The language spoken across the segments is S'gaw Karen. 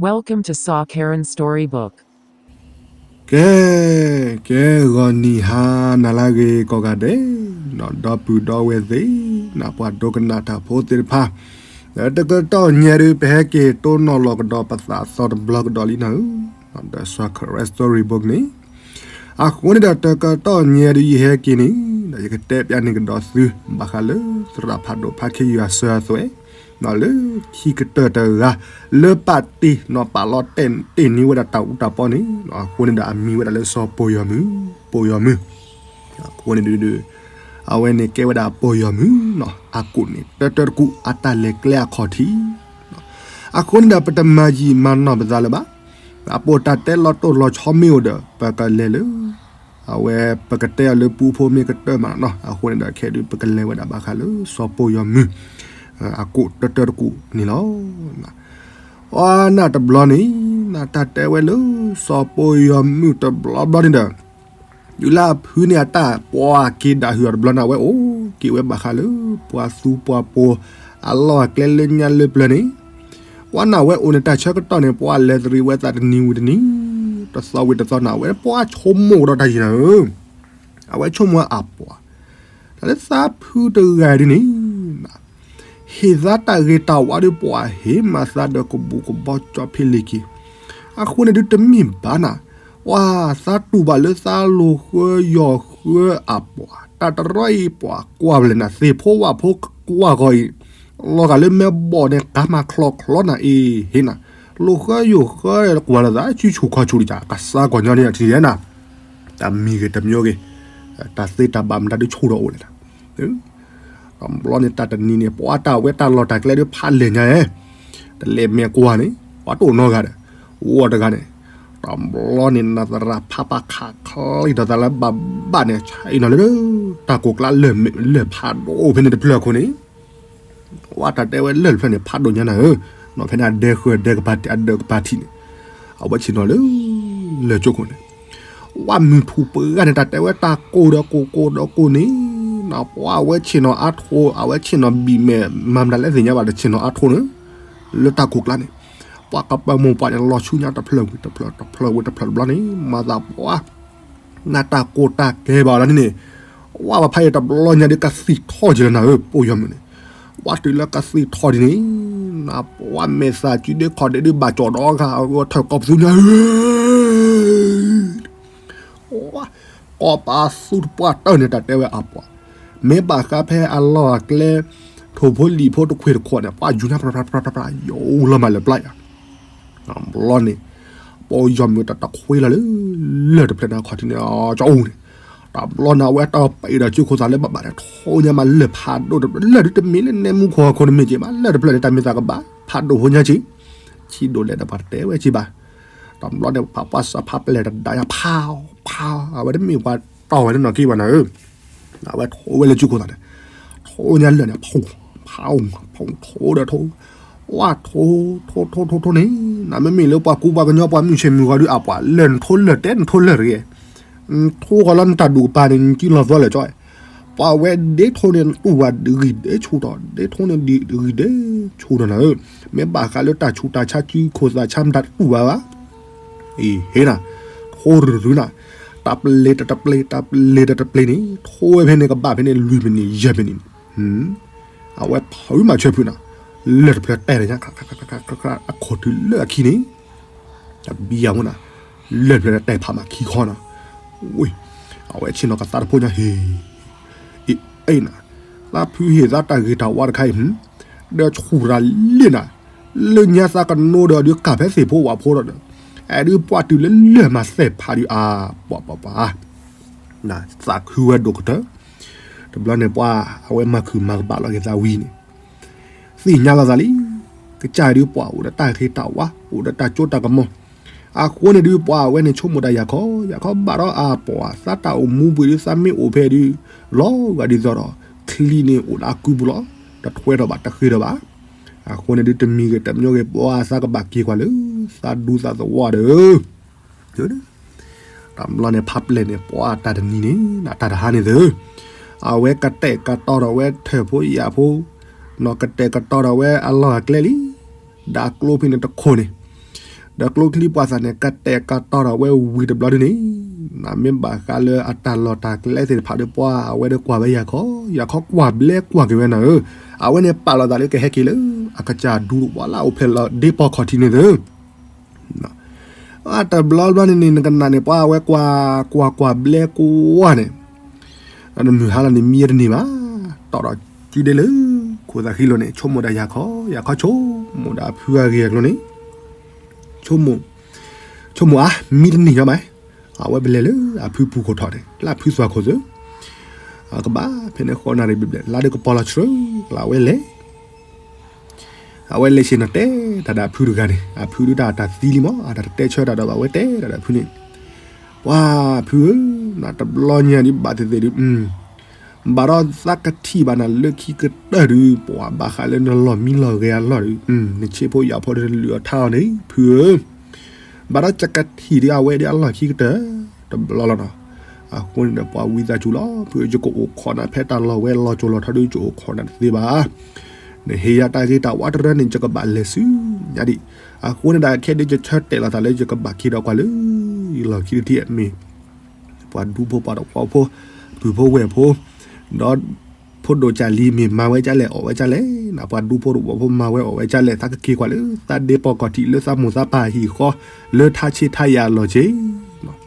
Welcome to Saw Karen Storybook. ကဲ, ကဲဂီၤနံၤဟါနၤလၢအဂ့ၤကိးဂၤဒဲး, ဒီးဒီပုၢ်ဒီဝဲၢ်သ့ၣ်, ပှၤဒိကနၣ်တၢ်ဖိသ့ၣ်တဖၣ်, တကတီၢ်ညါဒုး ပဟဲက့ၤတိၢ်နီၣ်လီၤကဒီးပသးအသီတဘျီကဒီးလံနၤဧၢ, ဒီး Saw Karen Storybook န့ၣ်, အဃိန့ၣ်ဒီးတကတီၢ်ညါဒုး ယဟဲက့ၤန့ၣ်, ဒီးယကတဲပျးန့ၢ်ကဒီးသု ဘၣ်ဃးလၢသရၣ်ဖးဒိၣ်ဖးခ့ယွၤစၢၤအသွဲၣ် လၢခံကတၢၢ်တဂၤ လၢပာ်တ့ၢ်နီၤ ပာ်လီၤတဲာ်တ့ၢ်န့ၢ်ဝဲဒၣ်တၢ်အူတၢ်ပီန့ၣ်, အဃိန့ၣ်ဒီးအမံၤဝဲဒၣ်လၢစီၤပိာ်ယီၤမုၢ်, ပိာ်ယီၤမုၢ်, အဃိန့ၣ်ဒုး, အဝဲန့ၣ်ကဲဝဲဒၣ်ပိာ်ယီၤမုၢ်, အကိာ်န့ၣ် တၢတၢတကူာ် အတၢ်လဲၤကျဲအခီၣ်ထံး, အဃိန့ၣ်ဒီးပတမၤယံာ်မၤနီၢ်ပသးလၢၤဘၣ်, အပိာ်တၢ်တဲလီၤတိၢ်လီၤဆီမ့ၢ်အိၣ်ဒီး ပကလဲၤလၢ အဝဲပကတဲအီၤလၢပူဖိမ့ၢ်ကတၢၢ်မးနီၤ, အဃိန့ၣ်ဒီးခဲဒုး ပကလဲၤဝဲဒၣ်ဘၣ်ဃးလၢစီၤပိာ်ယီၤမုၢ် အကိာ်တၢတၢတကူာ်န့ၣ်လီၤ. အနၢ်တဘျီန့ၣ်, နတၢ်တဲဝဲလၢစီၤပိာ်ယီၤမုၢ်တဘျီဘျီန့ၣ်ဒီး, ယူၤလၢအဖုန့ၣ်အတၢ်ပှၤက့ၤဒၣ်ဟုၣ်အီၤတဘျီန့ၣ် အဝဲအိၣ်က့ၤဝဲဘၣ်ဃးလၢ ပှၤသူပှၤပိာ် အလီၢ်အကျဲလၢညါလၢပျၢၤန့ၣ်, ပှၤန့ၣ်ဝဲအိၣ်န့ၣ် တၢ်ဆၢကတီၢ်န့ၣ် ပှၤလဲၤသရံးဝဲသးတနံၤဝံၤတနံၤ, တသီဝံၤတသီန့ၣ် အဝဲပှၤဆိကမိၣ်ဒီးတၢ်ယံာ်နၤဧၢ, အဝဲဆိကမိၣ်အပှၤ, တၢ်လၢသးဖုတဂၤဒ်န့ၣ် ဟ့ၣ်သးတၢ်ဂ့ၤတၢ်ဝါဒီး ပှၤဟ့ၣ်မၤသးဒီးကဘူၣ်ကဘီကၠီဖ့လ့ၣ်က့ၤ, အဃိန့ၣ်ဒုးတမ့ၢ်ဘၣ်နၤ, ပှၤသးတူၢ်ဘၣ်လၢသးလိာ်ဃၢယီၤဃၢအပှၤ, တၢ်တရီအံၤပှၤကွၢ်ဖဲလဲၣ်နၤ, သ့ၣ်ဖိဝၣ်ဖိကွၢ်ဃီအံၤ, လီၤဂာ်လၢမဲဘီၣ်န့ၣ် ကၤမၤချီချီနၤအံၤဟ့ၣ်နၤ, လိာ်ဃၢယိာ်ဃၢကွၢ်လီၤသး ဆူဆူခီဆူလံ ကစၢ်ကီၢ်ညီန့ၣ်ထံၣ်နၤ, တၢ်မံၤဂ့ၤတမံၤဂ့ၤ, တၢ်သ့တၢ်ဘၣ်မတၤဒုးဆူၣ်ဒီးအိၣ်လဲၣ်နၤ တဘျီန့ၣ်တၢ်တနံၤန့ၣ် ပှၤတၢ်ဝဲတၢ်လီၢ်တၢ်ကျဲဒုးဖးလဲၢ်ညါ, တလဲၤမဲာ်ကွၢ်န့ၣ် ပှၤတအိၣ်နီတဂၤဒီး, ဝီတဂၤန့ၣ်, တဘျီန့ၣ်နသရၣ်ဖးပာ်ခးချံဒီးသးလၢဘၣ်ဘၣ်န့ၣ် ဆါအံၤနီၤလၢ တၢ်ကိးကျါလၢၢ်ဖးဒိၣ်ဖဲန့ၣ်တဖျၢၣ်အခိၣ်န့ၣ် ဝဲတၢ်တဲဝဲလၢၢ်တဖျၢၣ်န့ၣ် ဖးဒိၣ်ညါနၤဧၢ, နီၢ်ဖဲန့ၣ်အဒဲဃၢၤဒဲကပၤထံး အဒဲကပၤထံးန့ၣ်, အဝဲဆ့ၣ်နီၤလၢ လၢၢ်ကၠိခိၣ်န့ၣ်, ဝဲမုၢ်ထူၣ်ပှဲၤဂၤန့ၣ် တၢ်တဲဝဲတၢ်ကိၢ်ဒီးကိၢ်ကိၢ်ဒီးကိၢ်န့ၣ်, နပှၤအဝဲဆ့ၣ်နီၤအါထိ အဝဲဆ့ၣ်နီၤဘံၣ်မဲာ် မၤမတၤလဲၣ်သ့ၣ်ညါဘၣ်ဒီးဆ့ၣ်နီၤအါထိန့ၣ်, လၢတၢ်ကိးကျါန့ၣ်, ပှၤကပၢမူၢ်ပှၢ်န့ၣ် လီၤဆူညါတဖျၢၣ်ဝံၤတဖျၢၣ် တဖျၢၣ်ဝံၤတဖျၢၣ်တဘျီန့ၣ် မၤသးပှၤ နတၢ်ကိၢ်တၢ်ကဲဘၣ်လီၤန့ၣ်, ဝဲပဖးအံၤတဘျီညါဒုးကသံၣ်ထီၣ်က့ၤလၢနၤဧၢ ပိာ်ယီၤမုၢ်န့ၣ်, ဝဲတုၤလၢကသံၣ်ထီၣ်ဒ်န့ၣ်, နပှၤမဲာ်သၣ်စုဒ့ခီၣ်ဒ့ဒုးဘၣ်ကၠီၣ်ဒီဂၤ အဝဲထၢၣ်ကီၢ်ပသူညါဧၢ ကီၢ်ပသူတပှၢ်တၢၢ်န့ၣ် တၢ်တဲဝဲအပှၤ, မ့ၢ်ဘၣ်ဃးဖဲအလီၢ်အကျဲ ထိၣ်ဖိလံၣ်ဖိတခွ့ၣ်တခွီၣ်န့ၣ် ပှၤယူၤညါပြးပြးပြးပြး ယိလီၤမးလၢပျၢ်ယၤ, တဘျီန့ၣ်, ပိာ်ယီၤမုၢ်တၢ်တခွ့လီၤလၢ လၢၢ်တဖျၢၣ်န့ၣ်အခီၣ်ထံးန့ၣ် ကၠီအူန့ၣ်, တဘျီန့ၣ် အဝဲတၢ်ပံးဒီးစုခိၣ်သးလၢဘၣ်ဘၣ်န့ၣ် ထိညါမးလၢၢ်ဖးဒိၣ်တဖျၢၣ် လၢၢ်ဒုးတမ့ၢ်လၢနဲမူခိၣ်ဟီၣ်ခိၣ်တမ့ၢ်က့ၤဘၣ် လၢၢ်တဖျၢၣ်န့ၣ် တၢ်မ့ၢ်သးကဘၣ် ဖးဒိၣ်ဖိညါက့ၤ, ဆံးဒိၣ်လဲၣ်ဒီးပှၤတတဲဝဲက့ၤဘၣ် တဘျီန့ၣ် ပှၤပှၢ်စၢဖးပျဲၢ်တဒါယၤ ဖး, ဖး, အဝဲတမ့ၢ်ပှၤတီၢ်ဝဲတနီၢ်က့ဘၣ်နၤဧၢ, အဝဲထိဝဲလၢစုခိၣ်သးန့ၣ်, ထိညါလၢာ်န့ၣ် ဖး, ဖး, ဖး, ထိဒီးထိ, ဝဲထိ, ထိ, ထိ, ထိ, ထိန့ၣ်, နမ့မ့ၢ်လၢပှၤကူပှၤကညီပှၤမုၢ်ဆ့ၣ်မုၢ်ဂီၤဒုးအပှၤ လၢာ်နထိလၢာ်တဲနထိလၢာ်တဂ့ၤ, ထိဃီလီၤနတၢ်ဒူၣ်ကပၤန့ၣ် နကံလီၤသီလၢာ်ကၠီ, ပှၤဝဲဒ့ထိန့ၣ် နတူၢ်ဘၣ်ဒ်ဂံၢ်ဒဲးဆူၣ်ဒီး ဒ့ထိန့ၣ်ဒ်ဂံၢ်ဒဲးဆူၣ်ဒီးနၤဧၢ, မ့ၢ်ဘၣ်ဃးလၢတၢ်ဆူးတၢ်ဆါစုခိၣ်သးဆါမတၤတတူၢ်ဘၣ်ဘၣ်, အံၤဟ့နၤ, ထိရူၤရူၤနၤ, တၢ်ပျ့ၤတၢ်တပျ့ၤ တၢ်ပျ့ၤတၢ်တပျ့ၤန့ၣ် ထိဝဲဖဲန့ၣ်ကဘၣ်ဖဲန့ၣ် လွံၢ်မံးနံး ယဲၢ်မံးနံးန့ၣ်, အဝဲဖုးမၤဆၢဖုးနၤ, လၢၢ်တဖျၢၣ်တဲာ်လၢညါ အခီၣ်ထံးလၢအခံန့ၣ် တဘံယၤမ့ၢ်နၤ, လၢၢ်တဖျၢၣ်တဲာ်ဖးမးခံခီနၤ, ဝ့ၢ်, အဝဲဆ့ၣ်နီၤကသးတဖိညါဟ့ၣ်, အ့ၣ်, အ့ၣ်နၤ, သးဖုဟ့ၣ်သးတၢ်ဂ့ၤတၢ်ဝါတခါအံၤ, ဒီးဆူၣ်ရၤလံနၤ, လၢညါသးကနိဒီးဒုးကၢ်ဖဲသ့ၣ်ဖိဝၣ်ဖိဒီး, အဲၣ်ဒုးပှၤတုၤလၢလၢၢ်မၤသဲၣ်ဖးဒုးအါ, ပှၤပှၤပှၤ သးခုဝဲဒိၣ်ကတၢၢ်, တဘျီန့ၣ်ပှၤအဝဲမၤခုၣ်မၤကဘၣ်လီၤက့ၤသးဝံၤန့ၣ်, သ့ၣ်ညါလီၤသးလံ, ကစၢ်ဒုးပှၤအိၣ်ဒီးတၢ်ဂ့ၤတၢ်ဝါ အိၣ်ဒီးတၢ်စိတၢ်ကမီၤ, အဃိန့ၣ်ဒုးပှၤအဝဲန့ၣ်ဆိကမိၣ်တၢ်ယၤခီ, ယၤခီဘၣ်ဒီးအပှၤသးတၢ်အိၣ်မူပှ့ၤဒုးသးမ့ၢ်အိၣ်ဖဲဒုး, လီၤဂာ်ဒ်သိးဒီး, ချံန့ၣ်အိၣ်ဒီးအကုပူၤလီၤ, တထွဲထီၣ်ဘၣ်တဃ့ထီၣ်ဘၣ်, အဃိန့ၣ်ဒုးတမံၤဂ့ၤတမံၤဂ့ၤ ပှၤသးကဘၣ်က့ၤကွၢ်လၢ, သးဒူသးသဝီဒီး တဘျီန့ၣ် ဖးပျဲၢ်န့ၣ် ပှၤတၢ်တနံၤန့ၣ် တၢ်တဟါန့ၣ်သ့ၣ်, အဝဲကတဲာ်ကတီၤဒီးဝဲထၢၣ်ဖိယာ်ဖိ, နီၢ်ကတဲာ်ကတီၤဒီးဝဲအလီၢ်အကျဲလံ, ဒီးကျိဖဲန့ၣ်တခိၣ်န့ၣ်, ဒီးကျိချံပှၤသးန့ၣ် ကတဲာ်ကတီၤဒီးဝဲဝံၤတဘျီဒုန့ၣ်, မ့ၢ်ဘၣ်ဃးလၢအတၢ်လီၢ်တၢ်ကျဲသ့ၣ်တဖၣ်ဒီး ပှၤအဝဲဒီးကွၢ်ဝဲယၤခီ ယၤခီကွၢ်ဘျဲကွၢ်က့ၤဝဲနၤဧၢ, အဝဲန့ၣ်ပာ်လီၤသးလၢကဟဲက့ၤလၢ အကစၢ်ဒူတဝါလၢအအိၣ်ဖျဲၣ်လီၤဒ့ပီၢ်ခီၣ်ထံးန့ၣ်သ့ တဘျီဘျီန့ၣ်န့ၣ် နကနၣ်န့ၣ် ပှၤအဝဲကွၢ် ကွၢ်ကွၢ်ဘျဲကွၢ်န့ၣ်, နမုၢ်ဟါလီၤန့ၣ် မံတန့ၢ်ဘၣ်, တီၢ်ဒီးစုဒ့လၢ ခိၣ်သးဃံလိၤန့ၣ် ဆိကမိၣ်ဒၣ်ယၤခီ ယၤခီဆိကမိၣ်ဒၣ်အဖုအဂ့ၢ်အကျိၤန့ၣ်, ဆိကမိၣ်အါ မံတန့ၢ်ညီမး, အဝဲပလဲၤလၢအဖုပူၤခိၣ်ထီၣ်န့ၣ် လၢအဖုသွၣ်ခိၣ်သ့ ကဘၣ်ဖဲန့ၣ်ဃီနၣ်ရံၣ်ဘျဲၣ်ဘျဲၣ် လါဒုးကပီၤလီၤဆှၢ လၢအဝဲလဲၤ အဝဲလဲၤဆ့ၣ်နီၤတဲတၢ်ဒီးအဖုတဂၤန့ၣ်, အဖုဒုးတၢ်တၢ်သံလံမး အတၢ်တတဲဆၢတၢ်ဒီးဘၣ် အဝဲတဲတၢ်ဒီးအဖုန့ၣ်, ပှၤဖုဧၢ, နတဘျီညါဒုးဘၣ်သ့ၣ်သ့ၣ်ဒုး, ဘၣ်ဒီးသးကထံၣ်ဘၣ်နၤလၢခံကတၢၢ်ဒုး ပှၤဘၣ်ဃးလၢနလီၢ်မံလီၢ်ဂဲၤအလီၢ်ဒုး, နဆ့ဖိယၤဖိဒုး နလုၢ်အီၣ်ထါအီၤန့ၣ် ဖုဧၢ, ဘၣ်ဒီးယကထံၣ်ဒုးအဝဲဒၣ်အလီၢ်ခံကတၢၢ် တဘျီလီၤနီၤ, အဃိန့ၣ်ဒီးပှၤဝံသးစူၤလီၤ ဖုဧၢ, ယကအိၣ်ခိးနၤဖဲတၢ်လီၢ်ဝဲလီၤကၠိၤလီၤထီဒုး ယအိၣ်ခိးနၤတသ့ဘၣ်, နဟ့ၣ်ယၤတၢ်ဂ့ၤတၢ်ဝါတရၢန့ၣ် ယကဘၣ်လဲၤဆူညါဒံး, အဃိန့ၣ်ဒီးခဲဒုးယဆၢတဲာ်လီၤသးလၢယကဘၣ်က့ၤဒီးကွၢ်လၢ ယလီၢ်ခံတထံၣ်အမ့ၢ် ပှၤဒူဖိပှၤတဝီဖိ ပုၢ်ဖိဝဲၢ်ဖိ, ဒီး ဖိဒိၣ်ကၢ်လံၤမ့ၢ်မၤဝဲဒ်လဲၣ်အီၣ်ဝဲဒ်လဲၣ်, ပှၤဒူဖိတဝီဖိမၤဝဲအီၣ်ဝဲဒ်လဲၣ်, သးကက့ၤကွၢ်လၢ သးဒ့ပီၢ်ကီၢ်ထံးလၢသးမိၢ်သးပၢ်ဟံၣ်ဃီ လၢထါဆ့ထါယၤအလီၢ်က့ၤ,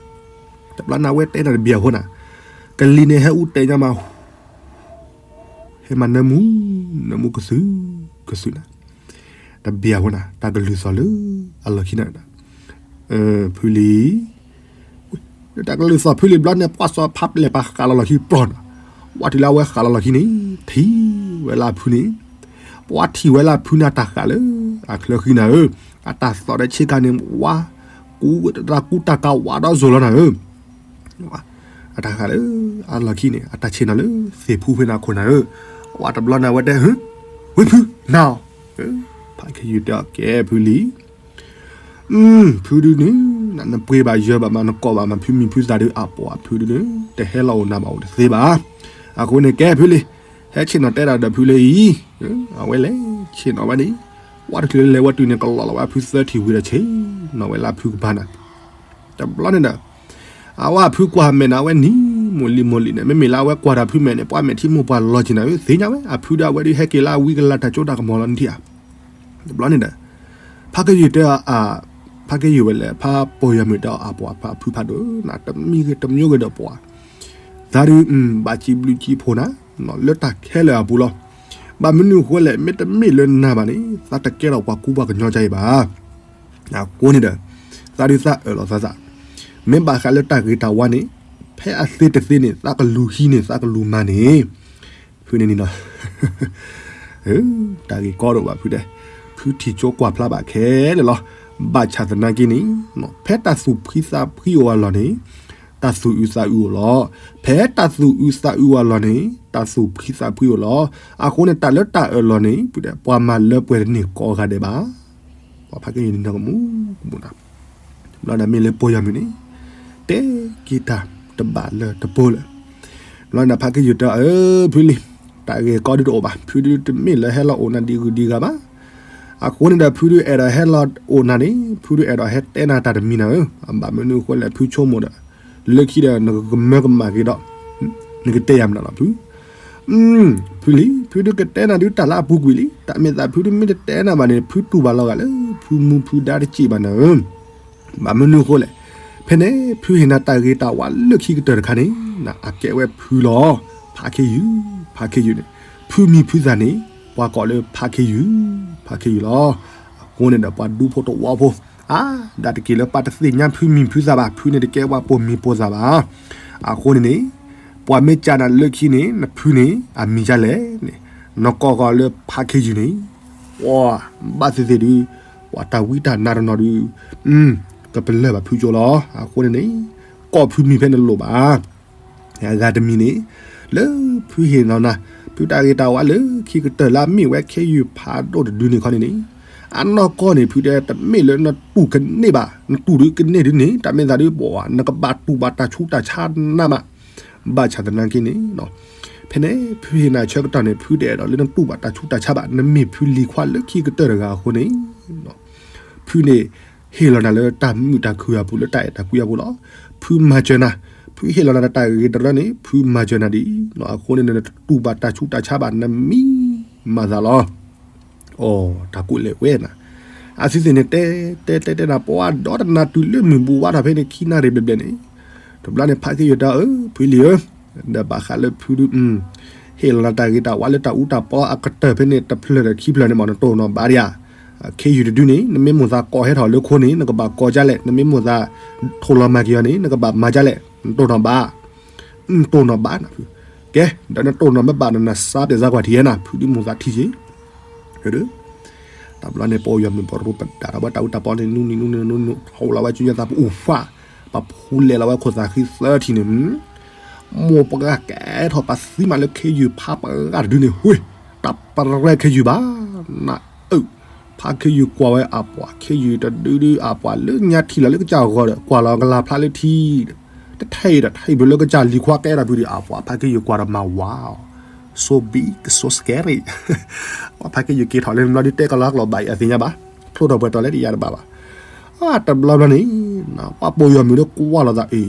တဘျီန့ၣ်ဝဲတဲနၤတဘျီအဃိန့ၣ်, ကလံၤန့ၣ်ဟဲအူတဲညါမး ဟဲမၤနၢမူ, နၢမူကသုၣ်, ကသုၣ်နၤ, တဘျီအဃိန့ၣ် တၢ်ကလုၢ်သီၣ်လၢအလီၢ်ခံန့ၣ်, ဖုလံၤ တၢ်ကလုၢ်သီၣ်ဖုလံၤဘျီန့ၣ် ပှၤစီၤဖးပျဲၢ်ပှၤဃးလီၤလီၢ်ခံပျီၢ်န့ၣ်, ဝဲတုၤလၢအဝဲဃးလီၤလီၢ်ခံန့ၣ် ထံၣ်ဝဲလၢအဖုန့ၣ်, ပှၤထံၣ်ဝဲလၢအဖုန့ၣ်အတၢ်ဃးလၢ အချၢဃံနၤဧၢ, အတၢ်သီၣ်ဒီးဆ့ကၤန့ၣ် ဝါ ကူတၢ်ကူတၢ်ကၤဝါဒီးစိၤလီၤနၤဧၢ အတၢ်ဃးလၢ အလီၢ်ခံန့ၣ် အတၢ်ဆ့ၣ်နီၤလၢ သ့ၣ်ဖူဖဲန့ၣ်အခိၣ်နၤဧၢ, ဝဲတဘျီန့ၣ်ဝဲတဲ ဝ့ၢ်ဖု နၤအီၤ, ဖးခ့ယုၢ်တဲအီၤ ကဲဖုလံၤ, ဖုဒုန့ၣ် နပှ့ၤဘၣ်ယၢၤဘၣ်မး နကိးဘၣ်မး ဖုမံၤဖုသးဒုး အပှၤဖုဒုန့ၣ် တဟဲလီၤအိၣ်နၤဘၣ်အိၣ်တသ့ဘၣ်, အဃိန့ၣ်ကဲဖုလံၤ, ဟဲဆ့ၣ်နီၤတဲဒၣ်ဒီးဖုလံၤအံၤ, အဝဲလဲၤဆ့ၣ်နီၤဝဲန့ၣ်, ဝဲတချုးလဲၤဝဲတုၤန့ၣ် ကလီၤလီၤဝဲအဖုသၢထံၣ်ဝံၤဒီးဆ့ၣ်နီၤဝဲလၢအဖုကပၤနၤ, တဘျီန့ၣ်ဒီး အဝဲအဖုကွၢ်မဲာ်န့ၣ် အဝဲနံၤမိၢ်လံၤမိၢ်လံၤန့ၣ် မ့မ့ၢ်လၢအဝဲကွၢ်ဒီးဖုမဲာ်န့ၣ် ပှၤမဲာ်ထံမိၢ်ပှၢ်လီၤက့ၤနၤဧၢ သ့ၣ်ညါဝဲ အဖုဒုးအဝဲဒုးဟဲက့ၤလၢအဝံကလၤတၢ်ကၠိတၢ်ကမီၤလီၤနထံၣ်ဧါ, တဘျီန့ၣ်ဒီး ဖးခ့ယုၢ်တဲအီၤ, ဖးခ့ယုၢ်ဝဲလဲၣ် ဖးပိာ်ယွၤမုၣ်တဲအီၤ အပှၤဖးဖုဖးဒိၣ် နတမံၤတမျိုးဂ့ၤဒီးပှၤ သးဒုး ဘၣ်စံးဘျုးစံးဖှိၣ်နၤ လၢတၢ်ခဲလၢာ်အပူၤလီၤ. ဘၣ်မနုၤအဃိလဲၣ် မ့တမ့ၢ်လၢနၤဘၣ်န့ၣ် သးတကဲထီၣ်ပှၤကူပှၤကညီကါအံၤဘၣ်. အဃိန့ၣ်ဒီး သးဒုးသးအၢၣ်လီၤသးသး, မ့ၢ်ဘၣ်ဃးလၢတၢ်ဂ့ၤတၢ်ဝါန့ၣ် ဖဲအသ့တသ့န့ၣ် သးကလူၤဟံးန့ၢ် သးကလူၤမၤန့ၣ် ဖုန့ၣ်န့ၣ်နီၤ တၢ်ဂ့ၢ်ကီဒိၣ်ဘၣ်ဖုတဲ, ဖုထံၣ်ကၠိကွၢ်ဖျါဘၣ်ခဲလၢာ်လီၤ. ဘၣ်ဆၣ်သနာ်က့န့ၣ် ဖဲတၢ်သူၣ်ဖှံသးဖှံအိၣ်အလီၢ်န့ၣ် တၢ်သူၣ်အုးသးအုးအိၣ်လီၤ. ဖဲတၢ်သူၣ်အုးသးအုးအိၣ်အလီၢ်န့ၣ် တၢ်သူၣ်ဖှံသးဖှံအိၣ်လီၤ. အဃိန့ၣ် တၢ်လၢတၢ်အၢၣ်လီၤန့ၣ် ဖုတဲ ပှၤမၤလၢပှဲၤတန့ၢ်ကိးဂၤဒဲးဘၣ်. ပှၤဖးက့ယုၢ်န့ၣ်နီၢ်ကမူကမူနီၤ ဘျီဒၣ်မ့ၢ်လၢပိာ်ယွၤမုၣ်န့ၣ် တဲက့ၤတၢ်တဘၣ်လၢတပၢလၢာ်. ဘျီဒၣ်ဖးက့ယုၢ်တဲအီၤ အၢ ဖုလံၤ တၢ်ဂ့ၢ်ကီဒုးတအိၣ်ဘၣ်. ဖုဒုးတမ့ၢ်လၢဟဲလီၤအိၣ်နၤဒံးဂုၤဒံးဂၤဘၣ်. အဃိန့ၣ်ဒီး ဖုဒုးအဲၣ်ဒိးဟဲလီၤအိၣ်နၤန့ၣ် ဖုဒုးအဲၣ်ဒိးဟဲတဲနၤတၢ်တမံၤနၤဧၢ. ဘၣ်မနုၤအဃိလဲၣ် ဖုဆိကမိၣ်ဒီး လၢခံဒီး နကကမၢကမၣ်က့ၤဒီး နကတဲယၤမနုၤလီၤဖု ဖုလံၤ ဖုဒုးကတဲနၤဒုးတၢ်လၢအပူၤကွံာ်လံ. တၢ်မ့ၢ်သးဖုဒုးမ့ၢ်တတဲနၤဘၣ်န့ၣ် ဖုတူၢ်ဘၣ်လီၤဂာ်လၢ ဖုမူဖုဒါတစဲးဘၣ်နၤဧၢ. ဘၣ်မနုၤအဃိလဲၣ် ဖဲန့ၣ် ဖုဟ့ၣ်နၤတၢ်ဂ့ၤတၢ်ဝါလၢခံကတၢၢ်တခါန့ၣ် အကဲဝဲဖုလီၤ. ဖးခ့ယုၢ် ဖးခ့ယုၢ်န့ၣ် ဖုမံၤဖုသၣ်န့ၣ် ပှၤကိးလၢဖးခ့ယုၢ် ဖးခ့ယုၢ်လီၤ. အဃိန့ၣ်ဒီး ပှၤဒူဖိတဝီဖိ အါ ဒၣ်တက့ၢ်လၢပှၤတသ့ၣ်ညါဖုမံၤဖုသၣ်ဘၣ်. ဖုန့ၣ်တကဲပှၤပိာ်မံၤပိာ်သၣ်ဘၣ်. အဃိန့ၣ်န့ၣ် ပှၤမ့ၢ်ကးနၤလၢခံန့ၣ် နဖုန့ၣ် အမံၤဒ်လဲၣ်န့ၣ် နကိးဂီၤလၢဖးခ့ယုၢ်န့ၣ် ပှၤဘၣ်သ့ၣ်သ့ၣ်ဒုး ပှၤတၢ်ဝံတၢ်နါတနီၤဒုး ကပလၢၢ်ဘၣ်ဖုကၠိလီၤ. အဃိန့ၣ်န့ၣ် ကိးဖုမံၤဖဲနလိၣ်ဘၣ်. အဂၤတမံၤန့ၣ် လၢဖုဟ့ၣ်နီၤနၤ ဖုတၢ်ဂ့ၤတၢ်ဝါလၢခံကတၢၢ်လၢအမ့ၢ်ဝဲခ့ယုၢ်ဖးဒိၣ်တဒုန့ၣ်ခီန့ၣ်န့ၣ် အနီၢ်ကီၢ်န့ၣ် ဖုတဲတမ့ၢ်လၢနတူၢ်ကန့ၢ်ဘၣ်. နတူၢ်ဒုးကန့ၢ်ဒုးန့ၣ် တၢ်မ့ၢ်သးဒုး ပှၤနကဘၣ်တူၢ်ဘၣ်တၢ်ဆူးတၢ်ဆါနးမး. ဘၣ်ဆၣ်သနာ်က့န့ၣ် ဖဲန့ၣ် ဖုဟ့ၣ်နၤဆၢကတီၢ်န့ၣ် ဖုတအဲၣ်ဒိးလၢနတူၢ်ဘၣ်တၢ်ဆူးတၢ်ဆါဘၣ်. နမ့ၢ်ဖုလံၤခွါလၢခံကတၢၢ်တဂၤအဃိန့ၣ် ဖုန့ၣ် ဟ့ၣ်လီၤနၤလၢတၢ်မုာ်တၢ်ခုၣ်အပူၤ လၢတၢ်အဲၣ်တၢ်ကွံအပူၤလီၤ. ဖုမၤစၢၤနၤ, ဖုဟ့ၣ်လီၤနၤတၢ်ဂ့ၤတရၢန့ၣ် ဖုမၤစၢၤနၤဒ်အံၤ, အဃိန့ၣ် နတတူၢ်ဘၣ်တၢ်ဆူးတၢ်ဆါဘၣ် နမံမၤသးလီၤ. အိ တၢ်ကူၣ်လဲၤဝဲနၤ, အသုသ့ၣ်န့ၣ် တဲတဲတဲတဲနၤ ပှၤဒီတနၤတုၤလၢမုၢ်ဘူၣ်ဝါထီၣ်ဖဲန့ၣ် ခံနၣ်ရံၣ်ဘျဲၣ်ဘျဲၣ်န့ၣ်, တဘျီန့ၣ် ဖးခ့ယုၢ်တဲအီၤ ဖုလံၤဧၢ, ဒီးဘၣ်ဃးလၢဖုဒု ဟ့ၣ်လီၤနၤတၢ်ဂ့ၤတၢ်ဝါလၢတၢ်အူတၢ်ပီအကတၢၢ်ဖဲန့ၣ် တဖျၢၣ်ဒီးခံဖျၢၣ်န့ၣ်မး နတိၢ်နီၣ်ဘၣ်ဒံးဧါ. ခ့ယုၢ်တဒုန့ၣ် နမ့ၢ်မိၣ်သးကိးဟဲထီၣ်လၢခိန့ၣ် နကဘၣ်ကိးဒ်လဲၣ်, နမ့ၢ်မိၣ်သးထိၣ်လီၤမၤက့ၤအီၤန့ၣ် နကဘၣ်မၤဒ်လဲၣ်, နတိၢ်နီၣ်ဘၣ် တိၢ်နီၣ်ဘၣ်နၤဖု, ကဲ ဒီးနတိၢ်နီၣ်မ့ၢ်ဘၣ်ဒီး နစါပျဲၢ်စါကွၢ်ထံၣ်ဧါနၤ, ဖုဒုမိၣ်သးထံၣ်က့ၤ, တဘျီန့ၣ် ပယီၤမုၣ်ပရိပဒၣ်ထီၣ်ဝဲတၢ်အူတၢ်ပီန့ၣ် နူနံၤနူနံၤနူနံၤ ထိၣ်လီၤဝဲစုညါသးပူၤဖး, ပှၤဖူလဲၤလီၤဝဲခိၣ်သးဃံသၢထံၣ်န့ၣ်, မိၢ်ပှၢ်ကဲထီၣ်ပသံမးလၢခ့ယုၢ်ဖးပှၢ်တဒုန့ၣ် ဟူ, တၢ်ပရဲခ့ယုၢ်ဘၣ်, နအၢ ဖးခ့ယုၢ်ကွၢ်ဝဲအပှၤ ခ့ယုၢ်တဒုဒုအပှၤလၢညါထံၣ်လီၤလၢကစၢ်ဂီၤဒီး ကွၢ်လီၤကလၤဖျါလၢထံဒီး တထံၣ်ဒီးထံၣ်ဘျုးလၢကစၢ်လံၤခွါကဲထီၣ်ဖုဒီး အပှၤဖးခ့ယုၢ်ကွၢ်ဒီးမၤဝါအီၤ, so big so scary, ပှၤဖးခ့ယုၢ်က့ၤထီၣ်လၢနဘျီဒုတဲကလီကလီဘၣ်အံၤ အသ့ၣ်ညါဘၣ်, ဖျိထီၣ်ပှဲၤထီၣ်လၢတယၤတဘၣ်ဘၣ်, အတဘျီဘျီန့ၣ် ပှၤပယီၤမုၣ်ဒီးကွၢ်လီၤသးအံၤ,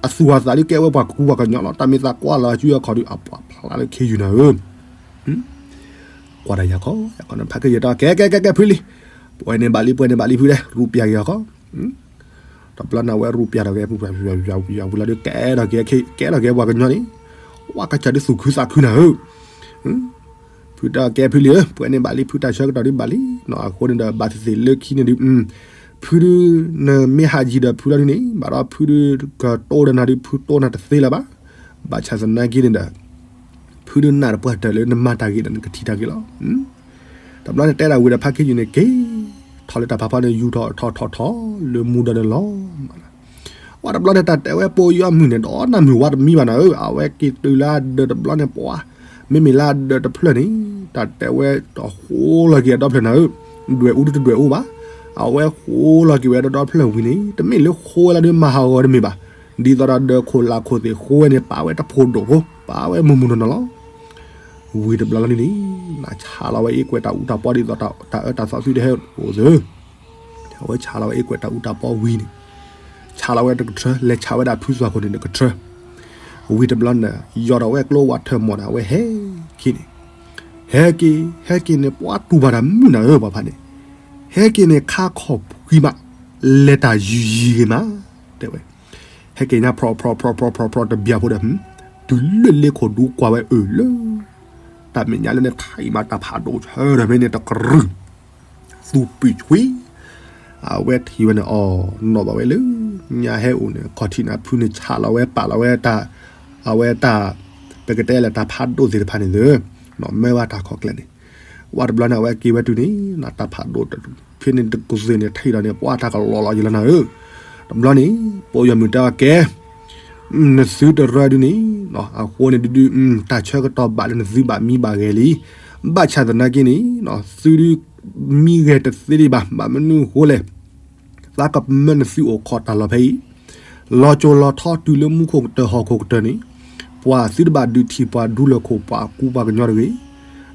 အသူၣ်အသးဒုကဲဝဲပှၤကူပှၤကညီလီၤ, တၢ်မ့ၢ်သးကွၢ်လီၤစုအီခီၣ်ဒု အပှၤဖျါလၢခ့ယုၢ်နၤဧၢ ကွၢ်တၢ်ယၤခီ, ယၤခီန့ၣ် ဖးခ့ယုၢ်တဲ ကဲကဲကဲကဲဖုလံၤ, ပှဲၤန့ၢ်ဘၣ်လံ ပှဲၤန့ၢ်ဘၣ်လံဖုဒီး ရူပျၢ်က့ၤအီၤခီ, တဘျီန့ၣ် အဝဲရူပျၢ်ထီၣ်က့ၤ ပှၤဝံၤလီၤဒုးကဲထီၣ်က့ၤ ကဲထီၣ်က့ၤပှၤကညီန့ၣ်, ဝဲကစၢ်ဒုးသူၣ်ခုသးခုနၤဧၢ, ဖုတဲကဲဖုလံၤဧၢ ပှဲၤန့ၢ်ဘၣ်လံ ဖုတၢ်ဆၢကတီၢ်ဒုးဘၣ်လံ, အဃိန့ၣ်ဒီးဘၣ်သ့ၣ်သ့ၣ်လၢခံန့ၣ်ဒုး, ဖုဒုးနမ့ၢ်ဟးယံၤဒီးဖုလီၤဒုးန့ၣ် ဘၣ်ဒီးဖုဒုးကတိၢ်ဒီးနၤဒုး ဖုတိၢ်နၤတသ့လၢၤဘၣ်, ဘၣ်ဆၣ်သနာ်က့န့ၣ်ဒီး ဖုဒုးနၢ်တပှၢ်တၢၢ်လၢနမၤတၢ်ဂ့ၤဒီးနကထံၣ်တၢ်ဂ့ၤလီၤ. တဘျီန့ၣ်တဲဒၣ်ဝံၤဒီးဖးခ့ယုၢ်န့ၣ်က့ၤထီၣ်လၢတၢ်ဖးဖီန့ၣ် ယူၤထီၣ်ထီၣ်ထီၣ်ထီၣ်လၢမူဒီးန့ၣ်လီၤ. ဝဲတဘျီန့ၣ် တၢ်တဲဝဲပယီၤမုၣ်န့ၣ် ဒီးနၢ်မုၢ်ဝါတမံဘၣ်နၤဧၢ, အဝဲက့ၤတုၤလၢအဒၢးတဘျီန့ၣ်ပှၤ, မ့မ့ၢ်လၢအဒၢးတဖျၢၣ်န့ၣ် တၢ်တဲဝဲတဃိလီၤက့ၤအဒီဖျၢၣ်နၤဧၢ, ဒွဲၣ်အူဒုးတဒွဲၣ်အူဘၣ်, အဝဲဃိလီၤက့ၤဝဲဒီဒီဖျၢၣ်ဝံၤန့ၣ် တမ့ၢ်လၢဃိဝဲလီၤဒုးမၤဟးဂီၤတမ့ၢ်ဘၣ်, ဒ်သိးဒီးဒၢးခိၣ်လၢ်ခိၣ်သ့ၣ်ဃိဝဲန့ၣ် ပာ်ဝဲတဖိဒိၣ်ဖိ ပာ်ဝဲမုၢ်မုၢ်နီၢ်နီၢ်လီၤ. ဝံၤတဘျီလီၤန့ၣ်န့ၣ် နဆါလီၤဝဲအ့ၣ်ကွဲးတၢ်အူတၢ်ပီဒ်သိးတၢ်အၢတၢ်သီသုတဟဲအိၣ်သ့ၣ် အဝဲဆါလီၤဝဲအ့ၣ်ကွဲးတၢ်အူတၢ်ပီဝံၤန့ၣ်, ဆါလီၤဝဲတကထၢ လဲၤဆါဝဲဒၣ်ဖုသွၣ်ခိၣ်န့ၣ်တကထၢ, ဝံၤတဘျီန့ၣ် ယီၤဒီးဝဲကျိဝးထၢၣ်မီၢ်န့ၣ် အဝဲဟဲက့ၤန့ၣ်, ဟဲက့ၤ ဟဲက့ၤန့ၣ် ပှၤတူၢ်ဘၣ်တၢ်မုာ်နၤဧၢ ပှၤဖးန့ၣ်, ဟဲက့ၤန့ၣ် ခါခီၣ်ဖှံမး လဲၤတၢ်ယံၤယံၤဂ့ၤမး, တဲဝဲ ဟဲက့ၤညါ ဖြီဖြီဖြီဖြီတဘျီဖိဒီး တုၤလၢလ့ခိၣ်ဒူကွၢ်ဝဲအၢၣ်လၢ တၢ်မဲာ်ညါလၢန့ၣ် ထံၣ်မးတၢ်ဖးဒိၣ်ဆၢထၢၣ်ဖဲန့ၣ်တကရုၢ်, သူပံာ်ဆွံ, အဝဲထံၣ်ဝဲန့ၣ် အီၤ နီၣ်ဘၣ်ဝဲလၢ ညါဟဲအိၣ်န့ၣ် ခီၣ်ထံးန့ၣ် ဖုန့ၣ်ဆးလီၤဝဲပာ်လီၤဝဲတၢ်, အဝဲတၢ်, ပကတဲလၢတၢ်ဖးဒိၣ်သ့ၣ်တဖၣ်န့ၣ်သ့ၣ်, မၢဝဲတၢ်ခီၣ်ကျဲန့ၣ်, ဝဲတဘျီန့ၣ် အဝဲက့ၤဝဲတုၤန့ၣ် တၢ်ဖးဒိၣ်ဖဲန့ၣ်တကသ့ၣ်န့ၣ် ထံၣ်ဒီးန့ၣ် ပှၤတၢ်ကလီၤလီၤယံၤလီၤနၤဧၢ, တဘျီန့ၣ် ပယီၤမုၣ်တဲအီၤကဲ နသုတရၢဒုန့ၣ်, အဃိန့ၣ်ဒုဒု တၢ်ဆၢကတီၢ်ဘၣ်လၢနသုဘၣ်မံဘၣ်ဂဲၤလံ, ဘၣ်ဆၣ်သနာ်က့န့ၣ်, သုဒုမံဂဲၤတသ့ဒံးဘၣ်, ဘၣ်မနုၤအဃိလဲၣ်, သးကမၢနသုအိၣ်ခိးတၢ်လီၢ်ဖဲအံၤ, လီၤစိၤလီၤထီတုၤလၢမူခိၣ်ကတၢၢ်ဟီၣ်ခိၣ်ကတၢၢ်န့ၣ်, ပှၤသုတဘၣ်ဒုးထံၣ်ပှၤဒူလၢၢ်ခိၣ်ပှၤကူပှၤကညီတဂ့ၤ,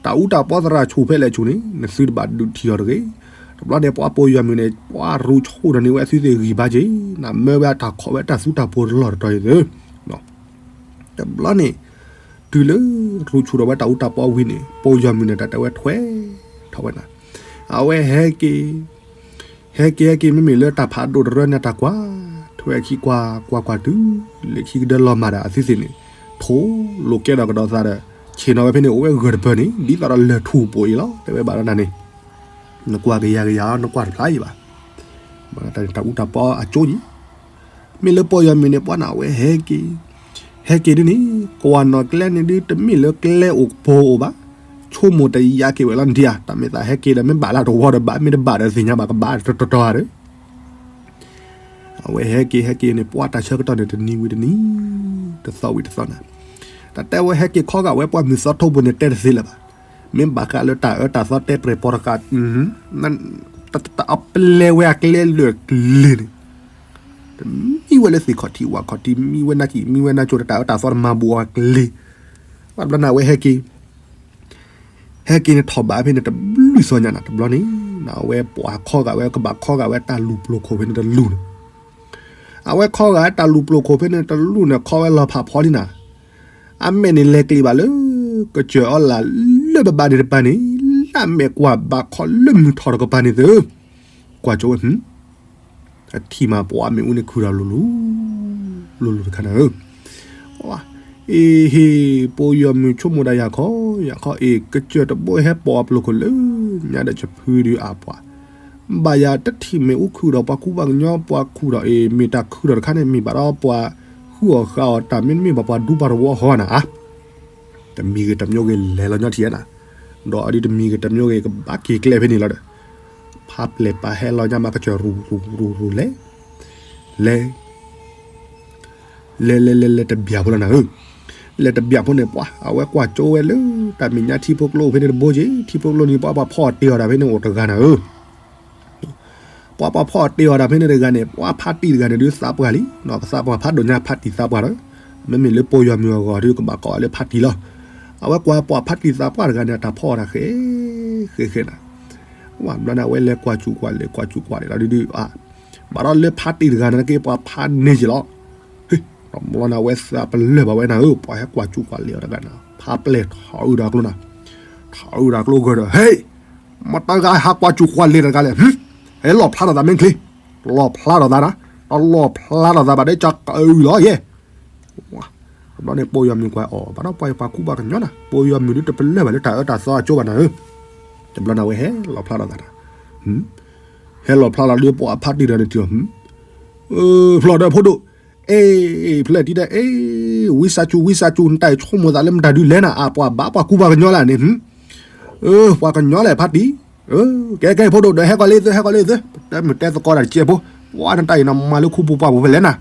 တၢ်အူတၢ်ပီသရၣ်ဆူၣ်ဖဲလဲၣ်ဆူၣ်န့ၣ် နသုတဘၣ်ဒုးထံၣ်အီၤတဂ့ၤ, တဘျီန့ၣ် ပှၤပယီၤမုၣ်န့ၣ် ပှၤရူးဆိၣ်ဒီးန့ၢ်ဝဲသုသ့ၣ်ဂံၢ်ဘါက့ၤ, နမၢဝဲအတၢ်ခိးဝဲတၢ်သူတၢ်ပှီၤတလီၢ်တတီၤအံၤသ့ၣ်, တဘျီန့ၣ်, တုၤလၢရူးဆူၣ်ထီၣ်ဝဲတၢ်အူတၢ်ပီဝံၤန့ၣ် ပယီၤမုၣ်န့ၣ် တၢ်တဲဝဲထွဲထီၣ်ဝဲနၤ, အဝဲဟဲက့ၤ, ဟဲက့ၤဟဲက့ၤ မ့မ့ၢ်လၢတၢ်ဖးဒိၣ်တရၢန့ၣ် တၢ်ကွၢ်ထွဲခံကွၢ်ကွၢ်ကွၢ်တုၤ လၢခံကဒၢလီၤမၢ်ဒီးအသုသ့ၣ်န့ၣ်, ထိၣ်လိာ်ကဲထီၣ်ကဒီးသးဒီး, ဆ့ၣ်နီၤဝဲဖဲန့ၣ် အိၣ်ဝဲဂၢၢ်တပၢၢ်န့ၣ် ဒ်သိးဒီးလၢၢ်ထူၣ်ပူၤအံၤလီၤ တဲဝဲဘၣ်ဒီးနၤန့ၣ်, နကွၢ်ကယၤကယၤ နကွၢ်တဖျါအံၤဘၣ်, တၢ်အူတၢ်ပီအကၠိအံၤ မ့ၢ်လၢပယီၤမုၣ်န့ၣ် ပှၤန့ၣ်အဝဲဟဲက့ၤ, ဟဲက့ၤဒ်န့ၣ် ကွၢ်နီၣ်ကျဲန့ၣ်ဒ်တမ့ၢ်လၢကျဲအိၣ်ကပီၤအိၣ်ဘၣ်, ဆိကမိၣ်တယာ်က့ၤဝဲလီၤဒံးဧါ, တၢ်မ့ၢ်သးဟဲက့ၤဒီး မ့ၢ်ဘၣ်လၢတဝီဒီးဘၣ် မ့ၢ်တဘၣ်ဒီးသ့ၣ်ညါဘၣ် ကဘၣ်တတီၤဧါဒီး, အဝဲဟဲက့ၤဟဲက့ၤန့ၣ် ပှၤတၢ်ဆၢကတီၢ်န့ၣ် တနံၤဝံၤတနံၤ, တသီဝံၤတသီနၤ, တၢ်တဲဝဲဟဲက့ၤခီဂာ်ဝဲပှၤမုၢ်သီထိပူၤန့ၣ် တဲတသ့လၢၤဘၣ်, မ့ၢ်ဘၣ်ဃးလၢတၢ်အၢတၢ်သီတဲပြဲၤပိာ်တဃာ်, တၢ်အပျဲဝဲအကျဲလၢာ်ကျ့ၤန့ၣ် တမံဝဲလၢသ့ၣ်ခီၣ်ထံးဝၣ်ခီၣ်ထံး မံဝဲနါကံၣ်မံဝဲနါကၠိ တၢ်အၢတၢ်သီတမၤဘူးအီၤကျ့ၤ, ဘၣ်တဘျီန့ၣ် အဝဲဟဲက့ၤ, ဟဲက့ၤန့ၣ်ထီၣ်ဘးဖဲန့ၣ်တဘျုးစီညါနၤ တဘျီန့ၣ် အဝဲပှၤခီဂာ်ဝဲ ကဘၣ်ခီဂာ်ဝဲတၢ်လူၤပျိၤခိၣ်ဖဲန့ၣ်တလူၤန့ၣ်, အဝဲခီဂာ်တၢ်လူၤပျိၤခိၣ်ဖဲန့ၣ်တလူၤန့ၣ် ခီဝဲလီၤဖးဖီလံနၤ, အမဲာ်န့ၣ်လဲၤကျံးဘၣ်လၢ ကစၢၢ်အီလၢ်လၢပဘၣ်န့ၣ်တပၤန့ၣ်, လၢအမဲာ်ကွၢ်ဘၣ်ခီလၢမုၢ်ထီၣ်တကပၤန့ၣ်သု, ကွၢ်ကၠိဝဲ အထံၣ်မးပှၤမ့ၣ်အူန့ၣ်ခုၣ်ဒီးလိၤလိၤ, လိၤလိၤတခါနၤဧၢ, အ့ဟ့ၣ် ပိယီၤမုၣ်ဆိကမိၣ်ဒၣ်ယၤခီ, ယၤခီအ့ၣ် ကစၢၢ်တဘိဟဲပိာ်အပျိၤခိၣ်လၢ ညါဒီးဆဖုဒုးအပှၤ, ဘၣ်ယၤတထံၣ်မ့ၣ်အူခုၣ်ဒီးပှၤကူပှၤကညီ ပှၤခုၣ်ဒီးအ့ၣ် မ့ၢ်တၢ်ခုၣ်ဒီးတခါန့ၣ် မ့ၢ်ဘၣ်ဒီးပှၤဃုအီၣ်ဃုအီတၢ် မ့တမ့ၢ်ဘၣ်ပှၤဒူပှၤတဝီဃီနၤဧါ တမံၤဂ့ၤတမံၤဂ့ၤလဲၤလီၤညီထံၣ်နၤ, ဒီးအဒုတမံၤဂ့ၤတမံၤဂ့ၤကဘၣ်က့ၤကျဲဖဲန့ၣ်လီၤဒီး, ဖးပျဲၢ်ပာ်ဟဲလီၤညါမးကစၢၢ်ရူၤရူၤရူၤရူၤလဲၤ, လဲၤ, လဲၤလဲၤလဲၤလဲၤတဘျၢ်ဖိလီၤနၤဧၢ, လဲၤတဘျၢ်ဖိန့ၣ် ပှၤအဝဲကွၢ်ကၠိဝဲလၢ တၢ်မဲာ်ညါထံဖိကျိအိၣ်ဖဲန့ၣ်တဘိက့ၤ ထံဖိကျိန့ၣ် ပှၤပှၤဖီၣ်တ့ၢ်အီၤဒၣ်ဖဲန့ၣ်အိၣ်တဂၤနၤဧၢ ပှၤပှၤဖီၣ်တ့ၢ်အီၤဒၣ်ဖဲန့ၣ်တဂၤန့ၣ် ပှၤဖါတံၢ်တဂၤန့ၣ်ဒုးသးပှၢ်လံ, ပသးပှၢ်ဖးဒိၣ်ညါဖါတံၢ်သးပှၢ်ဒီး, မ့မ့ၢ်လၢပိယီၤမုၣ်အဂီၢ်ဒုးကဘၣ်ကိးလၢဖါတံၢ်လီၤ. အဝဲကွၢ်ပှၤဖါတံၢ်သးပှၢ်တဂၤန့ၣ် အတၢ်ဖီၣ်အီၤတၢ်ဃဲ, ဃဲဃဲနၤ, ဝဲဘျီန့ၣ် အဝဲလဲၤကွၢ်စူၣ်ကွၢ်လဲၤကွၢ်စူၣ်ကွၢ်လဲၤလီၤဒုးဒုး, ဘၣ်ဒီးလၢဖါတံၢ်တဂၤန့ၣ်က့ ပှၤဖးန့ၢ်က့ၤလီၤ. တဘျီန့ၣ် အဝဲသးပလၢၢ်ဘၣ်ဝဲနၤဧၢ, ပှၤဟဲကွၢ်စူၣ်ကွၢ်လဲၤအီၤတဂၤန့ၣ် ဖးပျဲၢ်ထီၣ်အုၣ်ဒီးကျိနၤ, ထီၣ်အုၣ်ဒီးကျိဂၢၢ်ဒီး ဟ့ၣ် မတဂၤဟးကွၢ်စူၣ်ကွၢ်လဲၤတဂၤလဲၣ်, ဟဲလီၣ်ဖျါထီၣ်သးမ့ၢ်ချ့, လီၣ်ဖျါထီၣ်သးနၤ, တလီၣ်ဖျါထီၣ်သးဘၣ်ဒီးကၢ်အုၣ်လီၤယဲ, တဘျီန့ၣ် ပိယီၤမုၣ်ကွၢ်အီၤ ဘၣ်ဒီးပှၤပှၤကူပှၤကညီနၤ, ပိယီၤမုၣ်ဒုးတပလၢၢ်ဘၣ်လၢတၢ်အၢတၢ်သီအကၠိဘၣ်နၤဧၢ, တဘျီန့ၣ် အဝဲဟဲလီၣ်ဖျါထီၣ်သးနၤ, ဟဲလီၣ်ဖျါလီၤဒုး ပှၤဖါတံၢ်တဂၤန့ၣ်တုၤလီၤ, ဖျီၣ်ဒီးဖိဒိၣ်, အ့ၣ် ဖျဲၣ်တံၢ်ဒီး အ့ၣ် ဝံသးစူၤ ဝံသးစူၤ နတၢ်အံၤဆိကမိၣ်သးလၢမတၤဒုးလဲၣ်နၤ, အပှၤဘၣ်ပှၤကူပှၤကညီလၢန့ၣ်, ပှၤကညီလဲၣ်ဖါတံၢ်, ကဲကဲဖိဒိၣ်ဒီး ဟဲကီးလၢသု ဟဲကီးလၢသု, တဲမုၢ်တဲသကိးတၢ်တစဲးဖိ, ပှၤနတၢ်အံၤနမၤလၢခူပူၤပှၢ်ပူၤဖဲလဲၣ်နၤ,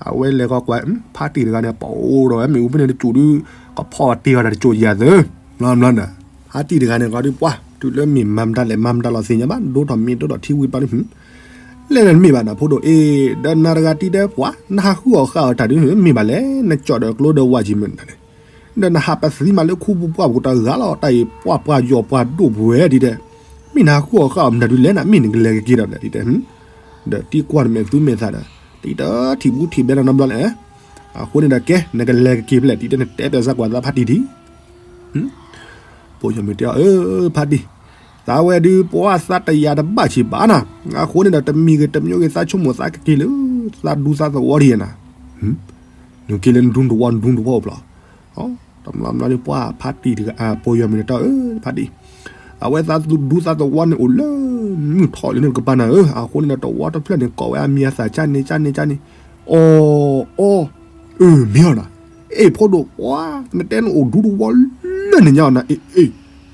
အဝဲလဲၤကီးကွၢ် ဖါတံၢ်တဂၤန့ၣ် ပအိၣ်ဒီးဝဲမ့ၣ်အူဖဲန့ၣ်တစူၣ်ဒုး ကဖီၣ်တ့ၢ်အီၤတၢ်တစိၢ်ယၤသၢ, ဘျီန့ၣ် ဖါတံၢ်တဂၤန့ၣ် ကီးဒုးပှၤ တုၤလၢမ့ၢ်မၤမတၤလဲၣ် မၤမတၤလီၤသ့ၣ်ညါဘၣ် ဒိၣ်ထီၣ်မ့ၢ်ဒိၣ်ထီၣ်ထံဝံၤတပၤဒုး လဲၣ်န့ၣ်တမ့ၢ်ဘၣ်နၤ ဖိဒိၣ်အ့ၣ် ဒီးနၤတဂၤတံၢ်တဲပှၤ နဟးဃုအီၣ်ဃုအီတၢ်ဒုး မ့ၢ်ဘၣ်လဲၣ် နကၠီၣ်ဒီးကျိဒီးဝးကံၤမုၢ်နၤန့ၣ်, ဒီးနဟးပသံမးလၢခူပူၤပှၢ်ပူၤတဂၤလီၤ တၢ်အံၤပှၤပှၤယီၢ်ပှၤဒိၣ်ပှဲၤဒ်တဲ, မ့ၢ်နဟးဃုအီၣ်ဃုအီမတၤဒုးလဲၣ်နၤ မ့ၢ်နကလဲၤကက့ၤဒီးလဲၣ်ဒ်တဲ, ဒီးတံၢ်ကွၢ်နမဲာ်သူမဲာ်သးဒီး တံၢ်တထံၣ်ဘူးထံၣ်ဘဲလီၤနီတဘျီလဲၣ်, အဃိန့ၣ်ဒီးကဲ နကလဲၤကက့ၤဖဲလဲၣ်ဒ်တဲ နတဲပျဲသးကွၢ်သးဖါတံၢ်ဒံး ပိယီၤမုၣ်တဲအီၤ အၢ ဖါတံၢ်, သးဝဲဒုးပှၤသးတယာ်တဘၣ်ဆံးဘၣ်နၤ, အဃိန့ၣ်ဒီးတမံၤဂ့ၤတမံၤဂ့ၤ သးဆိကမိၣ်သးကက့ၤလၢ သးဒူသးသဝီဒံးနၤ, နက့ၤလၢနဒူသဝီနဒူသဝီအိၣ်ဖျီၣ်, တမျီမျီဒုးပှၤဖါတံၢ်တဂၤ ပိယီၤမုၣ်န့ၣ်တဲအီၤ အၢ ဖါတံၢ်, အဝဲသးဒူသးသဝီန့ၣ်အိၣ်လၢ မုၢ်ထီၣ်လံန့ၣ်တကပၤနၤဧၢ, အဃိန့ၣ်ဒီးတဝီတဖျၢၣ်န့ၣ် ကိးဝဲအမံၤအသၣ်ကၠါန့ၣ်ကၠါန့ၣ်ကၠါန့ၣ်, အီ အီ အၢ မ့ၢ်အီၤနၤ, အ့ၣ် ဖိဒိၣ်ပှၤ နတဲနအိၣ်ဒူသဝီလၢန့ၣ်ညါအီၤနၤ အ့ၣ် အ့ၣ်,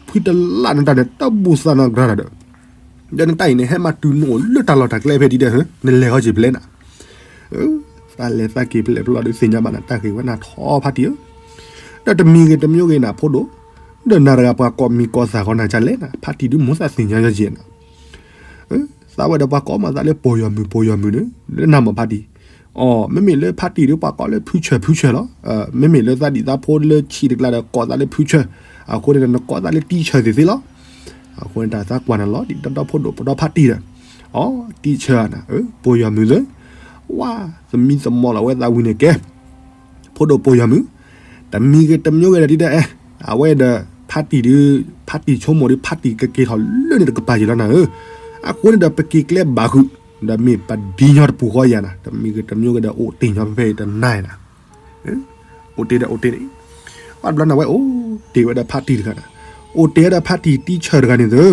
ဖှံတလၢ်နတၢ်န့ၣ် တဘူၣ်သးနၤကြၤနၤဒီး, ဒီးနတၢ်အံၤန့ၣ် ဟဲမၤတုၤနအိၣ်လၢတၢ်လီၢ်တၢ်ကျဲဖဲဒ်တဲ နလဲၤဃီက့ၤဖဲလဲၣ်နၤ, သးလဲၤသးက့ၤဖဲလဲၣ်ဖဲလဲၣ်ဒီးသ့ၣ်ညါဘၣ်နၤ တၢ်ဂ့ၢ်ဝဲနၤထီဖါတံၢ်ဧၢ, ဒီးတမံၤဂ့ၤတမံၤဂ့ၤနၤဖိဒိၣ်, ဒီးနၤတဂၤပှၤကိးမံၤကိးသၣ်ဃီနၤကၠါလဲၣ်နၤ ဖါတံၢ်ဒုးမိၢ်သးသ့ၣ်ညါယီၤက့ၤနၤ သးဝဲဒီးပှၤကိးမၤသးလၢပိာ်ယီၤမုၣ်ပိာ်ယီၤမုၣ်န့ၣ် လၢနၤမ့ၢ်ဖါတံၢ်, အီ မ့မ့ၢ်လၢဖါတံၢ်ဒုးပှၤကိးလၢဖုဆၢၣ်ဖုဆၢၣ်လီၤ, မ့မ့ၢ်လၢသးဒံၣ်သးဖိလၢဆံးတကျါဒီးကိးသးလၢဖုဆၢၣ်, အဃိန့ၣ်ဒီးနကိးသးလၢတံဆၢၣ်သ့ၣ်သ့လီၤ, အဃိန့ၣ်တၢ်သးကွၢ်နၤလီၤ ဒ်ဒီးဖိဒိၣ်ပဒီဖါတံၢ်ဒီး, အီ တံဆၢၣ်နၤ ပိာ်ယီၤမုၣ်သၢ, ဝါ သမံသမိးလီၤဝဲသးဝံၤန့ၣ်ကဲ ဖိဒိၣ်ပိာ်ယီၤမုၣ်, တမံၤဂ့ၤတမံၤဂ့ၤဒီးဒ်တဲအဲ, အဝဲဒီး ဖါတံၢ်ဒုး ဖါတံၢ်ဆိကမိၣ်ဒုး ဖါတံၢ်ကက့ၤထီၣ်လၢန့ၣ်တကပၤယံၤလီၤနၤဧၢ, အဃိန့ၣ်ဒီးပက့ၤကျဲဘၣ်ဃုာ်, ဒီးမ့ၢ်ပဒံညီတပူၤဃီယၤနၤ, တမံၤဂ့ၤတမံၤဂ့ၤဒီးအိၣ်တ့ၢ်ညီဖဲဖဲအံၤတနၤနၤ, အိၣ်တ့ၢ်ဒီးအိၣ်တ့ၢ်န့ၣ်, ဘၣ်တဘျီန့ၣ်ဝဲအိၣ်တ့ၢ်ဝဲဒီးဖါတံၢ်တဂၤနၤ, အိၣ်တ့ၢ်ဝဲဒီးဖါတံၢ်တံဆၢၣ်တဂၤန့ၣ်သၢ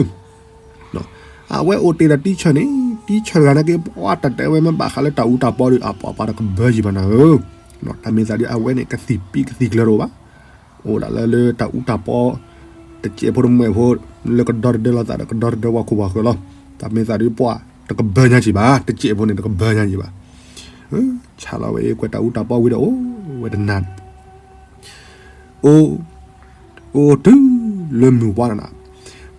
အဝဲအိၣ်တ့ၢ်ဒီးတံဆၢၣ်န့ၣ် တံဆၢၣ်တဂၤန့ၣ်က့ ပှၤတၢ်တဲဝဲမ့ၢ်ဘၣ်ဃးလၢတၢ်အူတၢ်ပီဒီး အပှၤပှၤတကဘၢယံၤဘၣ်နၤဧၢ, တၢ်မ့ၢ်သးဒ်အဝဲန့ၣ် ကသံၣ်ပံကသံၣ်ကျၢၤတအိၣ်ဘၣ်, အိၣ်ဒၣ်လၢလၢတၢ်အူတၢ်ပီ တစဲးဖိတမှဲာ်ဖိ လၢကဒီတဒၢလိာ်သးဒီး ကဒီတဒၢပှၤခိၣ်ပှၤဃၢၤလီၤ, တၢ်မ့ၢ်သးဒ်ပှၤတကဘၢညါက့ၤဘၣ် တစဲးဖိန့ၣ် တကဘၢညါက့ၤဘၣ်, ဆါလီၤဝဲကွဲးတၢ်အူတၢ်ပီဝံၤဒီးအိၣ်ဝဲတနၤ အိၣ်, အိၣ်တုၤလၢမုၢ်ဝါလီၤနၤ,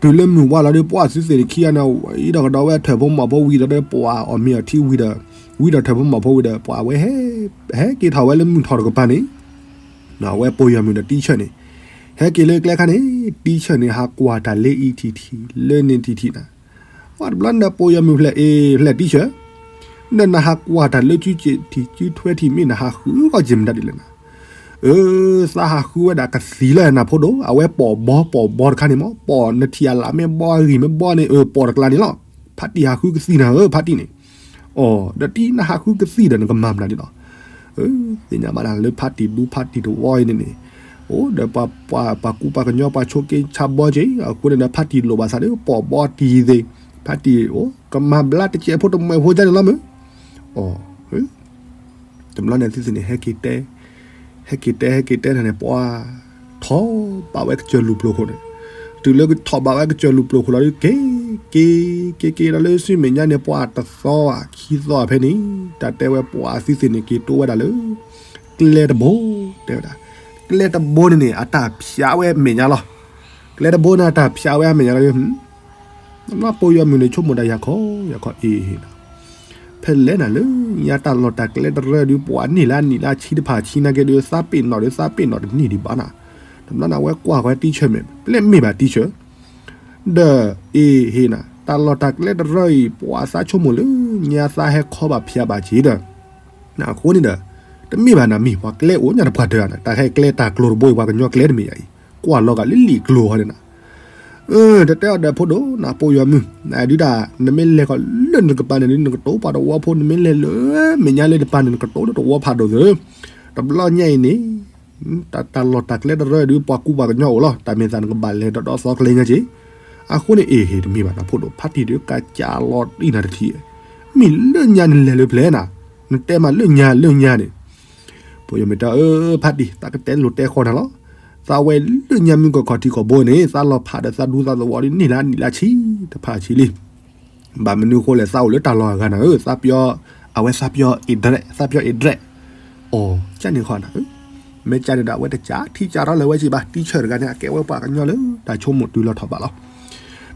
တုၤလၢမုၢ်ဝါလီၤဒီး ပှၤသုသ့ၣ်တခံဂၤန့ၣ် အံၤဒီးကဒီးဝဲထၢၣ်ဖိမီၢ်ဖိဝံၤဒီး ပှၤအီၣ်မ့ၤအီထံဝံၤဒီး, ဝံၤဒီးထၢၣ်ဖိမီၢ်ဖိဝံၤဒီး ပှၤဝဲဟဲ, ဟဲက့ၤထီၣ်ဝဲလၢမုၢ်ထီၣ်တကပၤန့ၣ်, အဝဲပိာ်ယီၤမုၣ်ဒီးတံဆၢၣ်န့ၣ်, ဟဲက့ၤလၢကျဲခါန့ၣ် တံဆၢၣ်န့ၣ် ဟးကွၢ်တၢ်လၢအံၤထံၣ်ထံၣ် လၢန့ၣ်ထံၣ်ထံၣ်နၤ, ပှၤတဘျီန့ၣ်ဒီး ပိာ်ယီၤမုၣ်ဖျဲးအ့ၣ် ဖျဲးတံၢ်ဆၢ, ဒီးနဟးကွၢ်တၢ်လၢစုထံစုထွဲထံၣ်မ့ၢ် နဟးဃုအီၤက့ၤမတၤဒ်လဲၣ်နၤ. အၢ သးဟးဃုဝဲဒၣ်ကသံၣ်လၢနၤဖိဒိၣ်, အဝဲပိာ်ဘီ ပိာ်ဘီတခါန့ၣ်မး, ပိာ်နထံၣ်အလးမ့ၢ်ဘီအဂံၢ်မ့ၢ်ဘီန့ၣ် အၢ ပိာ်တကျါန့ၣ်လီၤ. ဖါတံၢ်ဟးဃုကသံၣ်နၤဧၢ ဖါတံၢ်န့ၣ်. အိ ဒီးတံၢ်နဟးဃုကသံၣ်ဒီး နကမၤမနုၤဒ်လီၤ. သ့ၣ်ညါဘၣ်ဒၣ်လၢဖါတံၢ်ဒူဖါတံၢ်တဝီအံၤန့ၣ်န့ၣ်, အိ ဒီးပှၤကူပှၤကညီ ပှၤဆိးက့ဆါဘီက့ၤ, အဃိန့ၣ်ဒီး ဖါတံၢ်လိၣ်ဘၣ်သးဒီး ပိာ်ဘီတံၢ်သ့ၣ်, ဖါတံၢ်အိၣ် ကမၤဘျါတစဲးဖိတမှဲးဖိဒ်န့ၣ်လီၤမုၢ်. အိ တဘျီန့ၣ်သုသ့ၣ်န့ၣ် ဟဲက့ၤတဲ, ဟဲက့ၤတဲ ဟဲက့ၤတဲနၤန့ၣ် ပှၤ ထီၣ်ဘၣ်ဝဲကစၢၢ်လူၢ်ပျိၢ်ခိၣ်န့ၣ်, တုၤလၢကထီၣ်ဘၣ်ဝဲကစၢၢ်လူၢ်ပျိၢ်ခိၣ်လီၤဒီး က့ၤ က့ၤ က့ၤ က့ၤဒီးလၢစုမဲာ်ညါန့ၣ် ပှၤတသီဘၣ်ခံသီဘၣ်ဖဲန့ၣ်, တၢ်တဲဝဲပှၤသုသ့ၣ်န့ၣ် က့ၤတိဝဲဒၣ်လၢ ကျဲတဘိ, တဲဝဲဒၣ်, ကျဲတဘိန့ၣ်န့ၣ် အတၢ်ဖျါဝဲအမဲာ်ညါလီၤ. ကျဲတဘိန့ၣ် အတၢ်ဖျါဝဲအမဲာ်ညါလီၤ. တဘျီပိာ်ယီၤမုၣ်န့ၣ် ဆိကမိၣ်တၢ် ယၤခီ ယၤခီအ့ၣ် ဖဲလဲၣ်နၤလၢညါတၢ်လီၢ်တၢ်ကျဲတရၢဒုး ပှၤန့ၢ်လၢအနံၣ်လၢအဆံတဖၣ်ဆံနာ်က့ဒုး သးပ့ၤနီၣ်ဒီး သးပ့ၤနီၣ်တန့ၢ်ဒံးဘၣ်နၤ. တဘျီန့ၣ် အဝဲကွၢ်ဃီၤတံၢ်ဆၢၣ်မဲာ် ပျဲၢ်မ့ၢ်ဘၣ်တံၢ်ဆၢၣ်, ဒီးအ့ၣ်ဟ့ၣ်နၤ တၢ်လီၢ်တၢ်ကျဲတရၢအံၤ ပှၤသးဆိကမိၣ်လၢညါသးဟဲခီဘၣ်ဖၠးဘၣ်က့ၤဒီး အဃိန့ၣ်ဒီး တမ့ၢ်ဘၣ်နၤ မ့ၢ်ပှၤကျဲအိၣ်ညါတပှၢ်တၢၢ်နၤ, တၢ်ဟဲကျဲတၢ်ကျိၤတဘိအံၤ ပှၤကညီကျဲတမ့ၢ်ယၤအံၤ, ကွၢ်လီၤဂာ်လၢလံာ်ကျိၤဃီန့ၣ်နၤ. အၢ တတဲအီၤဒီးဖိဒိၣ်နၤ ပိာ်ယီၤမုၣ်, ဒုးဒၣ် နမ့ၢ်လဲၤဃီၤလၢနကပၤန့ၣ်ဒုး နကတိၤပှၤတဝီဖိ, နမ့ၢ်လဲၤလၢမဲာ်ညါလၢတပၤန့ၣ် နကတိၤလၢတဝီဖးဒိၣ်သ့ၣ်, တဘျီညါအံၤန့ၣ် တၢ်လီၢ်တၢ်ကျဲတရၢဒုး ပှၤကူပှၤကညီအိၣ်လီၤ, တၢ်မ့ၢ်သးနကဘၣ်လဲၤဒီးဒီသီကျဲညါက့ၤ. အဃိန့ၣ် အ့ၣ်ဟ့ၣ် တမ့ၢ်ဘၣ်နၤဖိဒိၣ်, ဖါတံၢ်ဒုးကးကးလီၤတံၢ်နၤတထံၣ်, မ့ၢ်လၢညါနလဲၤလၢပျဲၢ်နၤ, နတဲမးလၢညါလၢညါန့ၣ် ပိာ်ယီၤမုၣ်တဲ အၢ ဖါတံၢ် သးကတဲလိာ်တဲဃီနၤလီၤ. သးဝဲလၢညါမုၢ်ကီၢ်ခီၣ်ထံးခီၣ်ဘိန့ၣ် သးလီၤဖးဒီးသးဒူသးသဝီဒုး န့ၢ်လၢအနံၣ်လၢအဆံတဖၣ်အဆံလံ. ဘၣ်မနုၤအဃိလဲၣ် သးအိၣ်လၢတၢ်လီၢ်အဂၤနၤဧၢ, သးပယီၤ, အဝဲသးပယီၤအ့ၣ်ဒြဲး, သးပယီၤအ့ၣ်ဒြဲး. အိ ကန့ၣ်ဃီနၤဧၢ, မ့ၢ်ကန့ၣ်ဒီး အဝဲတကးထံကးထီၣ်လၢၤဝဲက့ၤဘၣ်, တံၢ်ဆၢၣ်တဂၤန့ၣ် အကဲဝဲပှၤကညီလၢတၢ်ဆိကမိၣ်တုၤလီၤထီၣ်ဘးလီၤ.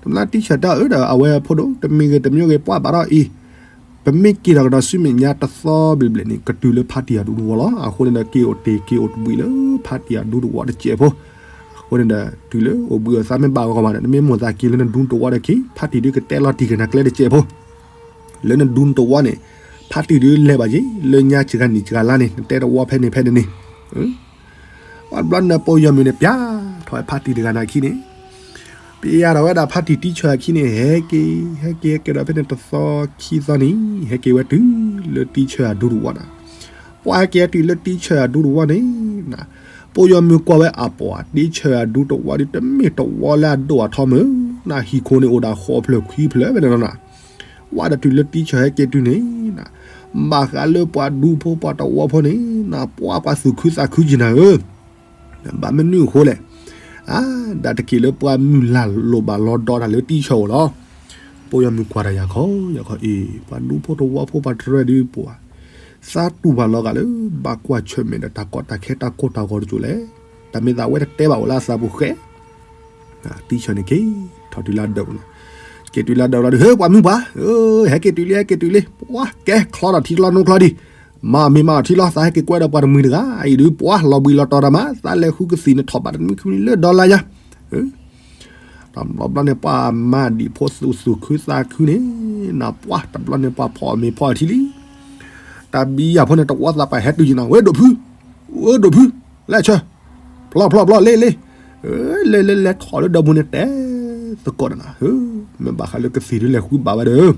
တဘျီတံၢ်ဆၢၣ်တဲအီၤဒီး အဝဲဖိဒိၣ် တမံၤဂ့ၤတမံၤဂ့ၤ ပှၤဘၣ်ဒီးအံၤ ပမ့ၢ်က့ၤထီၣ်ကဒီးစုမဲာ်ညါတသီဘျ့ဘျ့န့ၣ် ကတုၤလၢဖါတံၢ်အဒူတဝီလီၤ. အဃိန့ၣ်ဒီး က့ၤအိၣ်တ့ၢ်က့ၤအိၣ်တဘှံးလၢဖါတံၢ်အဒူတဝီတစဲးဖိ. အဃိန့ၣ်ဒီး တုၤလၢအိၣ်ဘှံးအိၣ်သါမ့ၢ်ဘၣ်ဝဲဃီဘၣ်ဒီး နမ့ၢ်မိၣ်သးက့ၤလၢနဒူတဝီဒီးက့ၤ ဖါတံၢ်ဒုးကတဲလီၤတံၢ်က့ၤနၤကျဲတစဲးဖိ လၢနဒူတဝီန့ၣ် ဖါတံၢ်ဒုးလဲၤဘၣ်က့ၤ လၢညါစှၤနံၣ်စှၤလါန့ၣ် နတဲတဝီဖဲန့ၣ်ဖဲန့ၣ်န့ၣ် ပှၤတဘျီန့ၣ် ပိာ်ယီၤမုၣ်န့ၣ် ပျဲထီၣ်ဝဲဖါတံၢ်တဂၤန့ၣ်အခံန့ၣ်, ပျဲထီၣ်ဝဲဒၣ်ဖါတံၢ်တံၢ်ဆၢၣ်အခံန့ၣ် ဟဲက့ၤ ဟဲက့ၤ ဟဲက့ၤဒီးဖဲန့ၣ်တသီခံသီန့ၣ် ဟဲက့ၤဝဲတုၤလၢတံၢ်ဆၢၣ်အဒူတဝီနၤ. ပှၤဟဲက့ၤတုၤလၢတံၢ်ဆၢၣ်အဒူတဝီန့ၣ် ပိာ်ယီၤမုၣ်ကွၢ်ဝဲအပှၤ တံၢ်ဆၢၣ်အဒူတဝီဒုး တမ့ၢ်တဝီလၢအဒိၣ်အထီမုၢ်နၤ, ဟံၣ်ခိၣ်န့ၣ်အိၣ်ဒၣ်ဃိးဖျၢၣ်ခွံဖျၢၣ်ဖဲန့ၣ်လီၤနၤ. ဝဲဒီးတုၤလၢတံၢ်ဆၢၣ်ဟဲက့ၤတုၤန့ၣ် ဘၣ်ဃးလၢပှၤဒူဖိပှၤတဝီဖိန့ၣ် ပှၤပှၤသူၣ်ခုသးခုက့ၤနၤဧၢ. ဘၣ်မနုၤအဃိလဲၣ်, အါ ဒၣ်တက့ၢ်လၢပှၤမုၢ်လၢ်လိၣ်ဘၣ်လီၤဒီးတၢ်လၢတံၢ်ဆၢၣ်အိၣ်လီၤ. ပိာ်ယီၤမုၣ်ကွၢ်တၢ် ယၤခီ ယၤခီအ့ၣ် ပှၤဒူဖိတဝီဖိပှၤတရၢဒုးပှၤ သးတူၢ်ဘၣ်လီၤဂာ်လၢ ဘၣ်ကွၢ်ဆၢၣ်မဲာ်ဒီးတၢ်ကီတၢ်ခဲတၢ်ကိၢ်တၢ်ဂီၤတစိၤလဲၣ်. တၢ်မ့ၢ်သးဝဲတတဲဘၣ်အိၣ်လၢအသးပူၤဃဲ တံၢ်ဆၢၣ်န့ၣ်က့ၤထီၣ်တုၤလၢအဒၢးပူၤလီၤ. က့ၤတုၤလၢအဒၢးပူၤလီၤဒီး ဟ့ၣ် ပှၤမုၢ်ပှၢ်, ဟဲက့ၤတုၤလံ ဟဲက့ၤတုၤလံ, ပှၤကဲချီထီၣ်ထံချီနိချီဒံး, မၤမ့ၤမၤအီၤထံလီၤ, သးဟဲက့ၤကွဲဒီးပှၤတမှံၤတဂၤအံၤဒုး ပှၤလီၤဘှံးလီၤတီၤတၢ်မး, သးလဲၤဃုကသံၣ်န့ၣ်ထီၣ်ဘးတနွံခံနွံလၢဒီလါယါ တဘျီဘျီန့ၣ် ပှၤမၤဒံးဖိသူၣ်သူၣ်ခုသးခုန့ၣ် နပှၤတဘျီန့ၣ် ပှၤဖီၣ်မ့ၤဖီၣ်အီၤထံလံ. တၢ်ဘံယၤဖိန့ၣ် တဝီသးပှၢ်ဟဲတုၤယံၤနၤ, ဝဲဒိၣ်ဖု, ဝဲဒိၣ်ဖု, လဲၤဆၢ, ဖျီဖျီဖျီ လ့လ့, လဲၤလဲၤလဲၤထီၣ်လၢဒၢးပူၤန့ၣ် တဲသကိးနၤ, မ့ၢ်ဘၣ်ဃးလၢကသံၣ်ဒုးလဲၤဃုဘၣ်ဝဲဒီး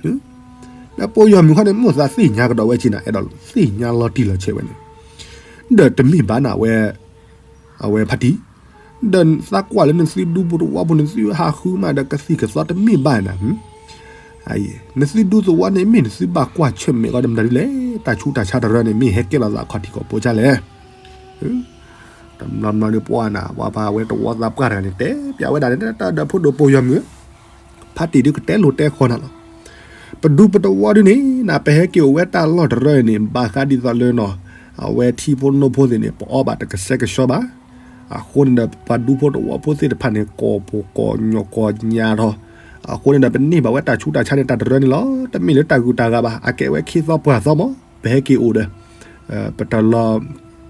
ဒီးပိာ်ယီၤမုၣ်ခီန့ၣ် မိၣ်သးသ့ၣ်ညါကဒီးဝဲက့ၤနၤ အဲၣ်ဒိးသ့ၣ်ညါလီၤတံၢ်လီၤဆဲးဝဲန့ၣ်, ဒီးတမ့ၢ်ဘၣ်နၤဝဲ, အဝဲဖါတံၢ်, ဒီးသးကွၢ်လၢနသုဒူဖိတဝီဖိ နသုဟးဃုမးဒီးကသံၣ်ကသီတမ့ၢ်ဘၣ်နၤ, နသုဒူသဝီန့ၣ် မ့ၢ်နသုဘၣ်ကွၢ်ဆၢၣ်မဲာ်ကီးဒီးမတၤဒ်လဲၣ်, တၢ်ဆူးတၢ်ဆါတရၢန့ၣ် မ့ၢ်ဟဲကဲလိာ်သးခီၣ်ထံးခီၣ်ဘိဒ်လဲၣ်. တဘျီဘျီဒီးပှၤနၤ ပှၤဖးဝဲတဝီသးပှၢ်တဂၤန့ၣ် တဲပျးဝဲဒၣ်န့ၣ် တၢ်ဒီးဖိဒိၣ်ပိာ်ယီၤမုၣ် ဖါတံၢ်ဒုးကတဲလိာ်တဲဃီနၤလီၤ. ပဒူပတဝီဒုးန့ၣ် နပဟဲက့ၤအိၣ်ဝဲတၢ်လီၢ်တရၢန့ၣ် ဘၣ်ဃးဒ်သိးလၢနီၤ အဝဲထံဖိနိဖိသ့ၣ်န့ၣ် ပအီၣ်ဘၣ်တကဆှဲကဆှီဘၣ်. အဃိန့ၣ်ဒီး ပှၤဒူဖိတဝီဖိသ့ၣ်တဖၣ်န့ၣ် ကိးဖိကိးညီကိးညါထီၣ်, အဃိန့ၣ်ဒီး ပန့ၢ်ဘၣ်ဝဲတၢ်ဆူးတၢ်ဆါန့ၣ် တၢ်တရၢန့ၣ်လီၤ. တမ့ၢ်လၢတၢ်ဂုၤတၢ်ဂၤဘၣ်, အကဲဝဲခ့သီပှၢ်သီမး ပဟဲက့ၤအိၣ်ဒီး ပတလီၤ,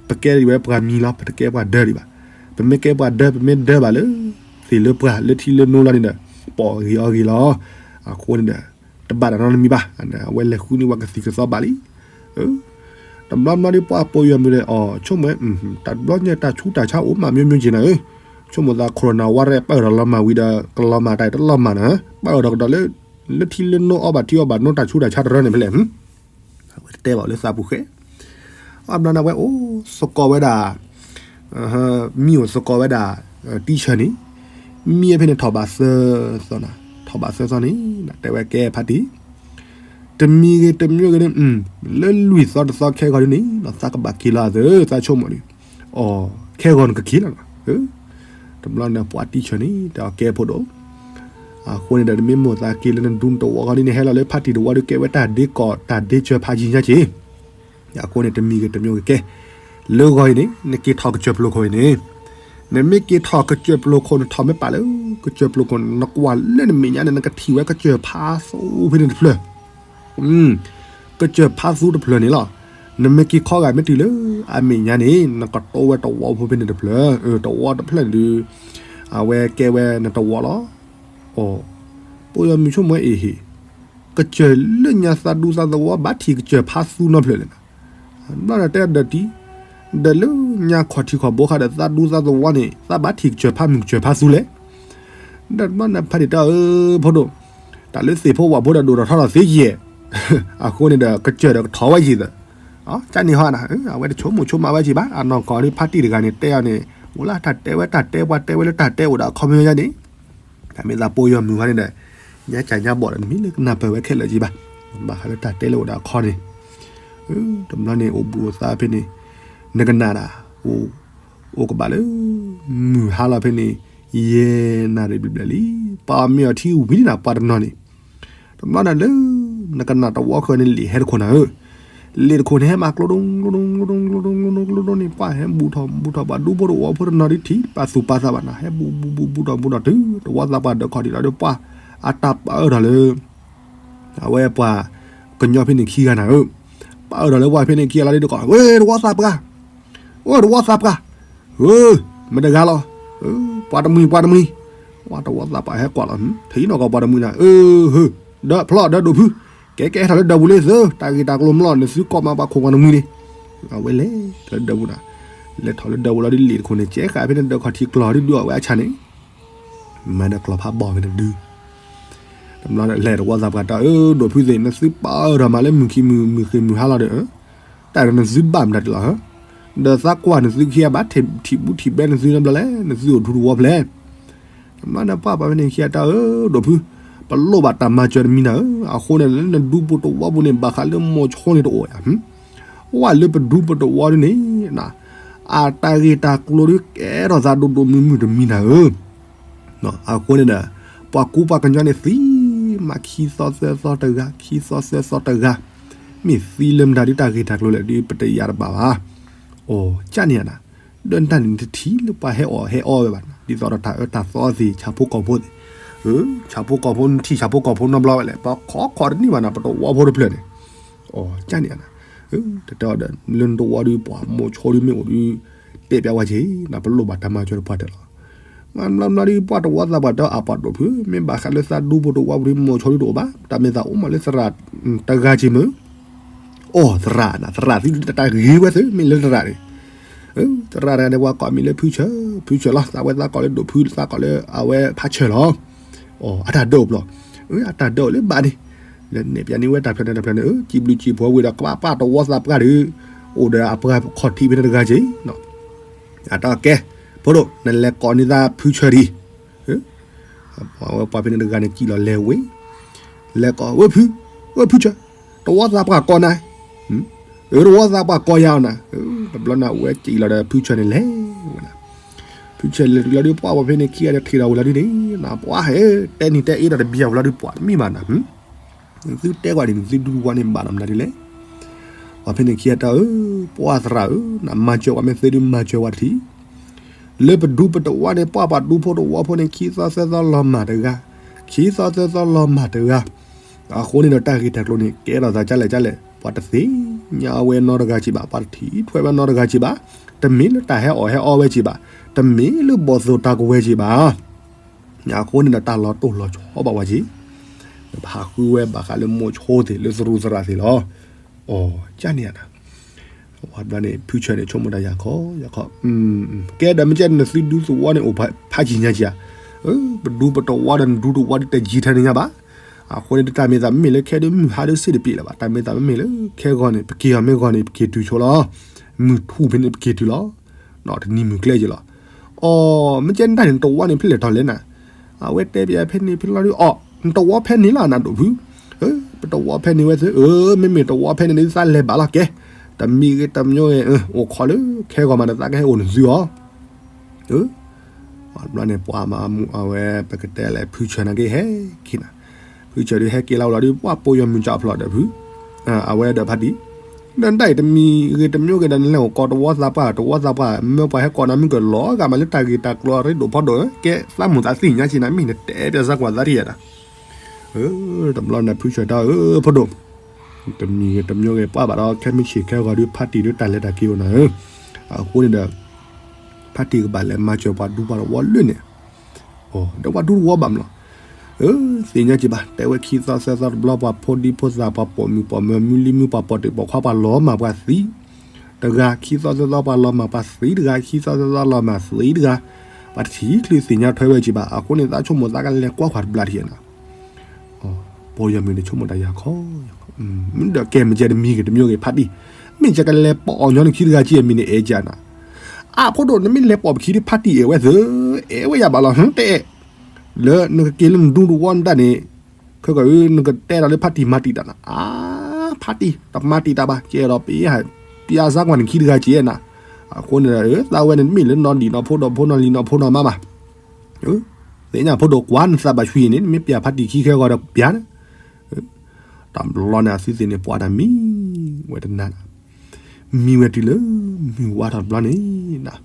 ပကဲဒံးဝဲပှၤမံၤလီၤ, ပတကဲပှၤဒၢဒံးဘၣ်. ပမ့ၢ်ကဲပှၤဒၢ ပမ့ၢ်ဒၢဘၣ်လၢ သ့ၣ်လၢပှၢ်လၢထံလၢနိလီၤန့ၣ်ဒီး ပိာ်ဂ့ၤအီၣ်ဂ့ၤလီၤ. အဃိန့ၣ်ဒီး တဘၣ်တၢ်နီတမံၤဘၣ်, အဝဲလဲၤဃုန့ၢ်ဝဲကသံၣ်ကသီဘၣ်လံ. တဘျီဘျီဒီးပှၤပိာ်ယွၤမုၢ်ဒီး အီၤဆိကမိၣ်ဝဲ, တဘျီညါတၢ်ဆူးတၢ်ဆါအိၣ်မးမျိုးမျိုးက့ၤနၤဧၢ, ဆိကမိၣ်သး corona ဝါရဲၣ် ပၢၢ်ဒီးလီၤမၢ်ဝံၤဒီး ကလီၤမၢ်တၢ်တလီၤမၢ်နၤ, ပၢၢ်ဒီးကဒီးလၢ လၢထံလၢနိ အီၣ်ဘၣ်ထံအီၣ်ဘၣ်နိ တၢ်ဆူးတၢ်ဆါတရၢန့ၣ်ဖဲလဲၣ် အဝဲတတဲဘၣ်လၢသးပူၤဃဲ, အဘျီန့ၣ်အဝဲအိၣ်သကိးဝဲဒၣ်, မံအိၣ်သကိးဝဲဒၣ်, တံဆၢန့ၣ်, မံဖဲန့ၣ်ထီၣ်ဘၣ်သၢသီနၤ, ထီၣ်ဘၣ်သၢသီန့ၣ် တဲဝဲကဲဖါတံၢ်, တမံၤဂ့ၤတမံၤဂ့ၤန့ၣ်, လၢလွံၢ်သီတသီခဲဂီၤဒ်န့ၣ် သးကဘၣ်က့ၤလီၤအသး သးဆိကမိၣ်န့ၣ်, အီၤ ခဲဂီၤနကက့ၤလီၤနၤ, တဘျီန့ၣ်ပှၤတံဆၢန့ၣ် တဲအီၤကဲဖိဒိၣ် အဃိန့ၣ်ဒီး နမ့ၢ်မိၣ်သးက့ၤလၢနဒူနတဝီဃီဒ်န့ၣ် ဟဲလီၤလၢဖါတံၢ်တဝီဒီး ကဲဝဲတၢ်ဒ့ကီၢ်တၢ်ဒ့စၢၤဖးယံၤညါက့ၤ, အဃိန့ၣ် တမံၤဂ့ၤတမံၤဂ့ၤကဲ, လၢဂီၤအံၤန့ၣ် နက့ၤထီၣ်ကစၢၢ်ပျိၤခိၣ်အံၤန့ၣ်, နမ့ၢ်က့ၤထီၣ်ကစၢၢ်ပျိၤခိၣ် နထီၣ်မ့ၢ်ပာ်လၢ ကစၢၢ်ပျိၤခိၣ် နကွၢ်လၢနမဲာ်ညါန့ၣ် နကထံၣ်ဝဲကစၢၢ်ဖးသူဖဲန့ၣ်တဖျၢၣ် ကစၢၢ်ဖးသူတဖျၢၣ်န့ၣ်လီၤ. နမ့ၢ်က့ၤခီဂာ်မ့ၢ်တုၤလၢအမဲာ်ညါန့ၣ် နကတိဝဲတဝီဖိဖဲန့ၣ်တဖျၢၣ်, တဝီတဖျၢၣ်န့ၣ်ဒုး အဝဲကဲဝဲနတဝီလီၤ. အိ, ပိာ်ယွၤမုၢ်ဆိကမိၣ်အံၤဟ့ၣ်, ကစၢၢ်လၢညါသးဒူသးသဝီဘၣ်ထံၣ်ကစၢၢ်ဖးသူနီတဖျၢၣ်လဲၣ်, ဘျီဒီးတဲဒီးတံၢ်, ဒီးလၢညါခီၣ်ထံးခီၣ်ဘိခါဒီး သးဒူသးသဝီန့ၣ် သးဘၣ်ထံၣ်ကစၢၢ်ဖးမုၢ်ကစၢၢ်ဖးသူလဲၣ် ဒီးဘျီန့ၣ်ဖါတံၢ်တဲအီၤ ဖိဒိၣ်, တၢ်လၢသ့ၣ်ဖိဝၣ်ဖိဒီးဒိၣ်ထီၣ်ထီထီၣ်သ့ယဲၢ်, အဃိန့ၣ်ဒီး ကစၢၢ်ဒီးကထီၣ်ဝဲယံၤသး, ကန့ၣ်ဟီနၤ, အဝဲတဆိကမိၣ်ဆိကမးဝဲက့ၤဘၣ်, အနီၢ်ကီၢ်ဒ်ဖါတံၢ်တဂၤန့ၣ် တဲအီၤန့ၣ်, အိၣ်လၢတၢ်တဲဝဲတၢ်တဲ ပှၤတဲဝဲလၢတၢ်တဲအိၣ်ဒီးအခီပညီယါန့ၣ်, တၢ်မ့ၢ်သးပိာ်ယွၤမုၢ်ဟီန့ၣ်ဒီး, ညါကၢ်ညါဘီၣ်ဒီး နမ့ၢ်လၢကနၢ်ပၢၢ်ဝဲခဲလၢာ်က့ၤဘၣ်, ဘၣ်ဃးလၢတၢ်တဲလၢအိၣ်ဒီးအခီန့ၣ်, တဘျီန့ၣ် အိၣ်ဘှံးအိၣ်သါဖဲန့ၣ်, နကနၣ်ဒၣ်, အိၣ်ကဘၣ်လၢ မုၢ်ဟါလီၤဖဲန့ၣ်, ယဲၢ်နၣ်ရံၣ်ဘျဲၣ်ဘျဲၣ်လံ, ပှၤမ့ၢ်အီၤထံဝံၤန့ၣ် ပှၤတနီၤန့ၣ်, တဘျီန့ၣ်လၢ နကနၣ်တဝီဃၢၤန့ၣ် လံာ်ဟဲတခိၣ်နၤဧၢ, လံာ်တခိၣ်န့ၣ် ဟဲမၤကျိဒိ ကျိဒိ ကျိဒိ ကျိဒိ ကျိဒိန့ၣ် ပှၤဟဲဘူၣ်ထီၣ်ဘူၣ်ထီၣ် ပှၤဒူဖိတဝီဖိတနီၤဒ်ထံၣ် ပာ်သူၣ်ပာ်သးဘၣ်နၤ ဟဲဘူၣ်ဘူၣ်ဘူၣ်ဘူၣ်ထီၣ်ဘူၣ်ထီၣ်တုၤ တဝီသးပှၢ်ဒၢးခီၣ်ထံးလီၤဒီး ပှၤအတၢ်ပာ်အၢထီၣ်လၢ အဝဲပှၤကညီဖဲန့ၣ်ခံဂၤနၤဧၢ, ပာ်အၢထီၣ်လၢပှၤဖဲန့ၣ်ခံဂၤလီၤဒီး တကိး ဝဲတဝီသးပှၢ်, အိ တဝီသးပှၢ်, ဧၢ, မတဂၤလီၤ, ပှၤတမှံၤ ပှၤတမှံၤ, ပှၤတဝီသးပှၢ်ဟဲကွၢ်လီၤ ထံနီၢ်ကီၢ်ပှၤတမှံၤနၤ အၢ, ဒီးဖျီၣ်ဒီးဒိၣ်ဖု, ကဲကဲထီၣ်လၢဒၢးပူၤလၢသု တၢ်ဂ့ၢ်တၢ်ကျိၤမျိာ် နသုကိးမးပှၤခိၣ်ပှၤတမှံၤန့ၣ်, အဝဲလဲၤထီၣ်လၢဒၢးပူၤနၤ, လဲၤထီၣ်လၢဒၢးပူၤလီၤဒီး လံာ်တခိၣ်န့ၣ်ကဲဃာ်ဖဲန့ၣ်ဒၢးခီၣ်ထံးကျီၤဒုးဒုးအီၣ်ဝဲအဆၣ်န့ၣ် မၤဒီးကျီၤဖးဘီၣ်ဖဲန့ၣ်ဒုး, တဘျီလဲၤတဝီသးပှၢ်တၢ် အၢ ဒိၣ်ဖုသ့ၣ် နသုပာ်အၢထီၣ်မးလၢမုၢ်ခံမုၢ် မုၢ်ဃ့ၢ်မုၢ်ဟါလီၤဒီး, တၢ်ဒီးနသုဘၣ်မတၤဒ်လီၤ, ဒီးသးကွၢ်နသုခံဂၤဘၣ်ထံၣ်ဘူးထံၣ်ဘဲနသုနီတဘျီလဲၣ် နသုအိၣ်ထူတဝီဖျဲၣ်, တဘျီန့ၣ်ပှၤပာ်ဖဲန့ၣ်ခံဂၤတၢ် အၢ ဒိၣ်ဖု, ပလိၣ်ဘၣ်တၢ်မၤစၢၤတမံၤနၤဧၢ, အဃိန့ၣ်လၢနဒူပတဝီပူၤန့ၣ် ဘၣ်ဃးလၢမိၤဆိန့ၣ်တအိၣ်ဧါ ဝဲလၢပဒူပတဝီဒ်န့ၣ်, အတၢ်ဂ့ၢ်တၢ်ကျိၤဒုးကဲထီၣ်သးဒိၣ်ဒိၣ်မုၢ်မုၢ်တမံၤနၤဧၢ, အဃိန့ၣ်ဒီး, ပှၤကူပှၤကညီန့ၣ်သံမးခံသီသၢသီတဂၤ ခံသီသၢသီတဂၤ, မ့ၢ်သံလၢမတၤဒုးတၢ်ဂ့ၢ်တၢ်ကျိၤလဲၣ်ဒုးပတယာ်တဘၣ်ဘၣ်, အိ, ကၢ်န့ၣ်ဧါနၤ, ဒၢးတၢ်န့ၣ်နတထံၣ်လၢပှၤဟဲအီၣ်ဟဲအီဝဲဘၣ်, ဒ်သိးဒီးတၢ်အၢတၢ်သီသ့ၣ် ဆၣ်ဖိကီၢ်ဖိသ့ၣ်, ဆၣ်ဖိကီၢ်ဖိနထံၣ်ဆၣ်ဖိကီၢ်ဖိနီတဘျီဝဲလဲၣ် ပှၤခိးခိးတန့ၢ်ဘၣ်နၤ ပတဝီဖိတဖျၢၣ်န့ၣ်, အိ, ကၢ်န့ၣ်ဧါနၤ, တတဲအီၤဒီး လၢနတဝီဒုးပှၤမိၤဆိဒုးမ့ၢ်အိၣ်ဒုး, တဲပျးဝဲက့ၤ, ပလိၣ်ဘၣ်တၢ်မၤစၢၤတပှၢ်တၢၢ်လီၤ, မၤဘျီဘျီဒုးပှၤတဝီသးပှၢ်တၢ်အပှၤဒိၣ်ဖု, မ့ၢ်ဘၣ်ဃးလၢသးဒူဖိတဝီပူၤဒုးမိၤဆိဒုးတအိၣ်ဘၣ်, တၢ်မ့ၢ်သးအိၣ်မးလၢသရၣ်, တဂၤက့ၤမုၢ် အိ, သရၣ်နၤ သရၣ်သံတၢ်ဂ့ၤဝဲသ့ မ့ၢ်လၢသရၣ်န့ၣ်, သရၣ်တဂၤန့ၣ် ပှၤကိးမံၤလၢဖုဆၢ, ဖုဆၢလီၤ သးဝဲသးကိးလၢဒိၣ်ဖု သးကိးလၢအဝဲဖးဆၢလီၤ, အိ, အတၢ်ဒၢးအိၣ်ဘျီ, အတၢ်ဒၢးအိၣ်လၢဘၣ်န့ၣ်, လၢနဲၣ်ပျးန့ၢ်ဝဲတၢ်ဖျၢၣ်န့ၣ်တၢ်ဖျၢၣ်န့ၣ် စံးဘျုးစံးဖှိၣ်ဝံၤဒီး ကဘၣ်ပာ်တဝီသးပှၢ်ဒုး, အိၣ်ဒီးအပှၤခီၣ်ထံးဖဲန့ၣ်တဂၤက့ၤ အတၢ်ကဲ, ဖိဒိၣ် နလဲၤကိးန့ၢ်သးဖုဆၢဒံး, အဝဲပှၤဖဲန့ၣ်တဂၤန့ၣ် စံၣ်လီၤလဲၤဝဲ, လဲၤကိး ဝဲဖု, ဝဲဖုဆၢ, တဝီသးပှၢ်ကိးနၤ, အၢ တဝီသးပှၢ်ကိးယၤနၤ, တဘျီန့ၣ် အဝဲစံၣ်လီၤဒီးဖုဆၢန့ၣ်လဲၤဝဲနၤ, ဖုဆၢလဲၤတုၤလီၤဒုးပှၤဝဲဖဲန့ၣ်ခံဂၤဒီးထံၣ်ဒီးဝံၤလီၤဒုးန့ၣ်, ပှၤဟဲတဲနံၤတဲအ့ဒီးတဘျီဝံၤလီၤဒုး ပှၤတမ့ၢ်ဘၣ်နၤ သုတဲကွၢ်ဒ်န့ၣ် သုဒူတဝီန့ၣ်ဘၣ်ဒီးမနုၤဒ်လဲၣ်, ပှၤဖဲန့ၣ်ခံဂၤတၢ်ဧၢ, ပှၤသရၣ်ဧၢ, နမၤစၢၤပှၤမ့ၢ်သ့ဒုးမၤစၢၤပှၤတထံၣ်, လၢပဒူပတဝီန့ၣ် ပှၤပှၤဒူဖိတဝီဖိန့ၣ် ခံသီသၢသီလီၤမၢ်တဂၤ, ခံသီသၢသီလီၤမၢ်တဂၤ, အဃိန့ၣ်ဒီးတၢ်ဂ့ၢ်တၢ်ကျိၤန့ၣ် ကဲထီၣ်သးကလဲၣ်ကလဲၣ် ပှၤတသ့ၣ်ညါဝဲနီတဂၤက့ၤဘၣ်, ပှၤတထံၣ်ထွဲဝဲနီတဂၤက့ၤဘၣ်, တမ့ၢ်လၢတၢ်ဟဲအီၣ်ဟဲအီဝဲက့ၤဘၣ်, တမ့ၢ်လၢဘီၣ်သိၣ်တၢ်ကဝဲၤက့ၤဘၣ် အဃိန့ၣ်ဒီးတၢ်လီၤတိၢ်လီၤဆီဘၣ်ဝဲက့ၤ, ပဟးဃုဝဲဘၣ်ဃးလၢမိၤဆိသ့ၣ် လၢသရူးသရၣ်သ့ၣ်လီၤ. အီၤ ကၢ်န့ၣ်ဧါနၤ, ဝဲဘျီန့ၣ် ဖုဆၢန့ၣ် ဆိကမိၣ်တၢ်ယၤခီယၤခီ, ကဲဒီး မ့ၢ်ကဲနသုဒူသဝီန့ၣ် အိၣ်ဖးယံၤညါက့ၤဧါ, ပဒူပတဝီဒီးနဒူတဝီဒ်တယံၤထဲန့ၣ်ညါဘၣ်. အဃိန့ၣ် တၢ်မ့ၢ်သးမ့မ့ၢ်လၢခဲဒုးမုၢ်ဟါဒုးစ့ၣ်တပျ့ၤလၢၤဘၣ်, တၢ်မ့ၢ်သးမ့မ့ၢ်လၢခဲဂီၤန့ၣ် ပက့ၤအီၤမ့ၢ်ဂီၤန့ၣ် ပက့ၤတုၤဆိလီၤ, မုၢ်ထူၣ်ဖဲန့ၣ် ပက့ၤတုၤလီၤ, တနံၤမုၢ်ကျဲက့ၤလီၤ. အီၤ မ့ၢ်ကဲနတၢ်န့ၣ် နတဝီန့ၣ် ဖဲလဲၣ်ထီၣ်လဲၣ်နၤ, အဝဲတဲပယီၤဖဲန့ၣ်ဖဲလီၤဒုး အီၤ နတဝီဖဲန့ၣ်လီၤ နဒိၣ်ဖု, ပတဝီဖဲန့ၣ်ဝဲသု, မ့မ့ၢ်တဝီဖဲန့ၣ်ဒုး သးလဲၤဘၣ်လီၤကဲ, တမံၤဂ့ၤတမံၤဂ့ၤ အိၣ်ခိးလၢခဲဂီၤမး နသးကဟဲအိၣ်နသုအီၤ ဘျီန့ၣ် ပှၤမၤမူအဝဲ ပကတဲလဲၣ် ဖုဆၢန့ၣ်က့ၤဟဲက့ၤနၤ, ဖုဆၢဒုးဟဲက့ၤလီၤဝဲလီၤဒုး ပှၤပယီၤမုၢ်ကၠီဖျိးဒီးဖု, အဝဲဒီးဖါတံၢ်, ဒီးနတၢ်အံၤတမံၤဂ့ၤတမံၤဂ့ၤဒီး နလဲၤအိၣ်ကိးတဝီသးပှၢ် တဝီသးပှၢ် မၢပှၤဟဲကိးနၤ မုၢ်ကလီၤဂာ်မးလၢတၢ်ဂ့ၢ်တၢ်ကျိၤရ့ဒိၣ်ဖီဒိၣ် ကဲသးမုာ်သးသ့ၣ်ညါက့ၤနၤ မ့ၢ်နတဲပျးစၢ်ကွၢ်သးတယၤနၤ တဘျီန့ၣ် ဖုဆၢတၢ်ဧၢ ဖိဒိၣ်, တမံၤဂ့ၤတမံၤဂ့ၤ ပှၤဘၣ်ဒီး ခဲမုၢ်ဆ့ၣ်ခဲဂီၤဒုး ဖါတံၢ်ဒုးတၢ်လဲၤတၢ်က့ၤအိၣ်နၤဧၢ, အဃိန့ၣ်ဒီး ဖါတံၢ်ကဘၣ်လဲၤမၤစၢၤပှၤဒူပှၤတဝီလၢန့ၣ်, ဒီးပှၤဒူတဝီဘၣ်မးလီၤ, သ့ၣ်ညါက့ၤဘၣ် တဲဝဲခံသီသၢသီတဘျီ ပှၤဖိဒံဖိသၣ် ပှၤပိာ်မုၣ်ပိာ်မၢၤ မုၢ်လံမုၢ်ပှၤပိာ်တ့ၢ်ပိာ်ခွါ ပှၤလီၤမၢ်ပှၤသံ တဂၤ ခံသီသၢသီ ပှၤလီၤမၢ်ပှၤသံတဂၤ ခံသီသၢသီလီၤမၢ်သံတဂၤ, ပှၤတထံၣ်ချုးသ့ၣ်ညါထွဲဝဲက့ၤဘၣ် အဃိန့ၣ် သးဆိကမိၣ်သးကလဲၤကွၢ်ကွၢ်တဘျီတယဲၢ်နၤ, ပယီၤမုၣ်န့ၣ်ဆိကမိၣ်တၢ်ယၤခီ, မ့ၢ်ဒီးကဲမ့ၢ်ကဲတမံၤဂ့ၤတမံၤဂ့ၤဖါတံၢ်, မ့ၢ်ကဲကလဲၤပိာ်အီၤညီနုၢ်ခံတဂၤက့ၤအမံၤန့ၣ် အဲၣ်ကနၤ, အါ ဖိဒိၣ် နမ့ၢ်လဲၤပိာ်ပခံဒုး ဖါတံၢ်အဲၣ်ဝဲသု, အဲၣ်ဝဲယၤဘၣ်လီၤ တအဲၣ်, လၢနကက့ၤလၢနဒူတဝီနတၢ်န့ၣ်, ခဲကနံၣ်အံၤ နကတဲဒီးလၢဖါတံၢ်မၤတံာ်တၢ်နၤ, အါ ဖါတံၢ် တမၤတံာ်တၢ်ဘၣ် ကဲဒီး ပျးစၢ်ကွၢ်နခံတဂၤက့ၤနၤ, အဃိန့ၣ်ဒီး သးဝဲန့ၣ်မ့ၢ်လၢနီၢ်ဒံၣ်နီၢ်ဖိဒီးဖိနီၢ်လံၤနီၢ်ဖိနီၢ်မါမး သ့ၣ်ညါဖိဒိၣ်ကွၢ်နသးဘၣ်ဆူၣ်အံၤန့ၣ် နမ့ၢ်ပျးဖါတံၢ်ခံခဲဂီၤဒီးပျးန့ၣ်, တဘျီန့ၣ် အသုသ့ၣ်န့ၣ် ပှၤတၢ်မံဝဲတနၤ, မံဝဲတုၤလၢမုၢ်ဝါထီၣ်တဘျီန့ၣ်,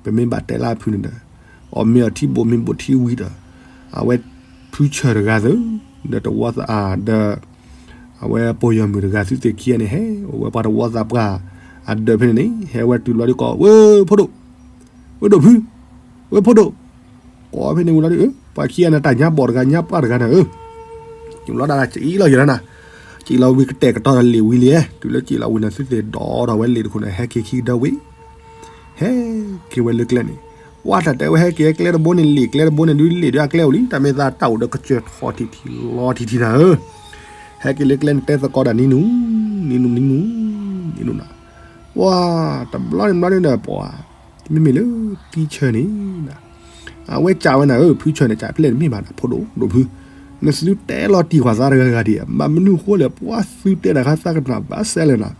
ပမ့ၢ်ဘၣ်တဲလၢအဖုန့ၣ်ဒီး, အီၣ်မ့ၤအီထံဘိးမ့ၤဘိးထံဝံၤဒီး, အဝဲဖုဆၢတဂၤသု, ဒီးတဝီသးအါဒီး အဝဲပယီၤမုၣ်တဂၤသုသ့ၣ်ခံဂၤန့ၣ် ဟဲအိၣ်ဝဲပှၤတဝီသးပှၢ်အဒၢးဖဲန့ၣ်န့ၣ် ဟဲဝဲတုၤလီၤဒုးကိး ဝဲဖိဒိၣ်, ဝဲဒိၣ်ဖု, ဝဲဖိဒိၣ်, ကိးဖဲန့ၣ်ဝံၤလီၤဒုး ပှၤခံဂၤန့ၣ် တၢ်ညါဘီၣ်တဂၤ ညါပှၢ်တဂၤနၤဧၢ, တုၤလီၤဒၣ်စံးလီၤယဲၢ်နၤ, စံးလီၤဝံၤကတဲာ်ကတီၤဒီးလံာ်ဝံၤလံ, တုၤလၢစံးလီၤဝံၤန့ၣ် သုသ့ၣ်ဒိးထီၣ်ဝဲလံာ်တခိၣ်န့ၣ် ဟဲက့ၤခံကဒီဝံၤ ဟဲက့ၤဝဲလၢကျဲန့ၣ်, ပှၤတၢ်တဲဝဲဟဲက့ၤကျဲတဘိန့ၣ် လံာ်ကျဲတဘိန့ၣ်ဒုး လံာ်ဒုးအကျဲအိၣ်လံ တၢ်မ့ၢ်သးတၢ်အိၣ်ဒီးကစၢၢ်ထီၣ်ထံထံလီၤထံထံနၤဧၢ, ဟဲက့ၤလၢကျဲန့ၣ် တဲသကိးဒၣ်နံနူ, နံနူ နံနူ, နံနူနၤ, ပှၤတဘျီန့ၣ်ဘျီန့ၣ်ဒီး ပှၤ မ့မ့ၢ်လၢသံဆၢန့ၣ် အဝဲကးဝဲနၤဧၢ ဖုဆၢန့ၣ် ကးဖျဲၣ်တမ့ၢ်ဘၣ်နၤ ဖိဒိၣ်ဒိၣ်ဖု, နသုတဲလီၤတံၢ်ကွၢ်သးတဂၤဂၤဒံး ဘၣ်မနုၤဃိလဲၣ် ပှၤသုတဲတၢ်ဃါသးကနၣ်ဘၣ်စဲလဲၣ်နၤ,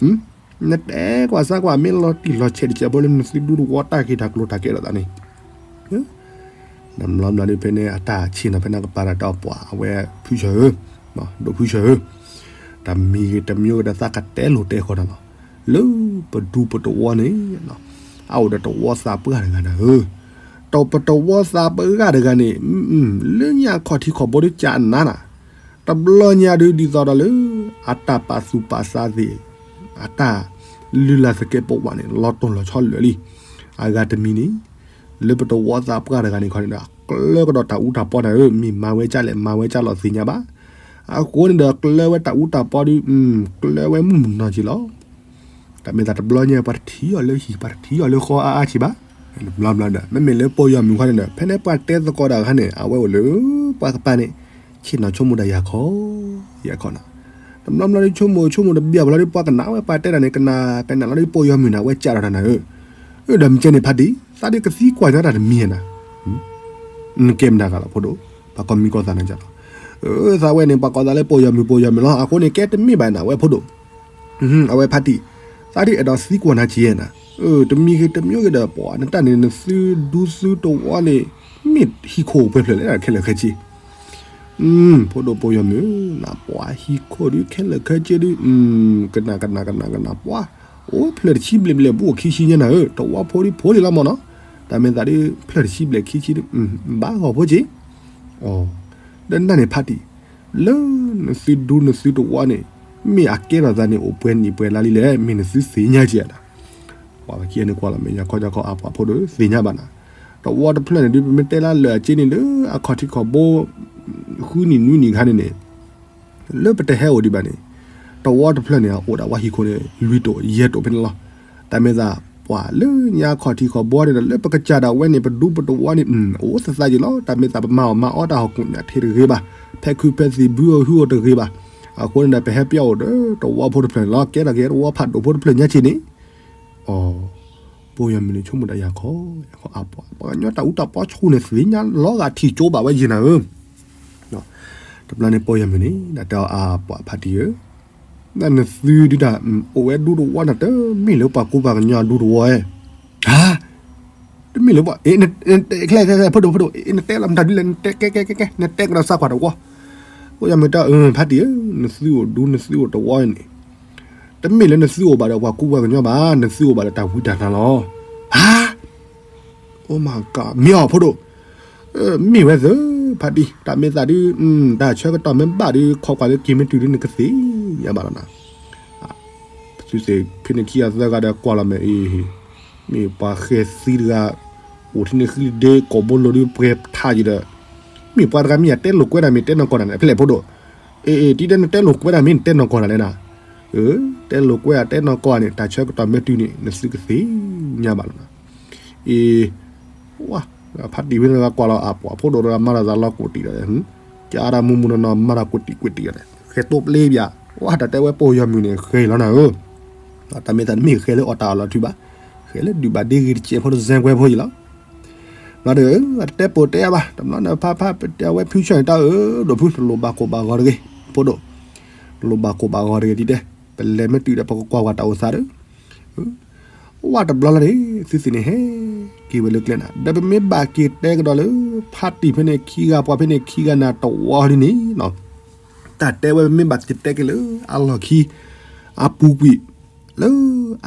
နတဲကွၢ်စၢ်ကွၢ် မ့ၢ်လီၤတံၢ်လီၤဆဲးတစဲးဖိလၢနသုဒူတဝီတၢ်ဂ့ၢ်တၢ်ကျိၤတၢ်ကဲထီၣ်သးန့ၣ် နဘျီဘျီဒုးဖဲန့ၣ် အတၢ်ဆ့ၣ်နီၤဖဲန့ၣ်ကပၤတၢ်ဒီးပှၤအဝဲဖုဆၢဧၢ, ဒိၣ်ဖုဆၢဧၢ, တမံၤဂ့ၤတမံၤဂ့ၤဒီးသးကတဲလိာ်တဲဃီနၤလီၤ, လၢပဒူပတဝီန့ၣ် အအိၣ်ဒီးတဝီသးပှၢ်တဂၤနၤဧၢ, ဒီးပတဝီသးပှၢ်တဂၤန့ၣ် လၢညါအခီၣ်ထံးခီၣ်ဘိဒုးကနၤနၤ, တဘျီညါဒုးဒ်သိးဒီးလၢ အတၢ်ပာ်သူၣ်ပာ်သးသ့ၣ် အတၢ်လုၢ်လၢ်သကဲးပဝးန့ၣ် လီၤတိၢ်လီၤဆီလၢာ်လံ, အဂၤတမံၤန့ၣ် လၢပတဝီသးပှၢ်တဂၤန့ၣ်ခီန့ၣ်ဒီး ကျၢကဒီးတၢ်အူတၢ်ပီနၤဧၢ, မ့ၢ်မၤဝဲကၢ်လဲၣ် မၤဝဲကၢ်လီၤသ့ၣ်ညါဘၣ်, အဃိန့ၣ်ဒီးကျၢဝဲတၢ်အူတၢ်ပီဒုး ကျၢဝဲမုၢ်မနီၤက့ၤလီၤ, တၢ်မ့ၢ်သးတဘျီညါ ပှၤတထံၣ်အီၤလၢဟံၣ် ပှၤတထံၣ်အီၤလၢဃီအါအါက့ၤဘၣ်, တဘျီဘျီဒီး မ့မ့ၢ်လၢပယီၤမုၢ်ခီန့ၣ်ဒီး ဖဲန့ၣ်ပှၤတဲသကိးဒၣ်အခါန့ၣ် အဝဲအိၣ်လၢ ပှၤကပၤန့ၣ် ဆ့ၣ်နီၤဆိကမိၣ်တၢ်ယၤခီ ယၤခီနၤ, တဘျီဘျီဒုးဆိကမိၣ်ဆိကမိၣ်တဘျီဘျီဒုး ပှၤကနၣ်ဝဲပှၤတဲဒၣ်န့ၣ် ကနၣ်ကနၣ်လီၤဒုး ပယီၤမုၢ်န့ၣ် အဝဲကးထီၣ်တၢ်နၤဧၢ, အၢ ဒီးမ့ၢ်ကဲန့ၣ်ဖါတံၢ် သးဒုးကသံကွၢ်ညီတၢ်တမံၤနၤ, နကဲမနုၤဂၤလီၤဖိဒိၣ်, ပှၤကိးမံၤကိးသးနၤကလီၤ, သးဝဲန့ၣ် ပှၤကိးသးလၢပယီၤမုၢ်ပယီၤမုၢ်လီၤ, အဃိန့ၣ် ကဲတမ့ၢ်ဘၣ်နၤ အဝဲဖိဒိၣ် အဝဲဖါတံၢ်, သးဒုးအဲၣ်ဒိးသံကွၢ်နၤက့ၤနၤ, တမံၤဂ့ၤတမံၤဂ့ၤဒီး ပှၤနတၢ်န့ၣ် နသုဒူသုတဝီန့ၣ် မ့ၢ်ဟံၣ်ခိၣ်အိၣ်ပှဲၤဖျၢၣ်လဲၣ် ခဲလၢာ်ခဲဆ့, ဖိဒိၣ်ပယီၤမုၢ်, နပှၤဟံၣ်ခိၣ်ဒုး ခဲလၢာ်ခဲဆ့ဒုး, ကနၣ်ကနၣ်ကနၣ်ကနၣ်ပှၤ, အိၣ်ဖျၢၣ်တဆံဘျဲၣ်ဘျဲၣ် ဘူးအိၣ်ခံဆံညါနၤဧၢ, တဝီဖိဒုးဖိလံလီၤမၢ်နီၤ, တၢ်မ့ၢ်သးဒုး ဖျၢၣ်တဆံဘျဲၣ်ခံဆံဒုး, ဘၣ်ဂီၤဖိက့ၤ, ဒီးနတၢ်န့ၣ်ဖါတံၢ် လၢနသုဒူနသုတဝီန့ၣ် မ့ၢ်အကဲထီၣ်သးန့ၣ် အိၣ်ပှဲၤနံၣ်ပှဲၤလါလံလဲၣ်, မ့ၢ်နသုသ့ၣ်ညါက့ၤဧါနၤ, ပှၤပခံဂၤန့ၣ်ကွၢ်လီၤမဲာ်ညါခီညါခီ အပှၤဖိဒိၣ်သ့ၣ်ညါဘၣ်နၤ, တဝီတဖျၢၣ်န့ၣ်ဒုး ပမ့ၢ်တဲလၢလၢာ်အက့န့ၣ် လၢအခီၣ်ထံးခီၣ်ဘိ ဃုနံၣ်နွံနံၣ်ခါန့ၣ်န့ၣ် လၢပတဟဲအိၣ်ဒံးဘၣ်န့ၣ်, တဝီတဖျၢၣ်န့ၣ် အိၣ်ဒၣ်ဝဲဟံၣ်ခိၣ်န့ၣ် လွံၢ်တိာ်ယဲၢ်တိာ်ဖဲန့ၣ်လီၤ. တၢ်မ့ၢ်သး ပှၤလၢညါခီၣ်ထံးခီၣ်ဘိန့ၣ်ဒီး လၢပကစၢ်ဒၣ်ဝဲန့ၣ် ပဒူပတဝီန့ၣ် အိၣ်သသးက့ၤလီၤ. တၢ်မ့ၢ်သးပမၤအီၣ်မၤအီတၢ်ဟီၣ်ခိၣ်ညၣ်ထံးတဂ့ၤဘၣ်, ဖဲခုဖဲသံၣ်ဘုဧိၤဟုဧိၤတဂ့ၤဘၣ်. အဃိန့ၣ်ဒီး ပဟဲပျဲအိၣ်ဒီးတဝီဖိတဖျၢၣ်န့ၣ်လီၤ. ကဲထီၣ်က့ၤတဝီဖးဒိၣ်ဖိတဖျၢၣ်ညါက့ၤန့ၣ်, အိ ပှၤယီၤမုၢ်န့ၣ် ဆိကမိၣ်တၢ်ယၤခီ, ယၤခီအပှၤ ပှၤကညီတၢ်အူတၢ်ပီဆူၣ်န့ၣ် သ့ၣ်ညါလီၤဂာ်ထံၣ်ကၠိဘၣ်ဝဲယံၤနၤဧၢ. တဘျီန့ၣ် ပှၤယီၤမုၢ်န့ၣ် တဲအီၤအပှၤဖးတံၢ်ဧၢ, နသုဒုတၢ် အိၣ်ဝဲဒူတဝီန့ၣ် တမ့ၢ်လၢပှၤကူပှၤကညီအဒူတဝီဧါ. တမ့ၢ်လၢပှၤ, နတဲ ဖိဒိၣ်ဖိဒိၣ် နတဲလီၤမတၤဒ်လဲၣ် နတဲကဲကဲကဲကဲ နတဲကဒီးစၢ်ကွၢ်တဝီ. ပှၤယီၤမုၢ်တဲ ဖးတံၢ်ဧၢ, နသုအိၣ်ဒူနသုအိၣ်တဝီန့ၣ် တမ့ၢ်လၢနသုအိၣ်ဘၣ်ဒီးပှၤကူပှၤကညီဘၣ်, နသုအိၣ်ဘၣ်ဒီးတၢ်ဝံတၢ်နါလီၤ. ဟါ, အိ မ့ၢ်အီၤဖိဒိၣ်, မ့ၢ်ဝဲသ့ၣ်, ဖးတံၢ် တၢ်မ့ၢ်သးဒု, တၢ်ဆၢကတီၢ်မ့ၢ်ဘၣ်ဒု ခီကွၢ်လၢက့ၤမ့ၢ်တုၤဒု နကသ့ၣ်ညါဘၣ်လီၤနၤ. သုသ့ၣ်ဖဲန့ၣ်ခံဂၤသၢဂၤဒီးကွၢ်လီၤမ့ၢ်အံၤ, မ့ၢ်ပှၤဃဲၤသံတဂၤ, အိၣ်ထံန့ၣ်ဃံဒ့ ကိာ်ဘိလိၤဒု ပှဲၤထးယံၤဒီး, မ့ၢ်ပှၤတဂၤမ့ၢ်ယၤတဲလိာ်ကွဲတၢ်မ့ၢ်တဲနီၢ်ကီၢ်တၢ်န့ၣ် ဖဲလဲၣ်ဖိဒိၣ်. အ့ အ့ တံၤတဲနတဲလိာ်ကွဲတၢ်မ့ၢ်နတဲနီၢ်ကီၢ်တၢ်လဲၣ်နၤ. အၢ, တဲလိာ်ကွဲတၢ်တဲနီၢ်ကီၢ်န့ၣ် တၢ်ဆၢကတီၢ်မ့ၢ်တုၤန့ၣ် နသုကသ့ၣ်ညါဘၣ်လီၤနၤ. အ့ ဝါ, ဖးတံၢ်ဝဲတဂၤကွၢ်လီၤအပှၤဖိဒိၣ်တဂၤမၤတၢ်သးလီၤကိးတံၢ်ဒီး, ကဒါမူမူနီၢ်နီၢ် မၤတၢ်ကိးတံၢ်ကိးတံၢ်ဒီး ဃဲၤတိပျ့ဘၣ်, ဝါ တၢ်တဲဝဲပှၤယီၤမုၢ်န့ၣ် ဃဲၤလီၤနၤဧၢ. တၢ်မ့ၢ်သးတမ့ၢ်ဃဲၤလၢအီၣ်တၢ်အီၣ်လီၤထုဘၣ်, ဃဲၤလၢဒုၣ်ဘၣ်ဒ့ဂ့ၤတစဲးဖိတစဲးကွဲဖိယံၤလီၤ. ဘျီဒီး တတဲပိာ်တဲယၤဘၣ်, တဘျီန့ၣ် ဖးဖးပတဲဝဲဖုဆၢၣ်န့ၣ် တၢ်အၢဒိၣ်ဖု တလိၣ်ဘၣ်ကိၢ်ဘၣ်ဂီၤတဂ့ၤ, ဖိဒိၣ်, တလိၣ်ဘၣ်ကိၢ်ဘၣ်ဂီၤတဂ့ၤ တံၤတဲ, ပလဲၤမ့ၢ်တုၤဒီး ပကကွၢ်ကွၢ်တၢ်အိၣ်သးဒီး ဝါ တဘျီလီၤန့ၣ် သုသ့ၣ်န့ၣ်ဟဲက့ၤဝဲလၢကျဲနၤ, ဒီးပမ့ၢ်ဘၣ်က့ၤတဲကဒီးလၢ ဖးတံၢ်ဖဲန့ၣ်ခံဂၤ ပှၤဖဲန့ၣ်ခံဂၤနၤတဝီဒ်န့ၣ်, တၢ်တဲဝဲပမ့ၢ်ဘၣ်က့ၤတဲက့ၤလၢ အလီၢ်ခံ အပူၤကွံာ် လၢ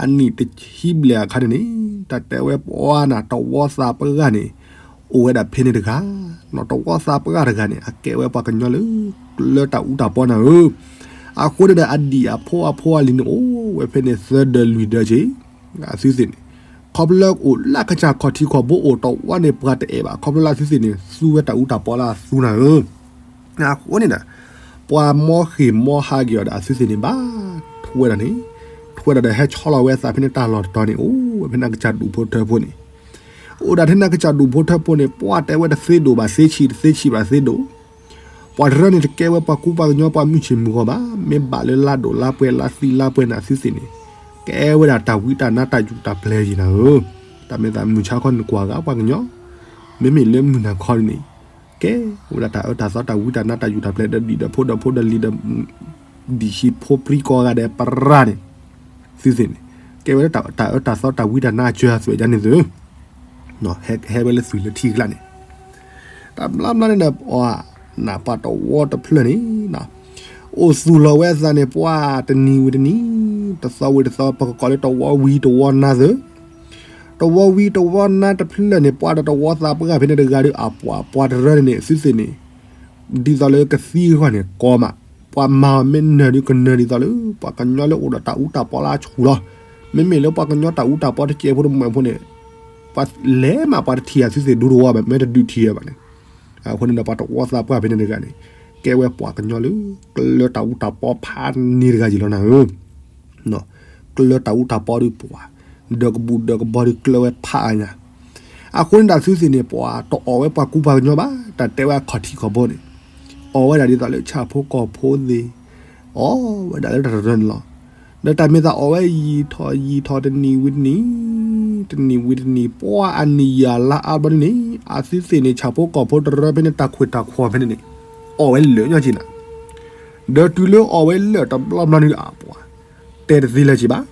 အနံၣ်တဆံဘျဲၣ်အခါန့ၣ်န့ၣ်, တၢ်တဲဝဲပှၤနၤတဝီသးပှၢ်န့ၣ် အိၣ်ဝဲဒၣ်ဖဲန့ၣ်တဂၤ, နတဝီသးပှၢ်တဂၤန့ၣ် အကဲဝဲပှၤကညီလၢ ကျၢတၢ်အူတၢ်ပီနၤဧၢ. အဃိန့ၣ်ဒီး အဒံၣ်အဖိအဖိအလံၤန့ၣ် အိၣ်ဝဲဖဲန့ၣ်သၢဒၢးလွံၢ်ဒၢးက့ၤ, အသုသ့ၣ်န့ၣ်, ခီဖျိအိၣ်လၢကစၢ်ခီၣ်ထံးခီၣ်ဘိအိၣ်တဝီန့ၣ် ပှၤတအဲၣ်ဘၣ်, ခီဖျိလၢအသုသ့ၣ်န့ၣ် သူဝဲတၢ်အူတၢ်ပီလၢအသူနၤဧၢ. အဃိန့ၣ်ဒီး ပှၤမီဃ့ၢ်မီဟးက့ၤအီၤဒီး အသုသ့ၣ်န့ၣ် ဘၣ်ထွဲဒီးန့ၣ်, ထွဲဒီးဒီး ဟဲဆီလီၤဝဲအသးဖဲန့ၣ်တၢ်လီၢ်တတီၤန့ၣ် အိၣ်ဝဲဖဲန့ၣ်ကစၢ်ဒူၣ်ဖိထၢဖိန့ၣ်, အိၣ်ဒၣ်ထဲန့ၣ်ကစၢ်ဒူၣ်ဖိထၢဖိန့ၣ် ပှၤတဲဝဲတသ့ဒိၣ်ဘၣ်သ့ဆံး တသ့ဆံးဘၣ်သ့ဒိၣ်, ပှၤတရၢန့ၣ် တကဲဝဲပှၤကူပှၤကညီပှၤမုၢ်ဆ့ၣ်မုၢ်ဂီၤဘၣ်, မ့ၢ်ဘၣ်လၢလါဒိၣ်လါပှဲၤလါသံလါပှဲၤန့ၣ် အသုသ့ၣ်န့ၣ် ကဲဝဲဒၣ်တၢ်ဝံတၢ်နါတၢ်ယူးတၢ်ပျဲၤယံၤနၤဧၢ. တၢ်မ့ၢ်သးမုၢ်ဆါခီန့ၣ်ကွၢ်ဂၤပှၤကညီ, မ့မ့ၢ်လၢမုၢ်နၤခီန့ၣ်န့ၣ်, ကဲဝဲဒၣ်တၢ်အၢတၢ်သီတၢ်ဝံတၢ်နါတၢ်ယူးတၢ်ပျဲၤ ဒီးဒံၣ်ဒီးဖိဒီးဖိဒီးလံၤဒီး ဒံၣ်ဆံးဖိပြံကိးဂၤဒဲးပရၢန့ၣ်, သုသ့ၣ်န့ၣ် ကဲဝဲလၢတၢ်အၢတၢ်သီတၢ်ဝံတၢ်နါအစၢၤအသွဲၣ်ဒ်န့ၣ်သု, ဟဲဟဲဝဲလၢသုးလၢထံကျါန့ၣ်, တဘျီဘျီန့ၣ်ဒီး ပှၤနၢ်ပှၤတဝီတဖျၢၣ်န့ၣ် အိၣ်သူၣ်လီၤဝဲအသးန့ၣ် ပှၤတနံၤဝံၤတနံၤ, တသီဝံၤတသီ ပကကိးလၢတဝီဝံၤတဝီနါသု, တဝီဝံၤတဝီနါတဖျၢၣ်န့ၣ် ပှၤဒီးတဝီသးပှၢ်ဖဲန့ၣ်တဂၤဒီး အပှၤပှၤတရၢန့ၣ်န့ၣ် သုသ့ၣ်န့ၣ် ဒ်သိးလၢကသံအဂီၢ်န့ၣ် ကိးမး, ပှၤမၤအီၤမ့ၢ်နၢၤဒုးကနၢၤဒ်သိးလၢ ပှၤကညီလၢအိၣ်ဒီးတၢ်အူတၢ်ပီလၢအဆူၣ်လီၤ. မ့မ့ၢ်လၢပှၤကညီတၢ်အူတၢ်ပီတစဲးဖိတမှဲးဖိန့ၣ် ပှၤလဲၤမးပှၤတထံၣ်အသုသ့ၣ်ဒူတဝီဘၣ် မ့ၢ်တဒုးထံၣ်အဘၣ်န့ၣ်, အဃိန့ၣ်ဒီးပှၤတဝီသးပှၢ်ဖဲန့ၣ်တဂၤန့ၣ် ကဲဝဲပှၤကညီလၢ ကျၢတၢ်အူတၢ်ပီဖးန့ၢ်တဂၤယံၤလီၤနၤဧၢ. ကျၢတၢ်အူတၢ်ပီဒုးပှၤ ဒၢးကဘူၣ်ဒၢးကဘီဒုးကျၢဝဲဖးအါညါ, အဃိန့ၣ်ဒီးသုသ့ၣ်န့ၣ် ပှၤတအီၣ်ဝဲပှၤကူပှၤကညီဘၣ်, တၢ်တဲဝဲအခီၣ်ထံးခီၣ်ဘိန့ၣ် အီၣ်ဝဲဒၣ်ဒ်သိးလၢဆၣ်ဖိကီၢ်ဖိသ့ၣ်, အီၣ်ဝဲဒၣ်လၢတၢ်တရၢန့ၣ်လီၤ. ဒီးတၢ်မ့ၢ်သးအီၣ်ဝဲယံာ်ထီၣ်ယံာ်ထီၣ်တနံၤဝံၤတနံၤ, တနံၤဝံၤတနံၤ ပှၤအနံၣ်ယၤလါအါဘျီဒ်န့ၣ် အသုသ့ၣ်န့ၣ် ဆၣ်ဖိကီၢ်ဖိတရၢဖဲန့ၣ် တၢ်ခွဲးတၢ်ခွီဖဲန့ၣ်န့ၣ် အီၣ်ဝဲလၢာ်ညီက့ၤနၤ, ဒီးတုၤလၢအီၣ်ဝဲလၢာ်တဘျီဘျီန့ၣ်ဒီး အပှၤ တဲတသ့လၢၤက့ၤဘၣ်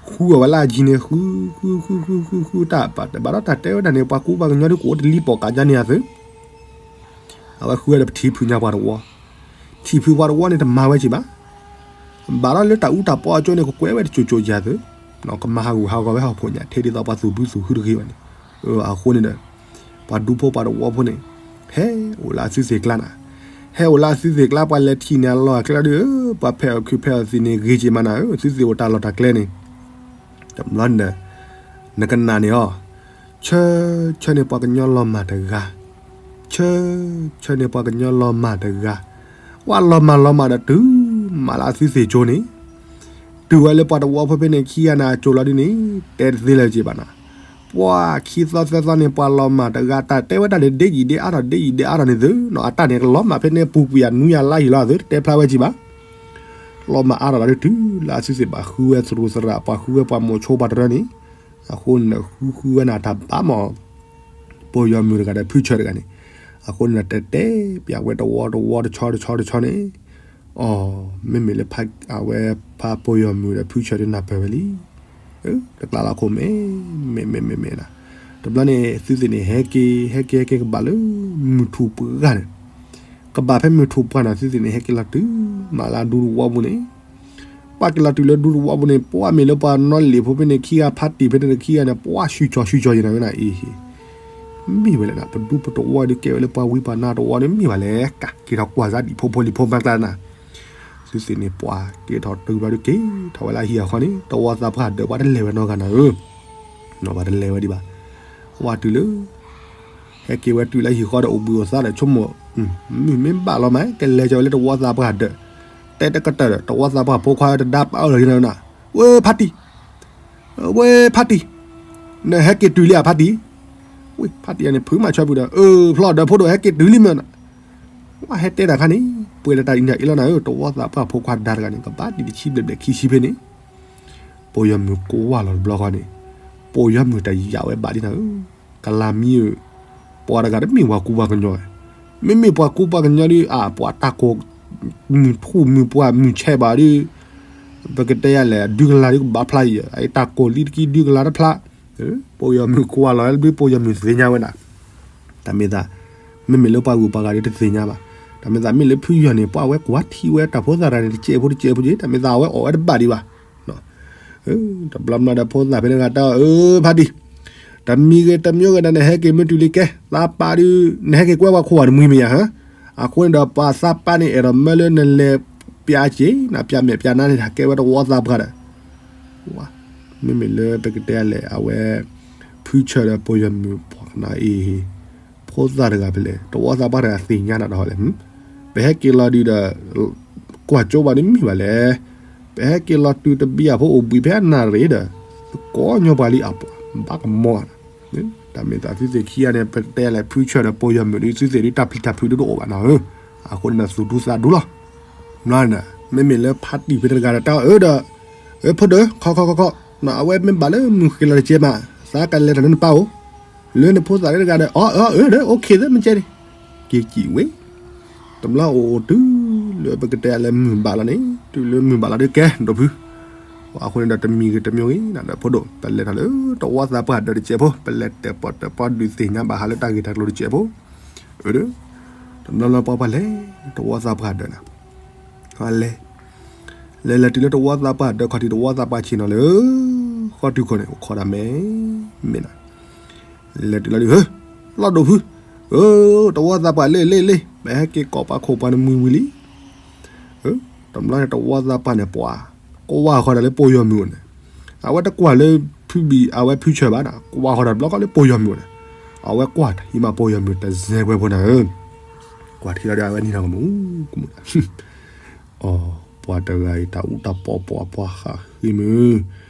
ဃုအီၣ်ဝဲလၢအယံၤန့ၣ် ဃု ဃု ဃု ဃု ဃု ဃု တၢ်ဘၣ်တဘၣ်ဒီးတၢ်တဲဝဲဒၣ်န့ၣ် ပှၤကူပှၤကညီဒုးကအိၣ်တလံၤပိာ်ကးကါန့ၣ်အသု, အဝဲဃုဝဲဒီးပထံၣ်ဖုညါပှၤတဝီ, ထံၣ်ဖုပှၤတဝီန့ၣ်တမၤဝဲက့ၤဘၣ်, ဘၣ်ဒီးလၢတၢ်အူတၢ်ပီအကၠိန့ၣ် ကကွဲးဝဲတကၠိကၠိယၤသု, ကမၤဟးဂူာ်ဟးဂီၤဝဲဟီၣ်ခိၣ်ညၣ်ထဲဒ်သိးပှၤသူၣ်ဘုသူၣ်ဟုတဂ့ၤဘၣ်န့ၣ်, အဃိန့ၣ်ဒီး ပှၤဒူဖိပှၤတဝီဖိန့ၣ် ဟဲအိၣ်လၢအသုသ့ၣ်ကျါနၤ, ဟဲအိၣ်လၢအသုသ့ၣ်ကျါ ပှၤလဲၤထံၣ်န့ၢ်အလီၢ်အကျဲဒီး ပှၤဖဲးအီၣ်ခုးဖဲးအီၣ်သံးန့ၣ် ဂ့ၤက့ၤမးနၤဧၢ, သုသ့ၣ်အိၣ်တၢ်လီၢ်တၢ်ကျဲန့ၣ်, တဘျီန့ၣ်ဒီး နကနၣ်န့ၢ်အီၤ, ဆၢ ဆၢန့ၢ်ပှၤကညီလီၤမၢ်တဂၤ, ဆၢ ဆၢန့ၢ်ပှၤကညီလီၤမၢ်တဂၤ, ပှၤလီၤမၢ်လီၤမၢ်ဒီးတုၤမးလၢအသုသ့ၣ်ကၠိန့ၣ်, တုၤဝဲလၢပှၤတဝီဖိဖဲန့ၣ်ခံဂၤန့ၣ် အကၠိလီၤဒုန့ၣ် တဲတသ့လၢၤက့ၤဘၣ်နၤ, ပှၤခံသီသၢသီန့ၣ် ပှၤလီၤမၢ်တဂၤတၢ်တဲဝဲတၢ်န့ၣ် ဒ်ယံာ်ဒ်အါထီၣ် ဒ်ယံာ်ဒ်အါထီၣ်န့ၣ်သုနီၤ, အတၢ်န့ၣ်ကလီၤမၢ်ဖဲန့ၣ်ပူၤကွံာ်အနွံအလါယံာ်လီၤသု တတဲဖျါဝဲက့ၤဘၣ် လီၤမၢ်အါထီၣ်လီၤဒု တုၤလၢအသုသ့ၣ်ဘၣ်ဃုဝဲသရူးသရၣ် ပှၤဃုဝဲပှၤမိၤဆိပှၤတရၢန့ၣ်, အဃိန့ၣ်ဒီးဃုဃုဝဲန့ၣ်တၢ်ဘၣ်မး ပိာ်ယီၤမုၣ်တဂၤဒီးဖုဆၢၣ်တဂၤန့ၣ်, အဃိန့ၣ်ဒီးတဲတဲပၠးဝဲတဝီတဝီ တဆီတဆီတဆီန့ၣ်, အိ, မ့မ့ၢ်လၢဖးအဝဲဖးပိာ်ယီၤမုၣ်ဒီးဖုဆၢၣ်ဒုနၢ်ပၢၢ်ဝဲလံ, တကျါလီၤခိၣ်မဲ, မ့ၢ်မ့ၢ်မ့ၢ်မ့ၢ်နၤ, တဘျီန့ၣ် သုသ့ၣ်န့ၣ် ဟဲက့ၤ ဟဲက့ၤ ဟဲက့ၤကဘၣ်လၢ မုၢ်ထူၣ်ပှၢ်န့ၣ်, ကဘၣ်ဖဲမုၢ်ထူၣ်ပှၢ်န့ၣ် သုသ့ၣ်န့ၣ် ဟဲက့ၤလီၤတုၤမးလၢဒူသဝီပူၤန့ၣ် ပှၤက့ၤလီၤတုၤလၢဒူသဝီပူၤန့ၣ် ပှၤမ့ၢ်လၢပှၤနီၣ်လံၣ်ဖိဖဲန့ၣ်ခံဂၤ ဖါတံၢ်ဖဲန့ၣ်ခံဂၤန့ၣ် ပှၤဆူၣ်ကၠီဆူၣ်ကၠီယဲၢ်နၤဝဲနၤအံၤ, မ့ၢ်ဝဲလဲၣ်နၤ ပဒူပတဝီဒုးကဲဝဲလၢပှၤဝံပှၤနါတဝီန့ၣ် မ့ၢ်ဘၣ်လဲၣ် ကးက့ၤထီၣ်ကွၢ်စၢ်ဒံးဖိဖိလံၤဖိမၤကျါနၤ, သုသ့ၣ်န့ၣ် ပှၤက့ၤထီၣ်တုၤဘျီဒုးက့ၤထီၣ်ဝဲလၢဟံၣ်အဃီန့ၣ် တဝီသးပှၢ်ဒၢး ပှၤတလဲၤဝဲနီတဂၤနၤဧၢ ပှၤတလဲၤဝဲဒံးဘၣ်, ဝဲတုၤလၢ ဟဲက့ၤဝဲတုၤလၢဟံၣ်ဃီဒီးအိၣ်ဘှံးအိၣ်သါဒီးဆိကမိၣ်, မုၢ်မ့ၢ်ဘၣ်လီၤမး ကလဲၤကီၤဝဲလၢတဝီသးပှၢ်ဒၢး, တဲတကတၢၢ်ဒီး တဝီသးပှၢ်ဖိခွါတဒါပာ်အၢၣ်လီၤက့ၤနၤ, ဝဲဖါတံၢ်, ဝဲဖါတံၢ်, နဟဲက့ၤတုၤလံဧါဖါတံၢ်, ဝဲဖါတံၢ်န့ၣ် ဖုးမၤဆၢပူၤဒီး အၢ ဖျီၣ်ဒၢးဖိဒိၣ် ဟဲက့ၤတုၤလံမ့ၢ်နၤ, ဝဲဟဲတဲတၢ်ခါန့ၣ် ပှဲၤဒီးတၢ်အံၤန့ၣ်အံၤလီၤနၤဧၢ တဝီသးပှၢ်ဖိခွါဒါတဂၤန့ၣ် ကဘၣ်ဒံးတဆံဘျဲၣ်ဘျဲၣ်ခံဆံဖဲန့ၣ် ပိာ်ယီၤမုၣ်ကွၢ်လီၤတဘျီဃီန့ၣ်, ပိာ်ယီၤမုၣ်တယာ်ဝဲဘၣ်ဒ်နၤဧၢ, ကလၤမံဧၢ, ပှၤတဂၤတမ့ၢ်ပှၤကူပှၤကညီ, မ့မ့ၢ်ပှၤကူပှၤကညီဒ်အပှၤတၢ်ကိၢ်, မုၢ်ထူၣ်မုၢ်ပှၢ်မုၢ်ဆဲးဘၣ်ဒ်, ပကတဲယၤလဲၣ် ဒုးကလၤဒ်ကဘၣ်ဖျါအံၤ, အတၢ်ကိၢ်လံတကံဒုးကလၤတဖျါ, ပိာ်ယီၤမုၣ်ကွၢ်လီၤလၢဘျုးပိာ်ယီၤမုၣ်သ့ၣ်ညါဝဲဒၣ်, တၢ်မ့ၢ်သး, မ့မ့ၢ်လၢပှၤဂုၤပှၤဂၤဒ်တသ့ၣ်ညါဘၣ်, တၢ်မ့ၢ်သးမ့ၢ်လၢဖုယီၤန့ၣ် ပှၤဝဲကွၢ်ထံဝဲတၢ်ဖိသၣ်တဂၤန့ၣ် တစဲးဖိတစဲးဖိက့ၤ တၢ်မ့ၢ်သးအဝဲအီၣ်ဝဲတဘၣ်ဒံးဘၣ် တဘျီဘျီဒီးဖိသၣ်ဖဲန့ၣ်ဂၤတၢ်အၢ ဖါတံၢ်, တမံၤဂ့ၤတမံၤဂ့ၤဒီး နဟဲက့ၤမ့ၢ်တုၤလံကဲ သးပၢ်ဒုး နဟဲက့ၤကွဲပှၤခိၣ်ဝဲတမှံၤမ့ၢ်ယါဧါ, အဃိန့ၣ်ဒီး ပှၤသးပၢ်န့ၣ် အဲၣ်ဒိးမၢလၢနလဲၤပျးစ့ နပျးမဲာ်ပျးနါန့ၣ် ကဲဝဲတဝီသးပှၢ်ဒီး, မ့မ့ၢ်လၢပကတဲလဲၣ် အဝဲ ဖုဆၢၣ်ဒီးပိာ်ယီၤမုၣ်ပှၤနၤအံၤ ဖိသၣ်တဂၤဖဲလဲၣ် တဝီသးပှၢ်တဂၤသ့ၣ်ညါနၤဒီးလဲၣ်, ပဟဲက့ၤလီၤဒုးဒီး ကွၢ်ကၠိဘၣ်ဒ်မ့ၢ်ဘၣ်လဲၣ်, ပဟဲက့ၤလီၤတုၤတဘံၣ်အဖိအိၣ်ဘှံးဖဲအနၣ်ရံၣ်ဒီး ပကိးညီပှၤလံအပှၤ ဘၣ်ကမီၤ, တၢ်မ့ၢ်သးသုသ့ၣ်ခံဂၤန့ၣ် ပတဲလဲၣ် ဖုဆၢၣ်ဒီးပိာ်ယီၤမုၣ်ဒုး သုသ့ၣ်ဒုးတၢ်ပျံၤတၢ်ဖုးဒုးတအိၣ်ဘၣ်နီၤဧၢ, အဃိန့ၣ်ဒီးသူၣ်ဒူသးဒူလီၤ, မ့မ့ၢ်လၢဖါတံၢ်ဖဲန့ၣ်တဂၤဒီးတၢ်အၢဒီး, အၢဖိဒၢး ခီခီခီခီ, အဝဲမ့ၢ်ဘၣ်လၢမုၢ်ဃ့လီၤတကဲမး, သးကလဲၤထီၣ်လၢနပၢ်အိၣ်, လၢနဖိသၣ်လၢတဂၤဒီး အၢအၢဒီး အိၣ်ခ့သၢမ့ၢ်ကဲန့ၣ်, က့ၤကံၣ်ဝဲ တဘျီအိၣ်အိၣ်တုၤလၢပကတဲလၢမုၢ်ဘၣ်လီၤန့ၣ် တုၤလၢမုၢ်ဘၣ်လီၤဒုးကဲ ဒိၣ်ဖု, အဃိန့ၣ်ဒီးတမံၤဂ့ၤတမံၤဂ့ၤနၤဒီးဖိဒိၣ် ပလဲၤထီၣ်လၢတဝီသးပှၢ်ဒၢးတစဲးဖိ ပလဲၤတဲာ်ပီၣ်တဲာ်ပီၣ်ဒုးသ့ၣ်ညါဘၣ်ဟးလၢတၢ်ဂ့ၢ်တၢ်ကျိၤတစဲးဖိ, အၢဒီး, တဘျီလၢပှၤပှၤလဲၤ တဝီသးပှၢ်ဒၢးနၤ, လဲၤ, လဲၤလဲၤတုၤလၢတဝီသးပှၢ်ဒၢး ခီၣ်ထံးတဝီသးပှၢ်ဆ့ၣ်နီၤလၢ ဃီတုၤခိၣ်န့ၣ် အိၣ်ခိးဒၣ်မဲာ်, မ့ၢ်နၤ လဲၤတုၤလီၤဒုး ဟၢ, လီၢ်ဒိၣ်ဖု, အၢ, တဝီသးပှၢ်လ့လ့လ့ ပဟဲက့ၤကိးပှၤခိၣ်ပှၤနမှံဝံၤလံ, တဘျီန့ၣ်တဝီသးပှၢ်န့ၣ်ပှၤ, ကွၢ်ဃီၤဒီးလၢပိာ်ယီၤမုၣ်အိၣ်န့ၣ်, အဝဲတကွၢ်လၢဖုဘံၣ် အဝဲဖုဆၢၣ်ဘၣ်ဒီး ကွၢ်ဃီၤဒီးတဘျီဃီလၢပိာ်ယီၤမုၣ်အိၣ်န့ၣ်, အဝဲကွၢ်ထံမးပိာ်ယီၤမုၣ်တစဲးကွဲးဖိနၤဧၢ, ကွၢ်ထံလီၤဒီးအဝဲနံၤနီၤကမူးကမူး အီ, ပှၤတဂၤအံၤ တၢ်အူတၢ်ပီၣ်ပှၤ ပှၤဃးဃ့မုၢ်,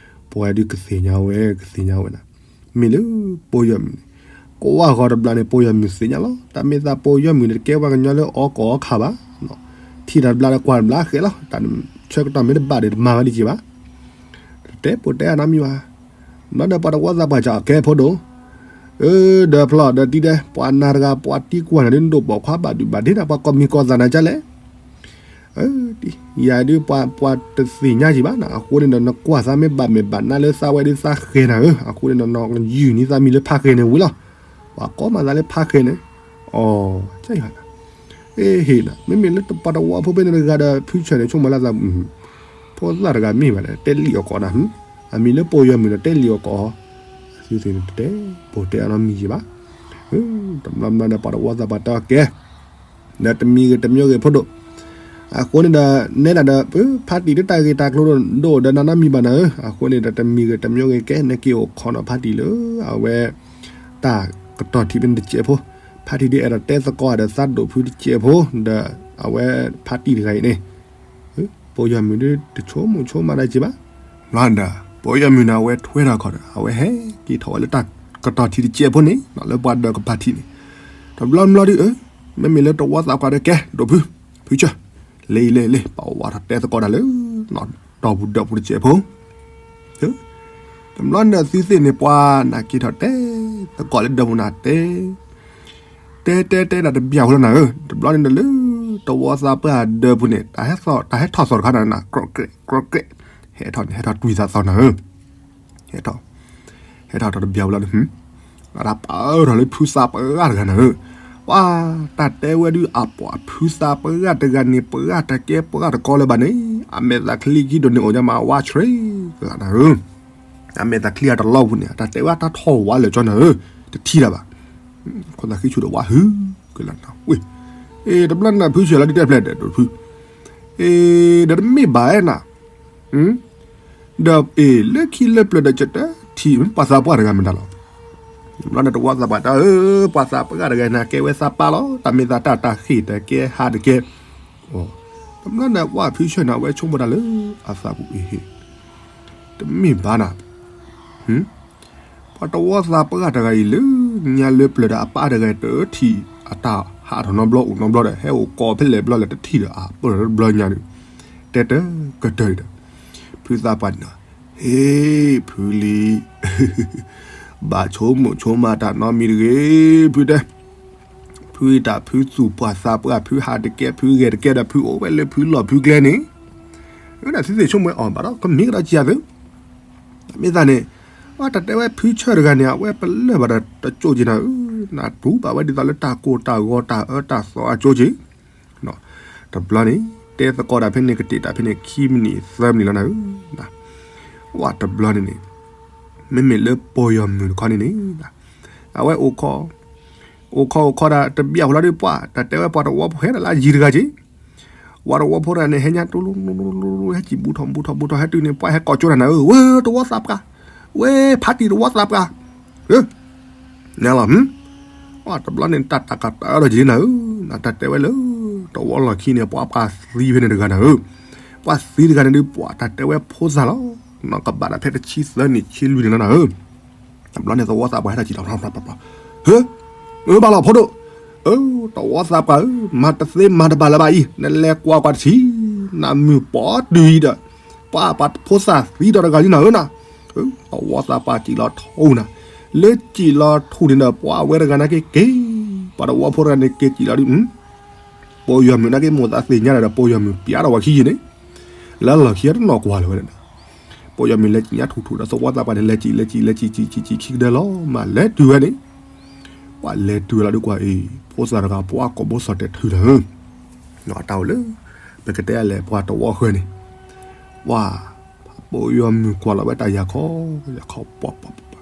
ပှၤဒုးကသ့ၣ်ညါဝဲ ကသ့ၣ်ညါဝဲနၤ, မ့ၢ်လၢပိာ်ယီၤမုၣ်န့ၣ်, ကွၢ်ဃီၤတဘျီန့ၣ် ပိာ်ယီၤမုၣ်သ့ၣ်ညါလီၤ, တၢ်မ့ၢ်သးပိာ်ယီၤမုၣ်န့ၣ် တကဲပှၤကညီလၢအီၣ်ကီၢ်အီၣ်ခးဘၣ်, ထံၣ်တၢ်တဘျီဒီးကွၢ်တဘျီဃဲလီၤ, တၢ်ဆၢကတီၢ်မ့ၢ်တဘၣ်ဒီးတမၤဝဲဒ်က့ၤဘၣ်, တတဲပိာ်တဲအနီတမံၤဘၣ်, ဘျီဒီးပှၤတဝီသးပှၢ်စ့ၢ်ကီးကဲဖိဒိၣ် အၢ, ဒီးဖျီၣ်ဒီးတံၤဒဲး ပှၤနၤတဂၤ ပှၤတံၤကွၢ်နၤဒ်နဒိၣ်ပိာ်ခွါဘၣ်ဒုးဘၣ်ဒ့တၢ် ပှၤကိးမံၤကိးသးနၤဒ်လဲၣ်, ယၤဒုးပှၤတသ့ၣ်ညါက့ၤဘၣ်နၤ, အဃိန့ၣ်ဒီး နကွၢ်သးမ့ၢ်ဘၣ်မဲာ်ဘၣ်နါလၢသးဝဲဒုးသးဃဲၤနၤဧၢ, အဃိန့ၣ်ဒီး နယုၢ်န့ၢ်သးမံၤလၢဖးဃဲၤန့ၣ်ဝံၤလီၤ, ပှၤကိးမးသးလၢဖးဃဲၤန့ၣ်, အီ, ကနၤ ဟ့ၣ်နၤ မ့မ့ၢ်လၢပှၤတဝီဖိဖဲန့ၣ်တဂၤဒီး ဖုဆၢၣ်န့ၣ် ဆိကမိၣ်လၢသး ဖိသၣ်တဂၤမ့ၢ်ဘၣ်န့ၣ် တဲလံၣ်အီၣ်ကီးနၤ, အမံၤလၢပိာ်ယီၤမုၣ်ဒီးတဲလံၣ်အီၣ်ကီး, သုသ့ၣ်န့ၣ်တတဲ, ပိာ်တဲအနီတမံၤက့ၤဘၣ်, တဘျီဘျီဒီးပှၤတဝီသးပှၢ်တဲအီၤကဲ, ဒီးတမံၤဂ့ၤတမံၤဂ့ၤဖိဒိၣ်, အဃိန့ၣ်ဒီး နဲဒၣ်ဒီး ဖါတံၢ်လၢတၢ်ဂ့ၢ်တၢ်ကျိၤဒိၣ်ဒီးနနီတမံၤဘၣ်နၤဧၢ, အဃိန့ၣ်ဒီးတမံၤဂ့ၤတမံၤဂ့ၤကဲ နက့ၤအိၣ်ခိးနီၤဖါတံၢ်လၢ အဝဲ တၢ်ကတီၢ်ထံးဖဲန့ၣ်တစဲးဖိ, ဖါတံၢ်ဒ်အဲၣ်ဒိးတဲသကိးဒီးသးဒိၣ်ဖုတစဲးဖိ, ဒီး အဝဲဖါတံၢ်တဂၤအံၤန့ၣ် ပိာ်ယီၤမုၢ်ဒုးတဆိကမိၣ်ဆိကမးတၢ်က့ဘၣ်. ဘျီဒီး ပိာ်ယီၤမုၢ်န့ၣ် အဝဲထွဲထီၣ်ခီဒီး အဝဲဟဲက့ၤထီၣ်ဝဲလၢတၢ်ကတီၤထံးတစဲးဖိန့ၣ် လၢပှၤဒၢးကပၤထံးန့ၣ်, တဘျီဘျီဒုး မ့မ့ၢ်လၢတဝီသးပှၢ်ဒီးကဲ ဒိၣ်ဖု ဖုဆၢ လ့လ့လ့ ပဝဲထီၣ်တဲသကိးတၢ်လၢ ဒီပူၤဒၢးပူၤတစဲးဖိ တဘျီန့ၣ်သုသ့ၣ်န့ၣ် ပှၤနၢ်က့ၤထီၣ်တဲသကိးလၢဒၢးပူၤနၢ်တဲ တဲတဲတဲဒၣ်တဘျီဖိလီၤနၤဧၢ, တဘျီန့ၣ်ဒီးလၢ တဝီသးပှၢ်ဒၢးပူၤန့ၣ် တၢ်ဟဲထီၣ်သီၣ်တခါနၤနၤ ကြီးကြဲးကြီးကြဲး, ဟဲထီၣ်န့ၣ် ဟဲထီၣ်တွံၢ်သးသီနၤဧၢ, ဟဲထီၣ် ဟဲထီၣ်တဘျီဖိလီၤန့ၣ် အတၢ်ပာ်အၢထီၣ်လၢဖုသးပှၢ်တဂၤနၤဧၢ, ပှၤ တၢ်တဲဝဲဒုးအပှၤဖုသးပှၢ်တဂၤန့ၣ် ပှၢ်တကဲပှၢ်တကီလၢၤဘၣ်န့ၣ် အမဲာ်သးချံကံဒိၣ်န့ၢ်အိၣ်ညါမးဝါဆှဲကလးနၤဧၢ, အမဲာ်သးချံအတလီၢ်ပူၤန့ၣ် အတၢ်တဲဝဲတၢ်ထီၣ်ဝါလၢာ်ကၠီနၤဧၢ, တထံၣ်တၢ်ဘၣ်, ခိၣ်သးဃံဆူၣ်ဒီးဝါဟုကလးနၤဝ့ၢ်, တဘျီနၢ်ဖုဆဲးလီၤဒ်တဲဖျဲၣ်ဒီးဒိၣ်ဖု ဒီးတမ့ၢ်ဘၣ်အဲၣ်နၤ ဒီးအ့ၣ်လၢခံလၢပျၢၤဒီးကတၢၢ်ထံၣ်ပှၤသးပှၢ်တဂၤမတၤလီၤ, တဘျီန့ၣ်တဝီသးပှၢ်တၢ်ဧၢ, ပှၤသးပှၢ်တဂၤန့ၣ် ကဲဝဲသးပှၢ်လီၤ, တၢ်မ့ၢ်သးတၢ်တၢ်ဃ့ၢ်တကဲဟးတကဲ, တဘျီန့ၣ်ပှၤဖုဆၢန့ၣ် အဝဲဆိကမိၣ်တၢ်လၢအသးပူၤအ့ၣ်ဟ့ၣ်, တမ့ၢ်ဘၣ်နၤ ပှၤတဝီသးပှၢ်တဂၤအံၤလၢညါလၢပျၢၤဒီးအပၢ်တဂၤတထံၣ်အတၢ်ဟးထီၣ်နီတဘျီအိၣ်နီတဘျီဒီး ဟဲအိၣ်ကိးဖဲလဲၣ်ဘျီလဲၣ်တထံၣ်ဒီးအပၢ်တဘျီညါန့ၣ်, တဲတကတၢၢ်ဒီး ဖုသးပှၢ်န့ၣ်နီၤ, ဟ့ၣ်ဖုလံ, ဘၣ်ဆိကမိၣ်ဆိကမးတၢ်နီတမံၤတဂ့ၤ, ဖုတဲ ဖုတၢ်ဖုသူၣ်ပှၢ်သးပှၢ် ဖုဟးတကဲ ဖုဂဲၤတကဲဒီး ဖုအိၣ်ဝဲလၢဖုလီၢ်ဖုကျဲန့ၣ်, အဝဲဒၣ်သုသ့ၣ်ဆိကမိၣ်အီၤဘၣ်ဒီး ကမ့ၢ်ကဒီးကံအသု, မ့ၢ်သးန့ၣ်, ပှၤတၢ်တဲဝဲဖုဆၢတဂၤန့ၣ် အဝဲပလၢၢ်ဘၣ်ဒီးတကၠိက့ၤနၤဧၢ, နတူၢ်ဘၣ်ဝဲဒ်သိးလၢတၢ်ကိၢ်တၢ်ဂီၤတၢ်အၢတၢ်သီအကၠိက့ၤ တဘျီန့ၣ် တဲသကိးတၢ်ဖဲန့ၣ် ကတ့ၢ်တၢ်ဖဲန့ၣ် ခံမံးနံးသၢမံးနံးလီၤနၤဧၢ, ဝဲတဘျီန့ၣ်န့ၣ်, မ့မ့ၢ်လၢပိာ်ယီၤမုၢ်တခီန့ၣ်န့ၣ်, အဝဲအိၣ်ခိး, အိၣ်ခိးအိၣ်ခိးဒၣ်တဘျီဖိလီၤဒုး ပှၤတၢ်တဲဝဲပှၤတဝီဖိဟဲဒၣ်လၢအယံၤတဂၤက့ၤ, ပှၤတဝီဖိတဂၤန့ၣ် ဟဲညါတူလူလူလူလူ ဟဲစံၣ်ဘူးထီၣ်ဘူးထီၣ်ဘူးထီၣ် ဟဲတုၤန့ၣ် ပှၤဟဲကိးကၠိတၢ်နၤဧၢ, ဝဲတဝီသးပှၢ်, ဝဲဖါတံၢ်တဝီသးပှၢ်, နလီၤ, တဘျီန့ၣ် တၢ်တၢ်ကတၢၢ်ဒီးက့ၤနၤဧၢ, နတၢ်တဲဝဲလၢ တဝီလီၢ်ခံန့ၣ် ပှၤပှၤသံဖဲန့ၣ်တဂၤနၤဧၢ, ပှၤသံတဂၤန့ၣ်ဒုး ပှၤတၢ်တဲဝဲဖိသၣ်လီၤ, နီၢ်ကဘၣ်ဒၣ်ဖဲတဆံသၢနံၣ်ဆံလွံၢ်န့ၣ်လီၤနၤဧၢ, တဘျီန့ၣ် သဝီသးပှၢ်ဟဲထီၣ်စံၣ်လီၤ, ဟ့, အၢဘၣ်လီၤဖိဒိၣ်, အၢ, သဝီသးပှၢ်ဧၢ, မၤတသ့မၤတဘၣ်လၢၤဘၣ်အံၤ, နလဲၤကွၢ်ကွၢ်တထံၣ်, နမုၢ်ပှၢ်တုၤအံၤဒီး, ပှၤပှၤဖိသၣ်သံဒီးတဂၤလံနၤဧၢနၤ, သဝီသးပှၢ်စံၣ်လီၤထူၣ်နၤ, လၢစံၣ်လီၤထူၣ်န့ၣ်ဒီး ပှၤဝဲတဂၤနာ်က့က့ၤ, ပှၤသဝီဖိတဂၤန့ၣ်က့ၤစံၣ်လီၤဒုး, ပိာ်ယီၤမုၢ်နာ်က့မိၣ်သးသ့ၣ်ညါဒီး ပိာ်ယီၤမုၢ်ပျဲထီၣ်ဝဲခံယံၤန့ၣ်, လၢလီၢ်ခံတနီၢ်ကွၢ်လၢၤဝဲန့ၣ် ပိာ်ယီၤမုၢ်လဲၤစံၣ်ညါထူၣ်ထူၣ်ဒီး သဝီသးပှၢ်န့ၣ် လဲၤစံၣ်လဲၤစံၣ်လဲၤစံၣ်စံၣ်စံၣ်စံၣ်ခံကဒၢလီၤ မးလဲၤတုၤဝဲန့ၣ်, ပှၤလဲၤတုၤဝဲလီၤဒုးကွၢ်အံၤ, ဖိသၣ်တဂၤ ပှၤကိာ်ဘိစီၤတဲာ်ထုးနၤဧၢ, အတၢ်အိၣ်လၢ ပကတဲလဲၣ် ပှၤသဝီဃၢၤန့ၣ်, ပှၤ ပိာ်ယီၤမုၢ်ကွၢ်လီၤဝဲတၢ်ယၤခီ, ယၤခီပှၤပှၤပှၤ,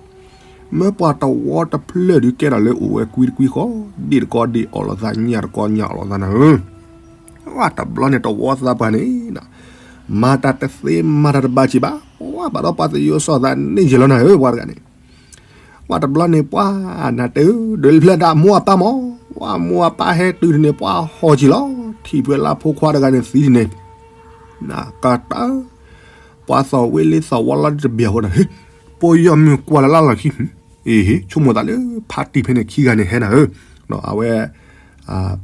မၢပှၤသဝီတဖျၢၣ်ဒုးကဲထီၣ်လၢအိၣ်ဝဲကွံတကွံဃီ, ဒ့ၣ်တကီဒ့ၣ်အီၣ်လိာ်သး ညၣ်တကီညၣ်အီၣ်လိာ်သးနၤဧၢ ပှၤတဘျီန့ၣ် သဝီသးပှၢ်န့ၣ်, မၤတၢ်တသ့မၤတၢ်တဘၣ်စံးဘၣ်, ပှၤဘၣ်ဒီးပှၤသယိၤစီၤသးန့ၣ်ယဲၢ်လီၤနၤဧၢ ပှၤတဂၤန့ၣ်, ပှၤတဘျီန့ၣ် ပှၤနၤတဲဧၢ ဒုးလၢဖျဲၣ်ဒၣ်မိၢ်အပၢ်မး, ပှၤမိၢ်အပၢ်ဟဲတုၤန့ၣ် ပှၤဟီၣ်ကံၣ်လီၤ, ထံၣ်ဖဲလၢဖိခွါတဂၤန့ၣ်သံန့ၣ်, နကတၢၢ် ပှၤသီၣ်ဝ့လ့သီၣ်ဝီလီၤတဘျီဖိန့ၣ်, ဟ့ၣ်, ပိာ်ယီၤမုၢ်ကွၢ်လၢလၢလီၢ်ခံ, အ့ဟ့ၣ် ဆိကမိၣ်သးလၢဖါတံၢ်ဖဲန့ၣ်ခံဂၤန့ၣ်ဟဲနၤဧၢ, အဝဲ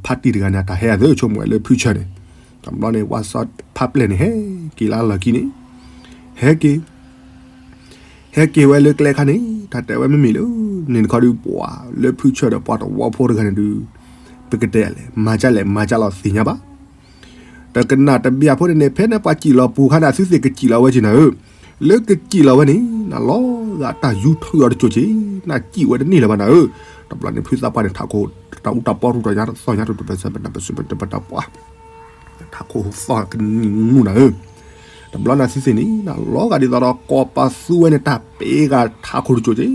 ဖါတံၢ်တဂၤန့ၣ် တၢ်ဟဲအသး ဆိကမိၣ်ဝဲလၢဖုဆၢန့ၣ်, တဘျီန့ၣ် ပှၤစီၤဖါပျဲၢ်န့ၣ် ဟဲက့ၤလၢလီၢ်ခံန့ၣ်, ဟဲက့ၤ ဟဲက့ၤဝဲလၢကျဲခါန့ၣ် တၢ်တဲဝဲမ့မ့ၢ်လၢ န့ၣ်တခီဒုးပှၤလၢဖုဆၢဒီးပှၤသဝီဖိတဂၤန့ၣ်ဒုး, ပကတဲလဲၣ် မၤကၢ်လဲၣ်မၤကၢ်လီၤသ့ၣ်ညါဘၣ် တကနၣ်တဘျီဖိန့ၣ်န့ၣ် ဖဲန့ၣ်ပှၤစံၣ်လီၤပူၤခါန့ၣ် အသုသ့ၣ်ကစံၣ်လီၤဝဲက့ၤနၤဧၢ, လၢကစံၣ်လီၤဝဲန့ၣ် နလီၤဂာ်တၢ်ယူၤထုးအီၤတစိၤက့ၤ, နစံၣ်ဝဲတန့ၢ်လၢၤဘၣ်နၤဧၢ, တဘျီန့ၣ် ဖုသးပှၢ်န့ၣ် ထးခိၣ် တၢ်အူတၢ်ပီရူၢ်တၢ်ညါတသီၣ်ညါတပတပတပတပတပ ထးခိၣ်သီၣ်ကနံၣ်နူနၤဧၢ, တဘျီန့ၣ်သုသ့ၣ်န့ၣ် နလီၤဂာ်ဒ်သိးဒီး ကိးပသူဝဲန့ၣ် တၢ်ပ့ၤဂာ်ထးခိၣ်တစိၤက့ၤ,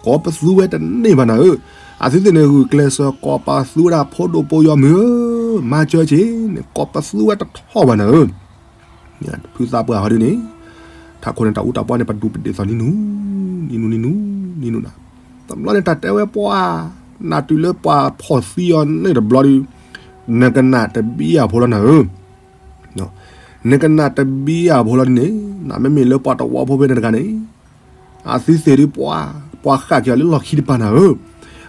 ကိးပသူဝဲတန့ၢ်ဘၣ်နၤဧၢ, အသုသ့ၣ်န့ၣ် ဂုာ်ကျဲးစၢးကိးပသူဝဲဒၣ်ဖိဒိၣ်ပိာ်ယီၤမုၢ်ဧၢ, မၤစၢၤက့ၤန့ၣ် ကိးပသူဝဲတထီၣ်ဘၣ်နၤဧၢ ဖုသးပှၢ်ဟီဒုန့ၣ် ထးခိၣ်န့ၣ် တၢ်အူတၢ်ပီန့ၣ် ပဒူးပဒ့ၣ်သီၣ်နံၤနူၤ, နံၤနူၤနံၤနူၤနံၤနူၤနၤ, တဘျီန့ၣ် တၢ်တဲဝဲပှၤ နၢ်တုၤလၢပှၤဖီၣ်သံအီၤန့ၣ်တဘျီဒုး, ပ နကနၣ်တဘံၣ်အဖိလီၤနၤဧၢ, နကနၣ်တဘံၣ်အဖိလီၤဒ်န့ၣ်, နမ့မ့ၢ်လၢပှၤတဝီဖိဖဲန့ၣ်တဂၤန့ၣ်, အသုသ့ၣ်ဒုးပှၤ, ပှၤဃၣ်က့ၤအီၤလၢလီၢ်ခံတပၤနၤဧၢ,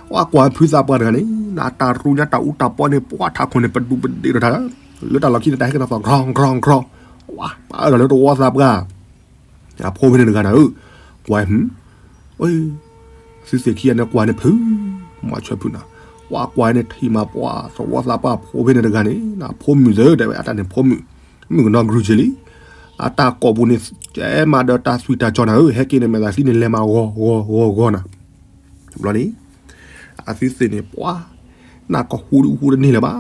ပှၤကွၢ်ဖုသးပှၢ်တဂၤန့ၣ် နတၢ်ရူညါတၢ်အူတၢ်ပီန့ၣ် ပှၤထးခိၣ်န့ၣ် ပဒူးပဒ့းဒီးတၢ်, လၢတၢ်လီၢ်ခံန့ၣ် တၢ်ဟဲက့ၤနီၣ်သီၣ် ကြီၤကြီၤကြီၤ, ပှၤပာ်အၢၣ်လီၤလၢတဝီသးပှၢ် အဖိဖဲန့ၣ်တဂၤနၤဧၢ, ကွၢ်, သုသ့ၣ်ခံဂၤန့ၣ်ကွၢ်န့ၣ်ဖုး, မၤဆၢဖုးနၤ, ပှၤကွၢ်န့ၣ်ထံၣ်မးပှၤသဝီသးပှၢ်ဖိဖဲန့ၣ်တဂၤန့ၣ် နဖိမုၣ်သၢတဲဝဲအတၢ်န့ၣ်ဖိမုၣ်, မုၣ်ကနီၤကြူးက့ၤလံ, အတၢ်ကိာ်ပူၤန့ၣ် ကဲမးဒီးတၢ်သွံၣ်တၢ်စီၤနၤဧၢ, ဟဲက့ၤန့ၣ်မဲာ်သးသံန့ၣ်လဲၤမးဂီၤဂီၤဂီၤဂီၤနၤ တဘျီန့ၣ်, အသုသ့ၣ်န့ၣ်ပှၤ, နကဟူဒုးဟူတန့ၢ်လၢၤဘၣ်,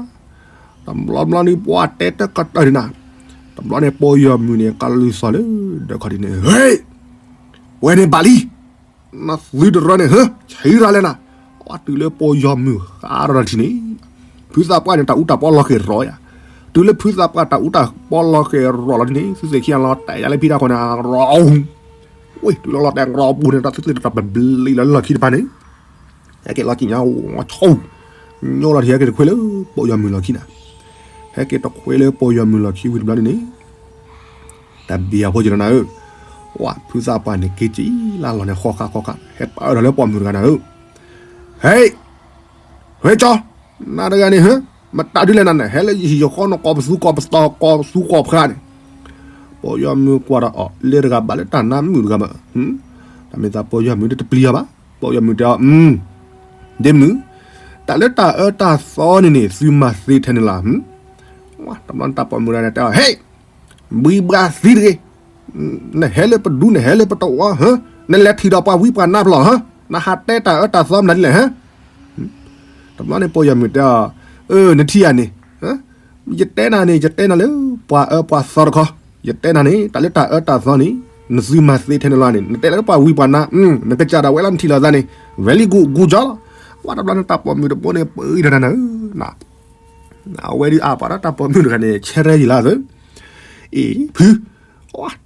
တဘျီဘျီန့ၣ်ပှၤတဲတကတၢၢ်န့ၣ်နၤ, တဘျီန့ၣ်ပီၢ်ယီၤမုၢ်န့ၣ် ကလုၢ်စီၤလၢ, ဒီးခီဒ်န့ၣ် ဟ့ၣ်, ဝဲန့ၣ်ဘၣ်လံ, နသုတရၢန့ၣ် ဟၢ, ဆံးရၤလဲၣ်နၤ, ပှၤတုၤလၢပီၢ်ယီၤမုၢ်ဃါရၤထံန့ၣ်, ဖုသးပှၢ်န့ၣ် တၢ်အူတၢ်ပီလီၤဃဲၤရီၤယၤ, တုၤလၢဖုသးပှၢ်တၢ်အူတၢ်ပီလီၤဃဲၤရီၤလီၤဒ်န့ၣ် သုသ့ၣ်ခံဂၤလီၤတဲာ်ယၤလၢဖံတၢ်ဃီန့ၣ် ရီၤ ဝ့ၢ် တုၤလီၤလီၤတဲာ်ရီၤပူၤန့ၣ် တၢ်သုသ့ၣ်တတၢ်ပဘျံးလီၤလၢလီၢ်ခံတပၤန့ၣ်, ဟဲက့ၤလီၤကံၣ်ညါ ဆိ, ညိလီၤထံ ဟဲက့ၤတခွ့လၢပီၢ်ယီၤမုၢ်လီၢ်ခံနၤ, ဟဲက့ၤတခွ့လၢပီၢ်ယီၤမုၢ်လီၢ်ခံဝံၤတဘျီန့ၣ်န့ၣ်, တၢ်ဘံၣ်အဖိက့ၤလီၤနၤဧၢ, ဝဲဖုသးပှၢ်န့ၣ် က့ၤကံၣ်လၢလီၢ်န့ၣ် ဃီဃါဃီဃါ ဟဲပာ်အၢၣ်လီၤလၢပိာ်မုၣ်တဂၤနၤဧၢ, ဟ့ၣ် ဟ့ၣ်ကၠီ, နၤတဂၤန့ၣ် ဟၢ, မတၤဒုလဲၣ်နၤန့ၣ် ဟဲလၢယဟံၣ်ယဃီန့ၣ် ကိးပသူကိးပသီ ကိးသူကိးပှၤန့ၣ်, ပီၢ်ယီၤမုၢ်ကွၢ်ဒီးအီၤ လၢတဂၤဘၣ်လၢတၢ်နါမုၣ်တဂၤဘၣ်, တၢ်မ့ၢ်သးပီၢ်ယီၤမုၢ်တပျံၤအီၤဘၣ်, ပီၢ်ယီၤမုၢ်တဲအီၤ, ဒ့မုၣ်, တၢ်လၢတၢ်အၢတၢ်သီန့ၣ်န့ၣ် သုမၤသ့ထဲန့ၣ်လီၤ, တဘျီန့ၣ်တၢ်ပိာ်မုၣ်တဂၤန့ၣ်တဲအီၤ ဟ့ၣ် ဘှံးဘှါသံတဂ့ၤ, နဟဲလၢပဒူ နဟဲလၢပတဝီ ဟၢ, နလဲၤထံၣ်ဒီးပှၤဝံပှၤနါဖျၢၣ်ဟၢ, နဟးတဲတၢ်အၢတၢ်သီမနုၤဒ်လဲၣ်ဟၢ, တဘျီန့ၣ်ပီၢ်ယီၤမုၢ်တဲအီၤ, အၢ နထံၣ်ဧါန့ၣ်, ယတဲနၤန့ၣ် ယတဲနၤလၢ ပှၤအၢပှၤသီတခီ, ယတဲနၤန့ၣ် တၢ်လၢတၢ်အၢတၢ်သီန့ၣ် နသုမၤသ့ထဲန့ၣ်လီၤန့ၣ် နတဲလၢပှၤဝံပှၤနါ, နကစၢ်ဒၣ်ဝဲလီၤနထံၣ်လိာ်သးန့ၣ် very good good job လီၤ, ပှၤတဘျီန့ၣ်တၢ်ပိာ်မုၣ်တဘိန့ၣ် ပှၤအံၤဒီးနၤဧၢ အဝဲဒုးအါပှၤဒီးတၢ်ပိာ်မုၣ်တဂၤန့ၣ် ဆဲရဲယံာ်လီၤသၢ, အ့ၣ် ဖု,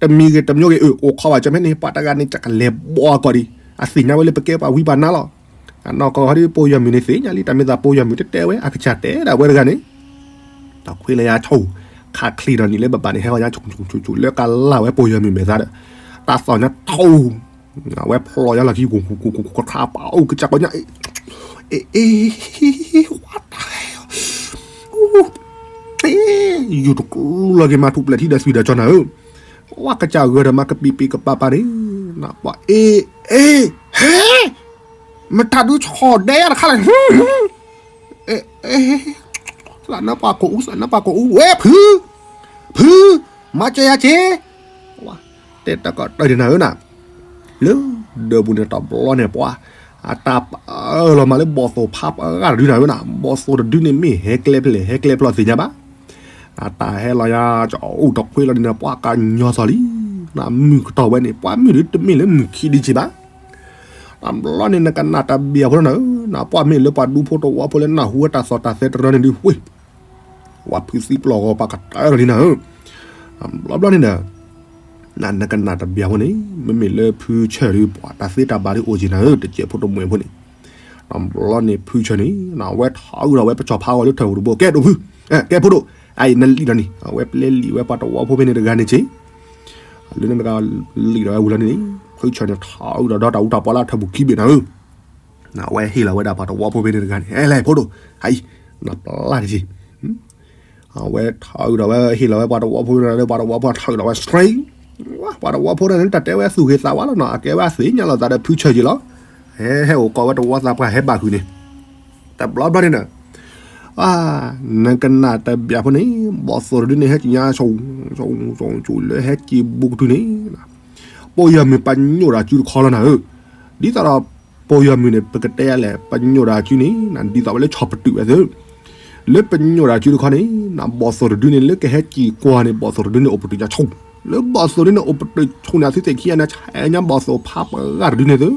တမံၤဂ့ၤတမံၤဂ့ၤ အၢ အိၣ်ခိးဘၣ်ကၠီမဲန့ၣ် ပှၤတဂၤန့ၣ် ကလဲၤဘီကီးဒံး, အသ့ၣ်ညါဝဲလၢပကဲပှၤဝံပှၤနါလီၤ, အနီၢ်ကီၢ်ဟီဒ်ပီၢ်ယီၤမုၢ်န့ၣ်သ့ၣ်ညါလံ တၢ်မ့ၢ်သးပီၢ်ယီၤမုၢ်တတဲဝဲ အကစၢ်တဲဒၣ်ဝဲတဂၤန့ၣ်, တၢ်ခွ့လၢယၤဆိ, ခးချံဒီးနံၤလၢဘၣ်ဘၣ်န့ၣ် ဟဲဂီၤညါဆိဆိဆိ လၢကလၢ်ဝဲပီၢ်ယီၤမုၢ်မဲာ်သးဒီး, တၢ်သီၣ်ညါထိ အဝဲဖျိယါလီၢ်ခံ ကထါပာ်အိၣ်ကစၢ်ကီညါ, အ့ အ့ ဝါတၢ် ယူၤတကျူလီၤက့ၤမၤထူၣ်ပျဲၢ်ထံဒီးသွံၣ်ဒီးကၠီနၤဧၢ, ဝါကစၢ်ဂၢၢ်ဒီးမၤကပံာ်ပံာ်ကပၤပၤန့ၣ်, ပှၤအ့ အ့ ဟဲ မတၤဒုးဆီၣ်ဒဲယါတခါလဲၣ်, အ့ အ့ သးနၢပှၤကိးအူ သးနၢပှၤကိးအူ ဝဲဖု ဖု မၤစၢၤယၤက့ၤ, တဲတၢ်ကီတၢ်ဒံးနၤဧၢနၤ, လၢဒၢးပူၤန့ၣ်တဘျီန့ၣ်ပှၤ, အတၢ်ပာ်အၢၣ်လီၤမးလၢဘီၣ်သိၣ်ဖးပှၤဂၤတဒုနၤဧၢနၤ, ဘီၣ်သိၣ်တဒုန့ၣ်မ့ၢ်ဟဲကျဲဖဲလဲၣ် ဟဲကျဲဖဲလဲၣ်သ့ၣ်ညါဘၣ်, အတၢ်ဟဲလီၤယါ ကအိၣ်တခွ့လီၤဒ်န့ၣ် ပှၤကညီသီၣ်လံ, နမုၢ်ကတီၢ်ဝဲန့ၣ် ပှၤမုၢ်ဒုးတမ့ၢ်လၢမုၢ်ခံဒံးက့ၤဘၣ် တဘျီန့ၣ် နကနၣ်တၢ်ဘံၣ်အဖိလီၤနၤဧၢ, နပှၤမ့ၢ်လၢပှၤဒူဖိတဝီဖိလၢနၢ်ဟူဝဲတၢ်သီၣ်တၢ်သဲတရၢန့ၣ်ဒုး ဝ့ၢ်, ဝဲဖုသံပျီၢ်ဂီၤပှၤကတၢၢ်လီၤလံနၤဧၢ, တဘျီဘျီန့ၣ်ဒီး, နနကနၣ်တၢ်ဘံၣ်အဖိန့ၣ် မ့မ့ၢ်လၢဖုဆၢၣ်ဒုး ပှၤတၢ်သ့တၢ်ဘၣ်ဒုးအိၣ်က့ၤနၤဧၢ တကဲးဖိတမှဲးဖိန့ၣ်, တဘျီန့ၣ်ဖုဆၢၣ်န့ၣ် နဝဲထီၣ်အုၣ်ဒီးဝဲပစီၤဖါဂီၤလၢထၢၣ်ပူၤတဘိ ကဲဒိၣ်ဖု, ကဲဖိဒိၣ်, အအံၤနလံာ်ဒီးန့ၣ် အဝဲပျဲလံာ်ဝဲပှၤတဝီဖိဖဲန့ၣ်တဂၤန့ၣ်က့ၤ လၢနတဂၤလံာ်ဒီးဝဲဝံၤလီၤန့ၣ်, ဖုဆၢၣ်န့ၣ်ထီၣ်အုၣ်ဒီးဒီတၢ်အူတၢ်ပီလၢအထၢၣ်ပူၤခံဘ့ၣ်နၤဧၢ, အဝဲဟ့ၣ်လီၤဝဲဒၣ်ပှၤတဝီဖိဖဲန့ၣ်တဂၤန့ၣ် ဟဲလဲၣ်ဖိဒိၣ်, အအံၤ, နပျၢ်တက့ၢ်, အဝဲထီၣ်အုၣ်ဒီးဝဲဟ့ၣ်လီၤဝဲပှၤတဝီဖိန့ၣ်လၢပှၤတဝီဖိထၢၣ်ဒီးဝဲ straight, ပှၤတဝီဖိန့ၣ် တၢ်တဲဝဲသူၣ်ဂ့ၤသးဝါလီၤနီၤ အကဲဝဲအသ့ၣ်ညါလီၤသးဒီးဖုဆၢၣ်က့ၤလီၤ, ဟဲဟဲအိၣ်ကိးဝဲတဝီသးပှၢ်ဟဲဘၣ်ဃုာ်န့ၣ်, တဘျီဘျီန့ၣ်ဒီး နကနၣ်တၢ်ဘံၣ်အဖိန့ၣ် ဘီၣ်သိၣ်တဒုန့ၣ် ဟဲက့ၤညါဆိ, ဆိ, ဆိ, ဆိလၢဟဲက့ၤဘူးကတုၤန့ၣ်, ပီၢ်ယီၤမုၢ်ပညိၣ်ဒီးစုတခီလီၤနၤဧၢ, ဒ်သိးဒီး ပီၢ်ယီၤမုၢ်န့ၣ် ပကတဲယါလဲၣ် ပညိၣ်ဒီးစုန့ၣ် ဒ်သိးဝဲလၢဆီၣ်ပတုာ်ဝဲသ့, လၢပညိၣ်ဒီးစုတခီန့ၣ် ဘီၣ်သိၣ်တဒုန့ၣ် လၢကဟဲက့ၤကွၢ်န့ၣ် ဘီၣ်သိၣ်တဒုန့ၣ် အိၣ်ပတုာ်ညါဆိ, လၢဘီၣ်သိၣ်တဒုန့ၣ် အိၣ်ပတုာ်ဆိန့ၣ် အသုသ့ၣ်ခံဂၤန့ၣ် ဆဲးညါဘီၣ်သိၣ်ဖးပှၤဂၤတဒုန့ၣ်သ့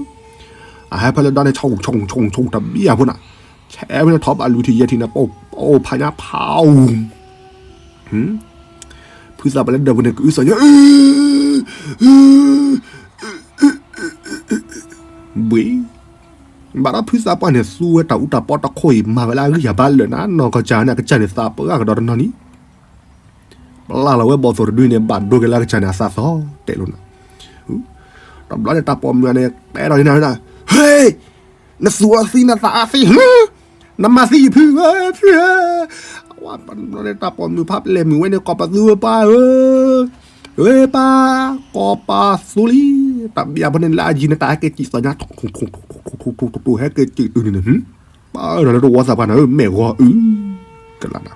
အဟဲဖဲလၢဒီန့ၣ် ဆိ, ဆိ, ဆိ, ဆိ တဘံၣ်အဖိနၤ, ဆဲးဖဲန့ၣ်ထီၣ်ဘၣ်လွံၢ်ထံၣ်ယဲၢ်ထံၣ်န့ၣ် ပအိၣ်ဖးညါဖးအူ, ဖုသးပှၢ်လၢဒၢးပူၤန့ၣ် ကအုသီၣ်ညါ, ဘှံး, ဘၣ်ဒီးဖုသးပှၢ်န့ၣ် သူဝဲတၢ်အူတၢ်ပီတခိၣ်အံၤ မၤဝဲလၢအဂံၢ်ယၤဘၣ်လၢာ်နၤ နီၢ်ကီၢ်ကၢ်န့ၣ် အကစၢ်န့ၣ်သးပှၢ်ကဒီးတနီၤနီၤ ပျၢ်လီၤဝဲဘီၣ်သိၣ်တဒုန့ၣ် ဘၣ်ဒိက့ၤလၢအကစၢ်န့ၣ် အသးသီတဲာ်လိာ်နၤ. တဘျီန့ၣ် တၢ်ပိာ်မုၣ်န့ၣ် တဲထီၣ်လံနၤ, ဟ့, နသူၣ်အီသံနသးအီသံ, နမၤသံယဖုဧၢ, ဖုဧၢ, ဝဲတဘျီန့ၣ် တၢ်ပိာ်မုၣ်ဖးပလဲၢ်မုၢ်ဝဲန့ၣ် ကိးပသူဝဲပှၤဧၢ, ဝဲပၢ်, ကိးပသူလံ, တၢ်ဘံၣ်ဖိန့ၣ်လၢအယံၤန့ၣ် တၢ်ဟဲက့ၤစံၣ်သီညါ ထူထူထူထူထူထူ ဟဲက့ၤစံၣ်တုၤန့ၣ်န့ၣ် ပၢ်အၢၣ်ဒီးလၢတဝီသးပှၢ်န့ၣ်ဧၢ မ့ၢ်ဂီၤအု, ကလးနၤ,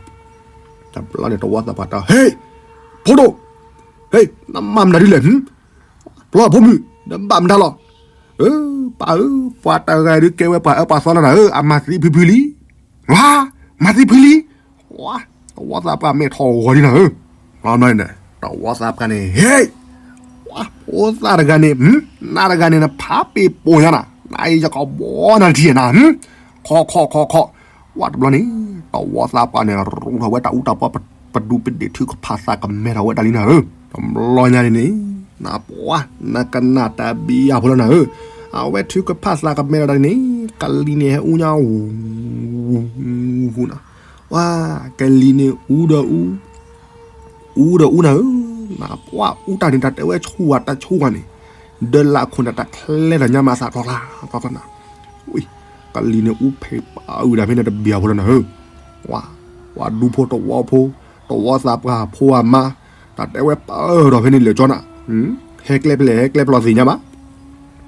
တဘျီန့ၣ် တဝီသးပှၢ်တၢ် ဟ့, ဖိဒိၣ်, ဟ့, နမၤမနုၤဒ်လဲၣ်, ဖျီဖိမုၣ် နဘၣ်မတၤလီၤ, အၢ, ပၢ်ဧၢ, ပှၤတဂၤဒုးကဲဝဲပှၤအၢပှၤသီလီၤနၤဧၢ, အမၤသံဖုဖုလံ, ဝါ, မၤသံဖုလံ, ဝါ, တဝီသးပှၢ်မဲာ်ထီၣ်ဂီၤလံနၤဧၢ, တဝီသးပှၢ်န့ၣ် ဟ့, ဝါ, ဖိသၣ်တဂၤန့ၣ်, နၤတဂၤန့ၣ် နဖးပ့ၤပိာ်ညါနၤ, နအံၤယကဘီနၤတထံၣ်နၤ, ခီခီခီခီ, ဝါတဘျီန့ၣ် တဝီသးပှၢ်န့ၣ် ရူထီၣ်ဝဲတၢ်အူတၢ်ပီ ပဒူပဒ့ၣ်ထုကဖၣ်သးကမဲထီၣ်ဝဲဒၣ်လံနၤဧၢ, တဘျီညါန့ၣ်န့ၣ်, နပှၤ, နကနၣ်တၢ်ဘံၣ်ယၤဖိလီၤနၤဧၢ, အဝဲထုကဖၣ်သးကမဲထီၣ်ဒၣ်န့ၣ် ကလံၤန့ၣ်ဟဲအူညါ နၤ, ဝါ, ကလံၤန့ၣ်အူဒီးအူ, အူဒီးအူနၤဧၢ, နပှၤအူတၢ်န့ၣ် တၢ်တဲဝဲဆူၣ်ဝါတၢ်ဆူၣ်ဝါန့ၣ်, ဒီးလၢခိၣ်န့ၣ် တၢ်ချဲထီၣ်ညါမးသးကျီကျါ, ကျီကျါနၤ, ဝံၤ, ကလံၤန့ၣ်အူဖံးပာ်ဝံၤဒၣ်ဖဲန့ၣ်တဘံၣ်ဖိလီၤနၤဧၢ, ဝါ, ပှၤဒူဖိတဝီဖိ, တဝီသးပှၢ်ဖိအမါ, တၢ်တဲဝဲပၢၢ်ဒီးဖဲန့ၣ်လၢာ်ကၠီနၤ ဟဲကျဲပျဲၤ ဟဲကျဲပျီသ့ၣ်ညါဘၣ်,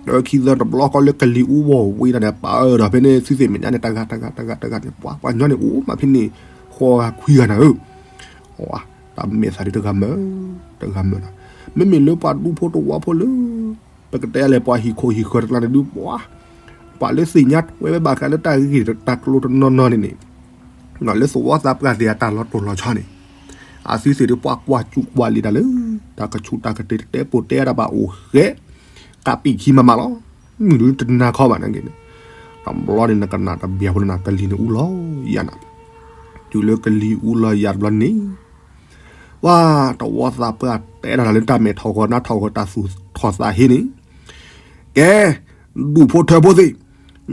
ဒီးခံသၢတဘျီဃီလၢကလံၤအူဝီၢ်ဝံၤတၢ်န့ၣ် ပၢၢ်ဒီးဖဲန့ၣ် သုသ့ၣ်မဲာ်ညါန့ၣ် တဂၤတဂၤတဂၤတဂၤန့ၣ် ပှၤပှၤညီန့ၣ် အိၣ်မးဖဲန့ၣ် ဃီဂၤခွံဂၤနၤဧၢ, တၢ်မဲာ်သးဒ်တဂၤမုာ်, တဂၤမုာ်နၤ, မ့မ့ၢ်လၢပှၤဒူဖိတဝီဖိလၢ ပကတဲလဲၣ် ပှၤဟံၣ်ခိၣ်ဟံၣ်ဃၢၤတကျါန့ၣ်ဒုး ပှၤ, ပှၤလၢသ့ၣ်ညါထွဲဝဲဘၣ်ဃးလၢတၢ်ဂ့ၢ်တၢ်ကျိၤတနီၤနီၤန့ၣ်န့ၣ်, လၢသဝီသးပှၢ်သ့ၣ်အတၢ်လီၤတိၢ်လီၤဆီန့ၣ်, အသုသ့ၣ်ဒုးပှၤကွၢ်စူၣ်ကွၢ်လံၤတၢ်လၢ တၢ်ကဆူးတၢ်ကတ့ၤတတဲပိာ်တဲတၢ်ဘၣ်အိၣ်ဃဲ, ကးပံာ်ခံမးမးလီၤ, မုၢ်ဒုးတနၤခီဘၣ်န့ၣ်က့ၤန့ၣ်, တဘျီန့ၣ် နကနၣ်တဘံၣ်ဖိလီၤနၤ ကလံၤန့ၣ်အူလီၤယၤနၤ, တုၤလၢကလံၤအူလီၤယၤတဘျီန့ၣ် ပှၤတဝီသးပှၢ်တဲထီၣ်တၢ်လၢတၢ်မဲာ်ထီၣ်ဂီၤနါထီၣ်ဂီၤတၢ်သူၣ်ထီၣ်သးဟ့န့ၣ်, ကဲ, ဒူၣ်ဖိထၢဖိသ့ၣ်,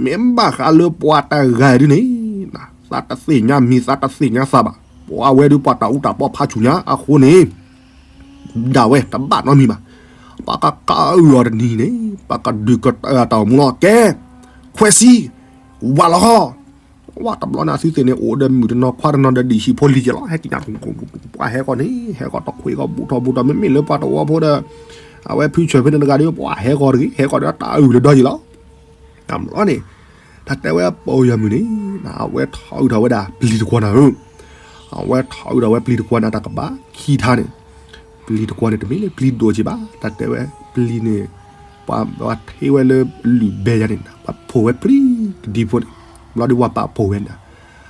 မ့ၢ်ဘၣ်ဃးလၢပှၤတဂၤဒုန့ၣ်, သးတသ့ၣ်ညါမံၤသးတသ့ၣ်ညါသးဘၣ်, ပှၤဝဲဒုးပှၤတၢ်အူတၢ်ပီဖးဆူၣ်ညါအဃိန့ၣ် ဒၣ်ဝဲတဘၣ်နီတမံၤဘၣ်, ပှၤကကအုၣ်အီၤတနံၤန့ၣ် ပှၤကဒုးကတၢၢ်အတၢ်အိၣ်မူလီၤ, ကဲ, ခွဲးစံ, ဝးလီၤဃီ ဝဲတဘျီန့ၣ် အသုသ့ၣ်န့ၣ် အိၣ်ဒီးမုၢ်တနီၤခွါတနီၤဒီး ဒံၣ်ဆံးဖိလံၤက့ၤလီၤ, ဟဲက့ၤညါ, ပှၤဟဲဃီန့ၣ် ဟဲဃီတခွ့ဃီဘူးထီၣ်ဘူးထီၣ် မ့မ့ၢ်လၢပှၤတဝီဖိဒီး အဝဲဖုဆၢၣ်ဖဲန့ၣ်တဂၤဒီး ပှၤဟဲဃီတဂ့ၤ ဟဲဃီဒီးတၢ်အုၣ်လၢဒီယံၤလီၤ, တဘျီန့ၣ် တၢ်တဲဝဲပိာ်ယွၤမုၢ်န့ၣ် အဝဲထီၣ်အုၣ်ထီၣ်ဝဲဒၣ်ပျံၤတကွီၢ်နၤဧၢ, အဝဲထီၣ်အုၣ်ထီၣ်ဝဲပျံၤတကွီၢ်န့ၣ် တၢ်ကဘၣ်ခံထါန့ၣ်, ပျံၤတကွီၢ်န့ၣ်တမ့ၢ်လၢပျံၤဒိၣ်က့ၤဘၣ် တၢ်တဲဝဲပျံၤန့ၣ် ပှၤထ့ဝဲလၢလုၢ်ဘဲယါန့ၣ် ပှၤဖိၣ်ဝဲပျံၤကဒံဖိန့ၣ်, ဘျီဒုးဝဲပာ်ဖိၣ်ဝဲန့ၣ်,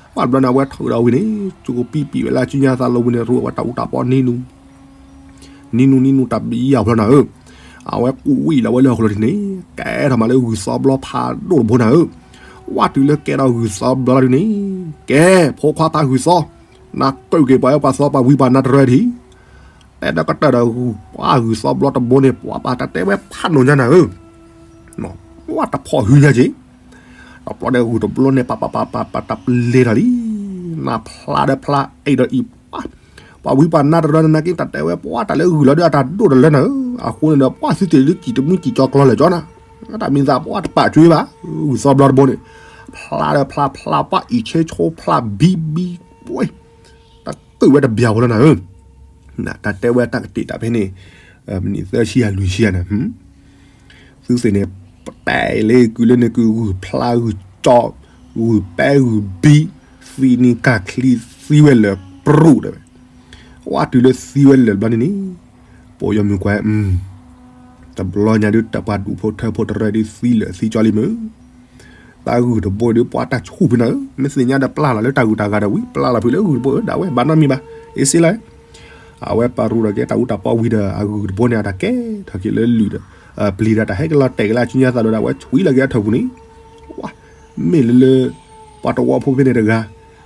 ဘၣ်တဘျီန့ၣ် အဝဲထီၣ်အုၣ်ထီၣ်ဝံၤန့ၣ် ကပံပံၣ်ဝဲလၢအစုညါသးလီၤဝံၤန့ၣ် ရူးဝဲတၢ်အူတၢ်ပီနံၤနူၤ နံၤနူၤနံၤနူၤတၢ်ဘံယၤဖျီနၤဧၢ, အဝဲကူၣ်ဝံၣ်လီၤဝဲလၢဟီၣ်ခိၣ်လီၤထံးန့ၣ် ကဲထီၣ်မးလၢဂုၢ်သီဘျီဖးဒိၣ်တဘိနၤဧၢ, ဝဲတုၤလၢကဲထီၣ်ဂုၢ်သီဘျီလီၤဒုန့ၣ်, ကဲ, ဖိခွါဖးဂုၢ်သီ, နကၢၣ်က့ၤပှၤအၢပှၤသီပှၤဝံပှၤနါတရၢဒံး, တဲဒီးကတၢၢ်ဒီးဂုၢ်ပှၤဂုၢ်သီဘျီတဘိန့ၣ် ပှၤပာ်တၢ်တဲဝဲဖးဒိၣ်ညါနၤဧၢ, ပှၤတဖီၣ်ဟုညါက့ၤ တဘျီန့ၣ်ဂုၢ်တဘျီန့ၣ် ပာ်ပာ်ပာ်ပာ်ပာ်တၢ်ပလဲၤထီၣ်လံ, နဖျါဒီးဖျါအဲၣ်ဒီးအံၤပှၤ, ပှၤဝံပှၤနါတရၢန့ၣ်နာ်က့ တၢ်တဲဝဲပှၤတၢ်လၢဂုၢ်လီၤဒုးအတၢ်ဒိၣ်တလၢနၤဧၢ, အဃိန့ၣ်ဒီးပှၤသုတ့ၢ်လၢကံၣ်တမုၢ်ကံၣ်ကၠီကျီလၢာ်ကၠီနၤ, တၢ်မံၤသးပှၤတပာ်ကွံာ်ဘၣ်, ဂုၢ်သီဘျီတဘိန့ၣ်, ဖျါဒီးဖျါဖျါပှၤအံၣ်ဆဲဆိဖျါဘံဘံ, ပှဲၤ တၢ်ကၢၣ်ဝဲတဘျီဖိလီၤနၤဧၢ, တၢ်တဲဝဲတၢ်ကတ့ၢ်တၢ်ဖဲန့ၣ်, မံးနံးသၢဆံယၤလွံၢ်ဆံယၤန့ၣ်, သုသ့ၣ်န့ၣ်, ပတဲလၢကုလၢန့ၣ်ကုဂုၢ်ဖျါဂုၢ်ကၠီ, ဂုၢ်ပဲဂုၢ်ဘံ, သံနံၤကၢ်ချံသံဝဲလၢာ်ပြူၣ်တဲဝဲ, ဝဲတုၤလၢသံဝဲလၢာ်ဘျီန့ၣ်န့ၣ်, ပိာ်ယီၤမုၢ်ကွၢ်, တဘျီညါဒုးတၢ်ပှၤဒူၣ်ဖိထၢဖိတရၢဒုးသံလၢာ်သံကၠီလံမုၢ် တၢ်ဂုၢ်တဘိဒီးပှၤတၢ်ဆူၣ်ဖုနၤဧၢ, မ့ၢ်သ့ၣ်ညါဒီးပျၢ်လီၤလၢတၢ်ဂုၢ်တၢ်ဂၤဒီးဝံၤ ပျၢ်လီၤဖုလၢဂုၢ်တဘိဧၢ ဒၣ်ဝဲဘၣ်နီတမံၤဘၣ်, အ့စ့လၢ, အဝဲပာ်ရူၢ်ဒီးကဲတၢ်အူတၢ်ပီဝံၤဒီး အဂုၢ်တဘိန့ၣ် အတၢ်ကဲထီၣ်က့ၤလၢလုၢ်ဒီး, ပျံၤဒီးတၢ်ဟဲက့ၤလီၤတဲာ်က့ၤလၢအစုညါသးဒီး အဝဲဆွံလီၤက့ၤအထၢၣ်ပူၤန့ၣ်, ဝဲ, မ့ၢ်လၢလၢ, ပှၤတဝီဖိဖဲန့ၣ်တဂၤ,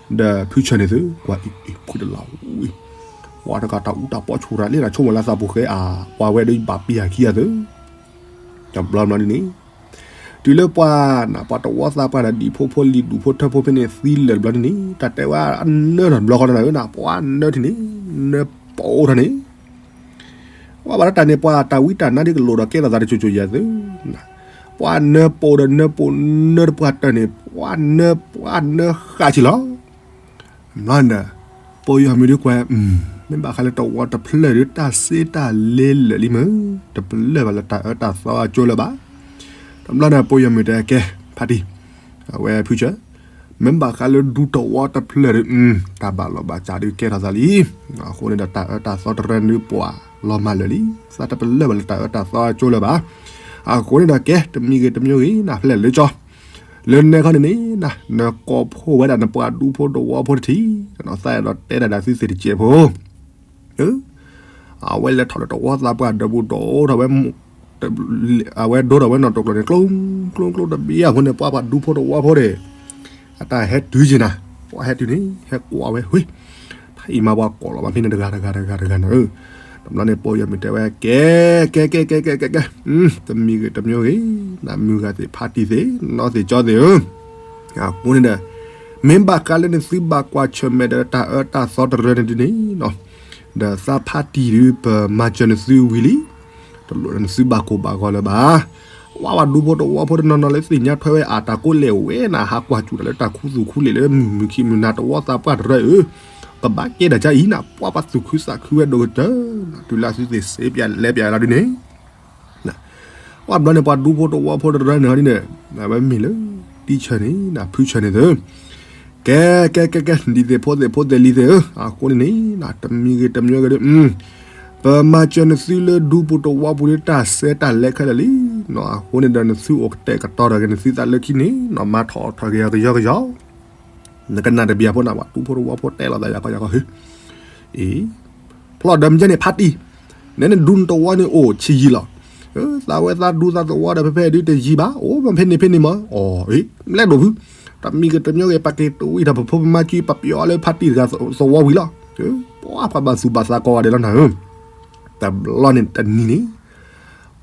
ဒီးဖုဆၢၣ်န့ၣ်သု, ကွၢ်အံၤအံၤဖုတလီၤဝံၤ, ပှၤတဂၤတၢ်အူတၢ်ပီဆူၣ်ရၤလၢတၢ်ဆိကမိၣ်လၢသးပူၤဃဲအါ, ပှၤဝဲဒီးဘၣ်ပျံၤဟးခံဂၤသု, တဘျီဘျီန့ၣ်န့ၣ် တုၤလၢပှၤနၤ ပှၤတဝီသးပှၢ်ဒီး ဒံၣ်ဖိဖိလံၤဒူၣ်ဖိထၢဖိဖဲန့ၣ် သံလၢာ်တဘျီန့ၣ်န့ၣ် တၢ်တဲဝဲအနၢထီၣ်တဘျီဃီန့ၣ်နၤဧၢနၤ ပှၤနၢထံၣ်န့ၣ် နၢပအိၣ်ထီၣ်န့ၣ် ပှၤဘၣ်တၢ်န့ၣ် ပှၤတၢ်ဝံတၢ်နါဒ်ကလိာ်ဒီးကဲထီၣ်သးတစိၤစိၤယၤသု, ပှၤနၢပအိၣ်ဒီးနၢပအိၣ်နၢတပှၢ်တၢၢ်န့ၣ် ပှၤနၢပှၤနၢဃာ်ဆံလီၤ. တဘျီန့ၣ်ဒီး ပိာ်ယီၤမုၣ်ဒုးကွၢ်, မ့ၢ်ဘၣ်ဃးလၢတဝီတဖျၢၣ်ဒုး တၢ်စ့တၢ်လ့လၢာ်လံမ့ၢ်, တပလၢၢ်ဘၣ်လၢတၢ်အၢတၢ်သီအကၠိလၢၤဘၣ်. တဘျီန့ၣ် ပိာ်ယီၤမုၣ်တဲကဲ ဖါတံၢ်, အဝဲဖုဆၢ, မ့ၢ်ဘၣ်ဃးလၢဒူတဝီတဖျၢၣ်ဒုး တၢ်ဘၣ်လီၤဘၣ်စးဒုးကဲထီၣ်သးလံ. အဃိန့ၣ်ဒီး တၢ်အၢတၢ်သီတရၢန့ၣ်ပှၤလီၤမၢ်လၢာ်လံ, သးတပလၢၢ်ဘၣ်လၢတၢ်အၢတၢ်သီအကၠိလၢၤဘၣ်. အဃိန့ၣ်ဒီးကဲ တမံၤဂ့ၤတမံၤဂ့ၤ နဖဲလဲၣ်လၢကၠီ လၢနဲခီန့ၣ်န့ၣ် နကိးဖှိၣ်ဝဲဒၣ်နပှၤဒူဖိတဝီဖိတထံၣ်, သးအဲၣ်ဒိးတဲဒၣ်ဒ်သုသ့ၣ်တစဲးဖိ, အဝဲလဲၤထီၣ်လၢတဝီသးပှၢ်ဒီးဘူးဒီးအိၣ်ထီၣ်ဝဲ, အဝဲဒိထီၣ်ဝဲနီၣ်တကျိၤန့ၣ် ကျိကျိကျိတဘျီအဃိန့ၣ် ပှၤပှၤဒူဖိတဝီဖိန့ၣ် အတၢ်ဟဲတုၤက့ၤနၤ, ပှၤဟဲတုၤန့ၣ် ဟဲကွၢ်ဝဲ ဟ့ၣ်, ဖးအံၤမးပှၤကိးလီၤဘၣ်ဖဲန့ၣ်တဂၤတဂၤတဂၤတဂၤနၤဧၢ. တဘျီန့ၣ် ပိာ်ယီၤမုၣ်တဲဝဲ ကဲ ကဲ ကဲ ကဲ ကဲ ကဲ ကဲ, တမံၤဂ့ၤတမံၤဂ့ၤ နမုၢ်ဂၤသ့ၣ်ဖါတံၢ်သ့ၣ် နီၢ်သ့ၣ်ကၠီသ့ၣ်ဧၢ, အဃိန့ၣ်ဒီး မ့ၢ်ဘၣ်ဃးလၢနသုဘၣ်ကွၢ်ဆၢၣ်မဲာ်ဒီးတၢ်အၢတၢ်သီတရၢန့ၣ်ဒ်န့ၣ်, ဒီးသးဖါတံၢ်ဒုး ပမၤစၢၤနသုဝံၤလံ, တလိၣ်နသုဘၣ်ကိၢ်ဘၣ်ဂီၤလၢၤဘၣ်. ဝဲပှၤဒူဖိတဝီဖိတနီၤနီၤလၢသ့ၣ်ညါထွဲဝဲအတၢ်ကိးလဲၣ်ဝဲနၤ ဟးကွၢ်စူၣ်တၢ်လၢတၢ်ခူသူၣ်ခူလံာ်လၢမုၢ်မုၢ်ခံမုၢ်နၤတဝီသးပှၢ်တရၢဧၢ, ကဘၣ်ကဲဒၣ်ကါအံၤနၤ ပှၤပှၤသူၣ်ခုသးခုဝဲဒိၣ်ကတၢၢ်, တုၤလၢသုသ့ၣ်စ့ပျဲလဲပျဲလီၤဒ်န့ၣ် ပှၤဘျီန့ၣ် ပှၤဒူဖိတဝီဖိတရၢန့ၣ်ဟီဒ်န့ၣ်, အဝဲမ့ၢ်လၢ တံၢ်ဆၢန့ၣ် ဖုဆၢန့ၣ်သ့, ကဲ ကဲ ကဲ ကဲ ဒ်သ့ၣ်ဖိသ့ၣ်ဖိသ့ၣ်လံၤသ့ၣ်ဧၢ, အဃိန့ၣ်န့ၣ် တမံၤဂ့ၤတမံၤဂ့ၤဒီး ပမၤစၢၤနသုလၢဒူပူၤတဝီပူၤဒီးတၢ်စဲတၢ်လဲခဲလၢာ်လံ, အဃိန့ၣ်ဒီး နသုအိၣ်ကတဲာ်ကတီၤထီၣ်က့ၤနသုသးလၢခံန့ၣ် နမၤထီၣ်ထီၣ်က့ၤယီၤကယီၤကယီၤ နကနၣ်တဘျီဖိနၤ ပှၤဒူဖိတဝီဖိတဲလိာ်သးယၤကီယၤကီဟ့ၣ်, အံၤ ဖျီၣ်ဒီးမ့ၢ်ကဲန့ၣ် ဖါတံၢ်, နဲနဒူနတဝီန့ၣ်အိၣ်ဆံးယံာ်လီၤ, သးဝဲသးဒူသးသဝီဒီးဖဲဖဲဒုးတယံာ်ဘၣ် အိၣ်မ့ၢ်ဖဲန့ၣ်ဖဲန့ၣ်မး, အံၤ လဲၣ်ဒိၣ်ဖု, တမံၤဂ့ၤတမံၤဂ့ၤ ပက့ၤတဝံထီၣ်ပဖိပမါကံ ပပျီလၢဖါတံၢ်တဂၤသဝီဝံၤလီၤ, ပှၤပှၤဘၣ်သူၣ်ဘၣ်သးကိးဂၤဒဲးလီၤနၤဧၢ, တဘျီန့ၣ်တနံၤန့ၣ်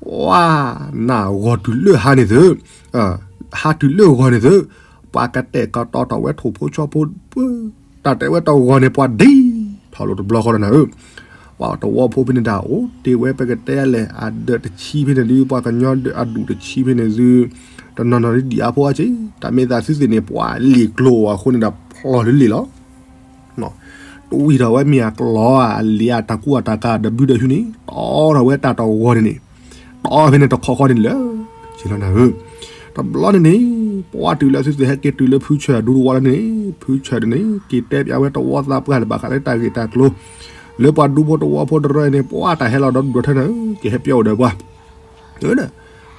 ပှၤနၢ်ဂီၤတုၤလၢဟါန့ၣ်သ့, ဟါတုၤလၢဂီၤန့ၣ်သ့, ပှၤကတဲာ်ကတီၤထီၣ်ဝဲထိၣ်ဖိဆီဖိ, တၢ်တဲဝဲတဂီၤန့ၣ် ပှၤဒ့ထီၣ်လိာ်တဘျီဃီဒီးနၤဧၢ, ပှၤတဝီဖိဖဲန့ၣ်ဒၣ် အိၣ်တ့ၢ်ဝဲပကတဲလဲၣ် အဒၢးတဆံဖဲန့ၣ်ဒုး ပှၤကညီအဒူၣ်တဆံဖဲန့ၣ်ဒုး, တနီၤနီၤဒ်ဒံၣ်အါဖိအါက့, တၢ်မ့ၢ်သးသုသ့ၣ်န့ၣ် ပှၤလ့ၣ်ကျိၤအဃိန့ၣ်ဒီး ဖျီၣ်လၢလ့ၣ်လီၤ တဝံထီၣ်ဝဲမ့ၢ်အကျီအလံာ်အတၢ်ကူအတၢ်ကၤဒီးဘုဒီးဟုန့ၣ် တီထီၣ်ဝဲတၢ်တဂီၤန့ၣ်န့ၣ်, တီဖဲန့ၣ်တခီဃီန့ၣ်လၢာ်, က့လီၤနၤဧၢ, တဘျီန့ၣ်န့ၣ်, ပှၤတုၤလၢသုသ့ၣ်ဟဲက့ၤတုၤလၢဖုဆၢၣ်ဒူတဝီလီၤန့ၣ်, ဖုဆၢၣ်ဒၣ်န့ၣ် က့ၤတဲပျးဝဲတဝီသးပှၢ်လၢဘၣ်ဃးလၢတၢ်ဂ့ၢ်တၢ်ကျိၤ, လၢပှၤဒူဖိတဝီဖိတရၢန့ၣ် ပှၤတၢ်ဟဲလီၤဒီဒူၣ်ဒီထၢနၤဧၢ, ကဟဲပျီအိၣ်ဒီးပှၤ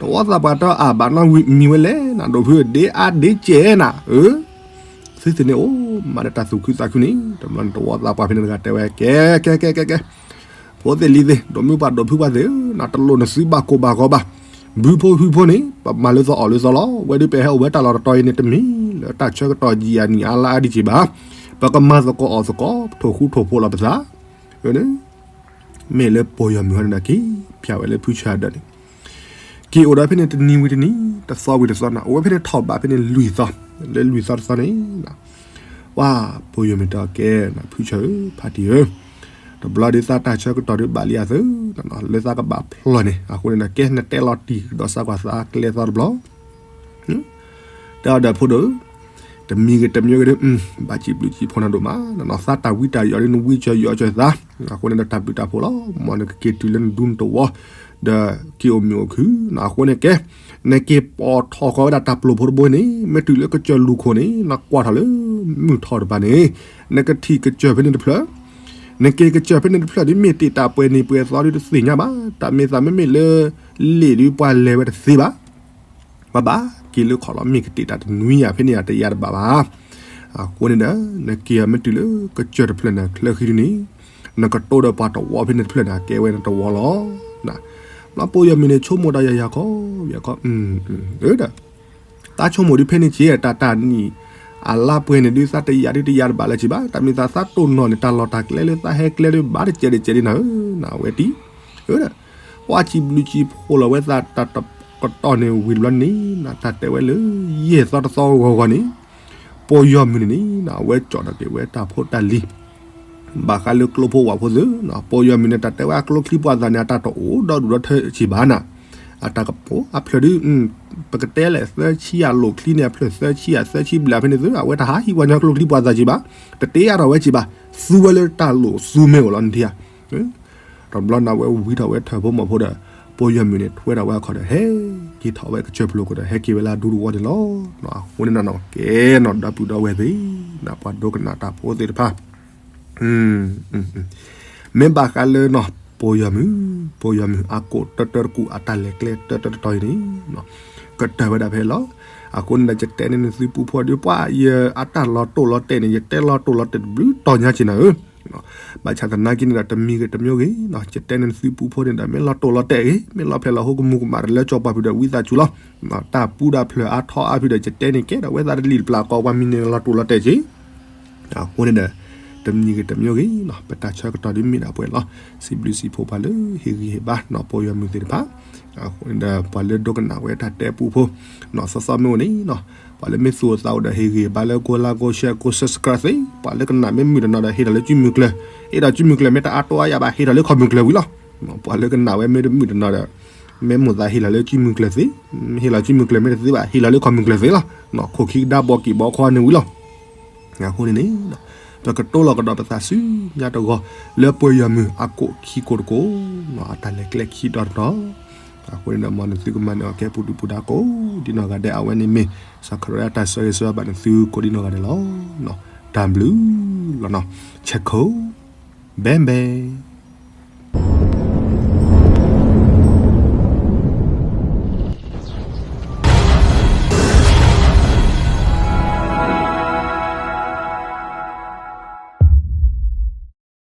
တဝီသးပှၢ်တၢ်အဘၣ်နီၣ်မံၤဝဲလဲၣ်နၤ ဒိၣ်ဖုဒ့အါဒ့ကဲနၤဧၢ, သုသ့ၣ်န့ၣ်အိၣ် မၤဒီးတၢ်သူၣ်ခုသးခုန့ၣ် တဘျီန့ၣ် တဝီသးပှၢ်ဖဲန့ၣ်တဂၤတဲဝဲ ကဲ ကဲ ကဲ ကဲ ကဲ ဖိသ့ၣ်လံၤသ့ၣ် ဒိၣ်မုၢ်ပှၢ်ဒိၣ်ဖုပှၢ်သ့ၣ်ဧၢ, နတလိၣ်နသုဘၣ်ကိၢ်ဘၣ်ဂီၤဘၣ်, ဘုဖိဟုဖိန့ၣ် ပမၤလၢသီအီၣ်လၢသီလီၤ, ဝဲဒုးပဟဲအိၣ်ဝဲတၢ်လီၢ်တတီၤအံၤန့ၣ် တမ့ၢ်လၢတၢ်ဆၢကတီၢ်ယံာ်အနံၣ်အါလါအါဒံးက့ၤဘၣ်, ပကမၤသကိးအီၣ်သကိး ထိၣ်ဃူထိၣ်ဖိးလီၤပသး မ့ၢ်လၢပိာ်ယီၤမုၣ်ဟီန့ၣ်က့ၤ ဖျါဝဲလၢဖုဆၢၣ်ဒၢးန့ၣ်, က့ၤအိၣ်ဒီးဖဲန့ၣ်တနံၤဝံၤတနံၤ တသီဝံၤတသီနၤ အိၣ်ဝဲဖဲန့ၣ်ထီၣ်ဘးဖဲန့ၣ်လွံၢ်သီ, လၢလွံၢ်သီတသီန့ၣ်, ပှၤပိာ်ယီၤမုၣ်တဲအီၤကဲ ဖုဆၢၣ်ဧၢ ဖါတံၢ်ဧၢ, တဘျီဒုးသးတၢ်ဆၢကတီၢ်ဒုးဘၣ်လံအသၢ, လၢသးကဘၣ်ဖျီၣ်န့ၣ် အဃိန့ၣ်ဒီး ကဲနတဲလီၤတံၢ်ကဒီးစးကွၢ်သးကျဲသီတဘျီ တဲအီၤဒီးဖိဒိၣ်, တမံၤဂ့ၤတမံၤဂ့ၤဒီး ဘၣ်စံးဘျုးစံးဖှိၣ်နၤဒိၣ်မး, နသးတၢ်ဝံတၢ်ယိးဒ်နဝံစၢၤယိးစၢၤသး, အဃိန့ၣ်ဒီးတၢ်ဘျုးတၢ်ဖှိၣ်လီၤ, မ်နကက့ၤတုၤလၢနဒူနတဝီ, ဒီးက့ၤအိၣ်မုာ်အိၣ်ခုၣ်, အဃိန့ၣ်ကဲ, နက့ၤပိာ်ထီၣ်ဃီၤဝဲဒၣ်တၢ်ပျိာ်ဖိတဘိန့ၣ် မ့ၢ်တုၤလၢကစၢၢ်လူၢ်ခိၣ်န့ၣ် နကွၢ်ထီၣ်လၢမုၢ်ထီၣ်တပၤန့ၣ်, နကထံၣ်ကစၢၢ်ဖဲန့ၣ်တဖျၢၣ်, နက့ၤကစၢၢ်ဖဲန့ၣ်တဖျၢၣ်ဒ်မ့ၢ်တ့ၢ်တၢ်ပှဲၤနံၤပှဲၤသီဒ်တသ့ၣ်ညါဘၣ်, တၢ်မ့ၢ်သးမ့မ့ၢ်လၢ လ့ၣ်ဒ်ပှၤလဲၤဝဲတသ့ဘၣ် ပှၤဘၣ်က့ၤလၢခီၣ်လီၤမ့ၢ်ကတ့ၢ်တၢ်တနွံယၤဖဲန့ၣ်ယၤတယၤတဘၣ်ဘၣ်, အဃိန့ၣ်ဒီး နက့ၤအီၤမ့ၢ်တုၤလၢကစၢၢ်တဖျၢၣ်န့ၣ်ချၢဃံဒ်န့ၣ်, နကတိၤဒီးပှၤတဝီဖဲန့ၣ်တဖျၢၣ်န့ၣ် ကဲဝဲနတဝီလီၤ, ဘျီပိာ်ယီၤမုၣ်န့ၣ်ဆိကမိၣ်ဒီးယၤယၤခီ, ယၤခီ, ဒီး သးဆိကမိၣ်ဒ်ဖဲန့ၣ်က့ တၢ်တၢ်နံၣ် အလါပှဲၤန့ၣ်ဒ်သးတယာ်ဒ်တယာ်တဘၣ်လၢၤက့ဘၣ်, တၢ်မ့ၢ်သးသးတိၢ်နီၣ်န့ၣ် တၢ်လီၢ်တၢ်ကျဲလၢသးဟဲကျဲဒ်ဘၣ်တကဲးတကဲးဒ်နၤဧၢ, နဝဲတံၢ်, ပှၤစံးဘျုးစံးဖှိၣ်လီၤဝဲသးတၢ်တ ကတီၢ်န့ၣ်ဝံၤတဘျီန့ၣ် တၢ်တဲဝဲလၢ ယဲၢ်သီတသီဂီၤဂီၤန့ၣ် ပီၢ်ယီၢ်မုၢ်န့ၣ်န့ၣ် အဝဲကၠီၣ်ထီၣ်က့ၤဝဲတၢ်ဖိတၢ်လံၤ ဘၣ်ဃးလၢကျိဖိဝၣ်ဖိသ့ၣ် ပီၢ်ယီၢ်မုၢ်န့ၣ် တၢ်တဲဝဲအကျိချံပှၤသးန့ၣ် အတၢ်တအိၣ်ဒီဒူၣ်ဒီထၢဆံးဘၣ်နၤ အတၢ်ကပိာ်အဖျၢၣ်ဒု ပကတဲလဲၣ်သၢဆံအလိၣ်ချံန့ၣ် အဖျၢၣ်သၢဆံအသၢဆံဘျဲၣ်ဖဲန့ၣ်သု အဝဲတဟးဟံးပှၤညီကျိချံပှၤသးဆံးဘၣ်, တတ့အါထီၣ်ဝဲဆံးဘၣ်, သူဝဲလၢတၢ်လိၣ်သူမ့ၢ်အိၣ်လီၤနထံဧါ. တဘျီန့ၣ်ဝဲဝံထီၣ်ဝဲထၢၣ်ဖိမီၤဖိဒီး ပီၢ်ယီၢ်မုၢ်န့ၣ် ထွဲထီၣ်ဝဲအခီၣ်ဒီး ဟဲက့ၤထီၣ်ဝဲကစၢၢ်ဖျိးခိၣ်ဒီး ဟဲက့ၤဝဲလၢအဒူတဝီန့ၣ်လီၤ. အဃိန့ၣ်နီၤ ကဲနီၤ ဒီပုၢ်ဒီဝဲၢ်သ့ၣ် ပှၤဒိကနၣ်တၢ်ဖိသ့ၣ်တဖၣ် မ့ၢ်ဘၣ်ဃးလၢနီၤ ပီၢ်ယီၢ်မုၢ် ပီၢ်ယီၢ်မုၢ် အကိၣ်တၢတၢတကူၣ် အတၢ်လဲၤကျဲတၢတၢတတီၤအံၤန့ၣ် ကတၢၢ်ဝဲဒၣ်ဖဲလီၤ. အဃိန့ၣ်ဒီး ယတဲန့ၢ်နသုပူဖိဒီး ပှၤယအတၢ်လီၤတိၢ်လီၤတဲာ်န့ၣ် ယတဲလီၤတိၢ်လီၤတဲာ်တဘျုးတီၤညါက့ၤနၤဧၢ, ဘၣ်ဆၣ်သနာ်က့န့ၣ်ဒီး တမံၤဂ့ၤတမံၤဂ့ၤနီၤ ယတဲန့ၢ်နသုပူဖိန့ၣ်ဒီး မ့ၢ်လီၤတိၢ်လီၤတဲာ်ဂ့ၤ မ့ၢ်လီၤဖျဲၣ်လီၤဟိကမူၤကမၣ်တလၢကၠီၤပှၤဖုးဒီး ဝံသးစူၤလီၤ. တၢ်ပူတၢ်ဖျၢၣ်အါထီၣ်အါဖုးဒီး ယတဲန့ၢ်ကဲဒီး ဝဲသးတလံၣ်တပျၢ်ကီး ပှၤမံၤန့ၣ်လီၤတိၢ်လီၤတဲာ်က့ၤ အဃိန့ၣ်ဒီး တမံၤဂ့ၤတမံၤဂ့ၤနီၤ ပတၢ်ဆၢကတီၢ်ဒ်မ့ၢ်ဒၣ်ပှဲၤလီၤ. စံးဘျုးစံးဖှိၣ်ပှၤလၢဟ့ၣ်ဂံၢ်ဟ့ၣ်ဘါနီၤ ပီၢ်ယီၢ်မုၢ်သ့ၣ်တဖၣ်, အဃိန့ၣ်ဒီး ပှၤလၢဒိကနၣ်ဝဲတၢ်တဲပူဖိ နီၤသီသီမ့ၢ်အိၣ်န့ၣ်နီၤ ပှၤလၢမ့ၢ်သူၣ်အိၣ်သးအိၣ်ဒီး ဟ့ၣ်ဂံၢ်ဟ့ၣ်ဘါလၢကိးလါကိးရှဲ ကိး subscribe သ့, ပှၤလၢကနၣ်မ့ၢ်မုာ်တနီၤဒီး ဟ့ၣ်ထီၣ်လၢကုမုၢ်ကျၢၤ, ဟ့ၣ်ထီၣ်ကုမုၢ်ကျၢၤမ့ၢ်တအါတိအါယၤဘၣ် ဟ့ၣ်ထီၣ်လၢခီမုၢ်ကျၢၤဝံၤလီၤ. ပှၤလၢကနၣ်ဝဲမ့ၢ်တမုာ်တနီၤဒီး မ့ၢ်မိၣ်သးဟ့ၣ်လီၤလၢကုမုၢ်ကျၢၤသ့, ဟ့ၣ်လီၤကုမုၢ်ကျၢၤမ့ၢ်တသ့ဘၣ် ဟ့ၣ်လီၤလၢခီမုၢ်ကျၢၤသ့လီၤ. ခိၣ်ခံကဒါဘီက့ၤဘီခီန့ၣ်ဝံၤလီၤ. အဃိန့ၣ်န့ၣ် ပကတိၤလီၤကဒီးပသးဆူညါတဂီၤ လၢပီၢ်ယီၢ်မုၢ်အကိၣ်ခံကိၣ်တကိၣ် အတၢ်လဲၤကျဲခံတီၤတတီၤ, အဃိန့ၣ်ဒီး မ်နသုကမၤနၢၤအီၤကဲပူၤဒုၣ်ပူၤဒါကိးဒ်နီၢ်ဂၤဒဲး အဝဲန့ၣ်မ့ၢ် စီၤခရံာ်အတၢ်ဆၢဂ့ၤဆၢဝါဘၣ်နသုကိးဒ်နီၢ်ဂၤဒဲးလီၤ. တၢ်ဘျုးလီၤနီၤ ဆဲခိၣ် ဘဲဘဲ